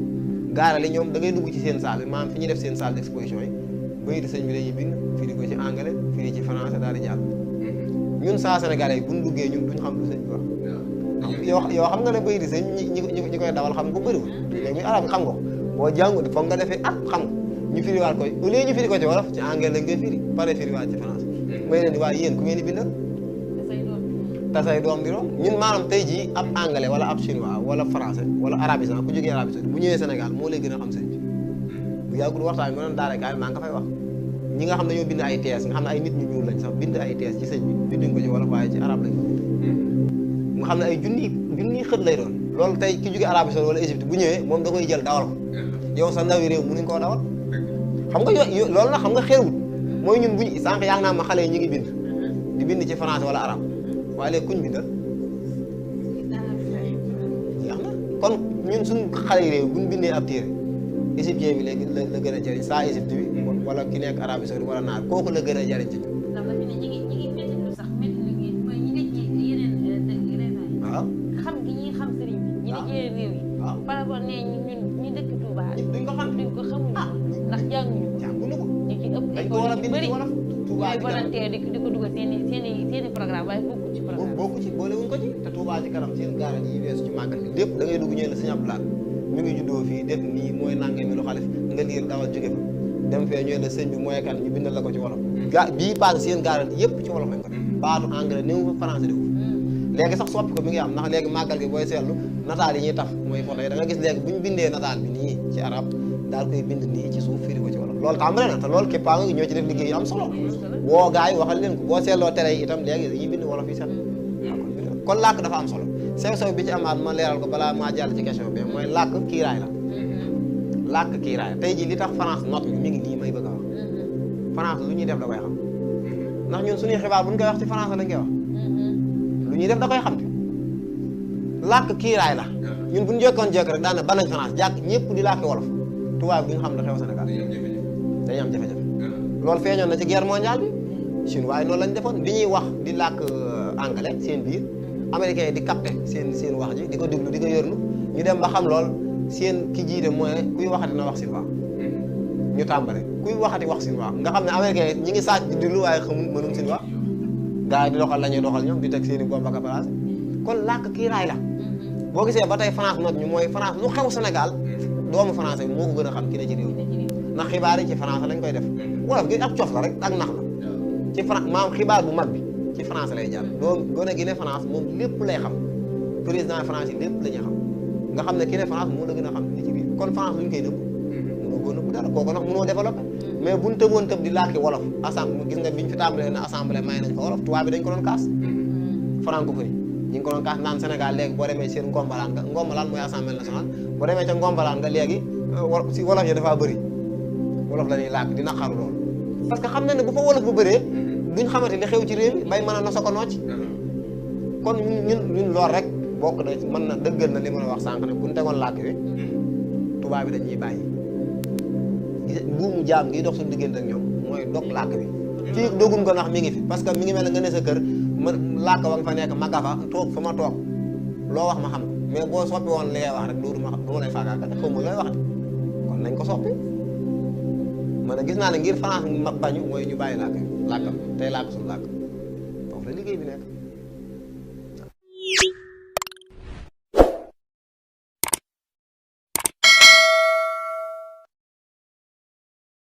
gaaral yi ñoom da ngay dugg ci seen salle maanaam fi ñuy def seen salle d'exposition yi bayiti sëñ bi dañuy bind firi ko ci anglais firi ci français daal di jàll ñun saa sénégalais yi buñ duggee ñun duñ xam lu sëñ bi wax yoo xam nga ne bayiti sëñ ñi koy dawal xam ko bëriwul léegi muy arab xam nga boo jàngu foog nga defee at xam nga ñu firiwaat koy au lieu ñu firi ko ci wolof ci anglais lañ koy firi pare firiwaat ci français may leen di waaye yéen ku ngeen di bindal tasay doom di doom ñun maanaam tey jii ab anglais wala ab chinois wala français wala arabisant ku jógee Arabie Saoudite bu ñëwee Sénégal moo lay gën a xam sëñ bi bu yàggul waxtaan bi ma doon daara kaay maa nga fay wax ñi nga xam ne ñoo bind ay thèse nga xam ne ay nit ñu ñuul lañ sax bind ay thèse ci sëñ bi binduñ ko ci wolof waaye ci arab lañ ko nga xam ne ay junni xët lay doon loolu tey ki jógee Arabie Saoudite wala Égypte bu ñëwee moom da koy jël dawal ko yow sa ndawi réew mënuñ koo dawal xam nga loolu nag xam nga xeewul mooy ñun buñ sànq yaa ngi naa ma xale yi ñu ngi bind di bind ci français wala arab waaye léegi kuñ bindal jeex na kon ñun suñ xale yi réew buñ bindee ab téere égyptien bi léegi la gën a jëriñ saa Égypte bi wala ki nekk Arabie Saoudite wala naar kooku la gën a jëriñ ci ñun ndax dafa ne ñi ngi métti lu sax métti lu ngi mooy ñi nekk ci yeneen réew yi waaw xam gi ñuy xam sëriñ bi ñi nekk yeneen réew yi waaw par rapport ne ñun ñu dëkk Touba duñ ko xam xamuñu ndax jànguñu jànguñu ko ñu ci ëpp dañ ko war a bind ci wolof Touba ñooy volontaire di ko dugal seeni programme waaye bokku ci programme bokku ci boole wuñ ko ci te Touba ci kanam seen gaaral yi weesu ci màggal bi lépp da ngay dugg ñëw la Sëñ Abdou Lahad mi ngi juddoo fii def nii mooy nange mi lu xalif nga liir dawal jóge fa dem fee ñëw la sëñ bi mooy kan ñu bindal la ko ci wolof bii passé seen gaaral yëpp ci wolof lañ ko def baatu anglais néew fa français defu léegi sax soppi ko mi ngi am ndax léegi màggal gi booy seetlu nataal yi ñuy taf mooy photo yi da nga gis léegi bu ñu bindee nataal bi nii ci arab daal koy bind nii ci suuf firi ko ci wolof loolu tàmbale na te loolu képpaa nga ñoo ci def liggéey yu am solo woo gars yi waxal leen ko boo seetloo tere yi itam léegi dañuy bind wolof yi set kon làkk dafa am solo sew bi ci amaat ma leeral ko balaa maa jàll ci question bi mooy làkk kiiraay la làkk kiiraay tey jii li tax France not mi ngi nii may bëgg a wax France lu ñuy def da koy xam ndax ñun suñuy xibaar bu ñu koy wax ci France lañ koy wax lu ñuy def da koy xam te làkk kiiraay la ñun bu ñu jokkoon jekk rek daan na banañ France jàkk ñëpp di làkk wolof tubaab bi ñu xam ne xew Sénégal dañuy am jafe-jafe loolu feeñoon na ci guerre mondiale bi Chine waaye noonu lañ defoon bi ñuy wax di làkk anglais seen biir américains yi di capté seen wax ji di ko déglu di ko yërlu ñu dem ba xam lool seen ki jiite mooy kuy waxati na wax chinois ñu tàmbale kuy waxati wax chinois nga xam ne américains yi ñi ngi sàcc di déglu waaye xamul mënum chinois gars yi di doxal la ñuy doxal ñoom di teg seen i bombe ak place kon làkk kiiraay la boo gisee ba tey France not ñu mooy France lu xew Sénégal doomu français bi moo ko gën a xam ki ne ci réew ndax xibaar yi ci français lañ koy def wolof gi ak cof la rek ak nax la ci France maam xibaar bu mag bi ci français lay jàll doom gone gi ne France moom lépp lay xam président France yi lépp la ñuy xam nga xam ne ki ne France moo la gën a xam li ci biir kon France luñ koy nëbb mënoo koo nëbb dara kooku nag mënoo développé mais buñ tëboon tëb di làkki wolof assemblée gis nga biñ fi tàmbalee na assemblée may nañ fa wolof tubaab bi dañ ko doon kaas francophonie ñi ngi ko doon kaas naan Sénégal léegi boo demee seen ngombalaan nga ngombalaan mooy assemblée nationale boo demee ca ngombalaan nga léegi si wolof yi dafaa bëri wolof la ñuy làkk di naqaru loolu parce que xam na ne bu fa wolof bu bëree duñ xamante li xew ci réew mi bay mën a nosa ko nooc kon ñun lool rek bokk na mën na dëggal na li ma la wax sànq ne buñ tegoon làkk wi tubaab bi dañuy bàyyi buumu jaam ngi dox suñu diggante ak ñoom mooy dog làkk bi fii dogun ko ndax mi ngi fi parce que mi ngi mel ne nga ne sa kër ma làkk wa nga fa nekk ma gafa toog fa ma toog loo wax ma xam mais boo soppi woon li ngay wax rek dootu ma xam du ma lay faagaagal xaw ma looy wax kon nañ ko soppi man gis naa ne ngir France bañu mooy ñu bàyyi làkkam tey làkk suñu làkk foofu la liggéey bi nekk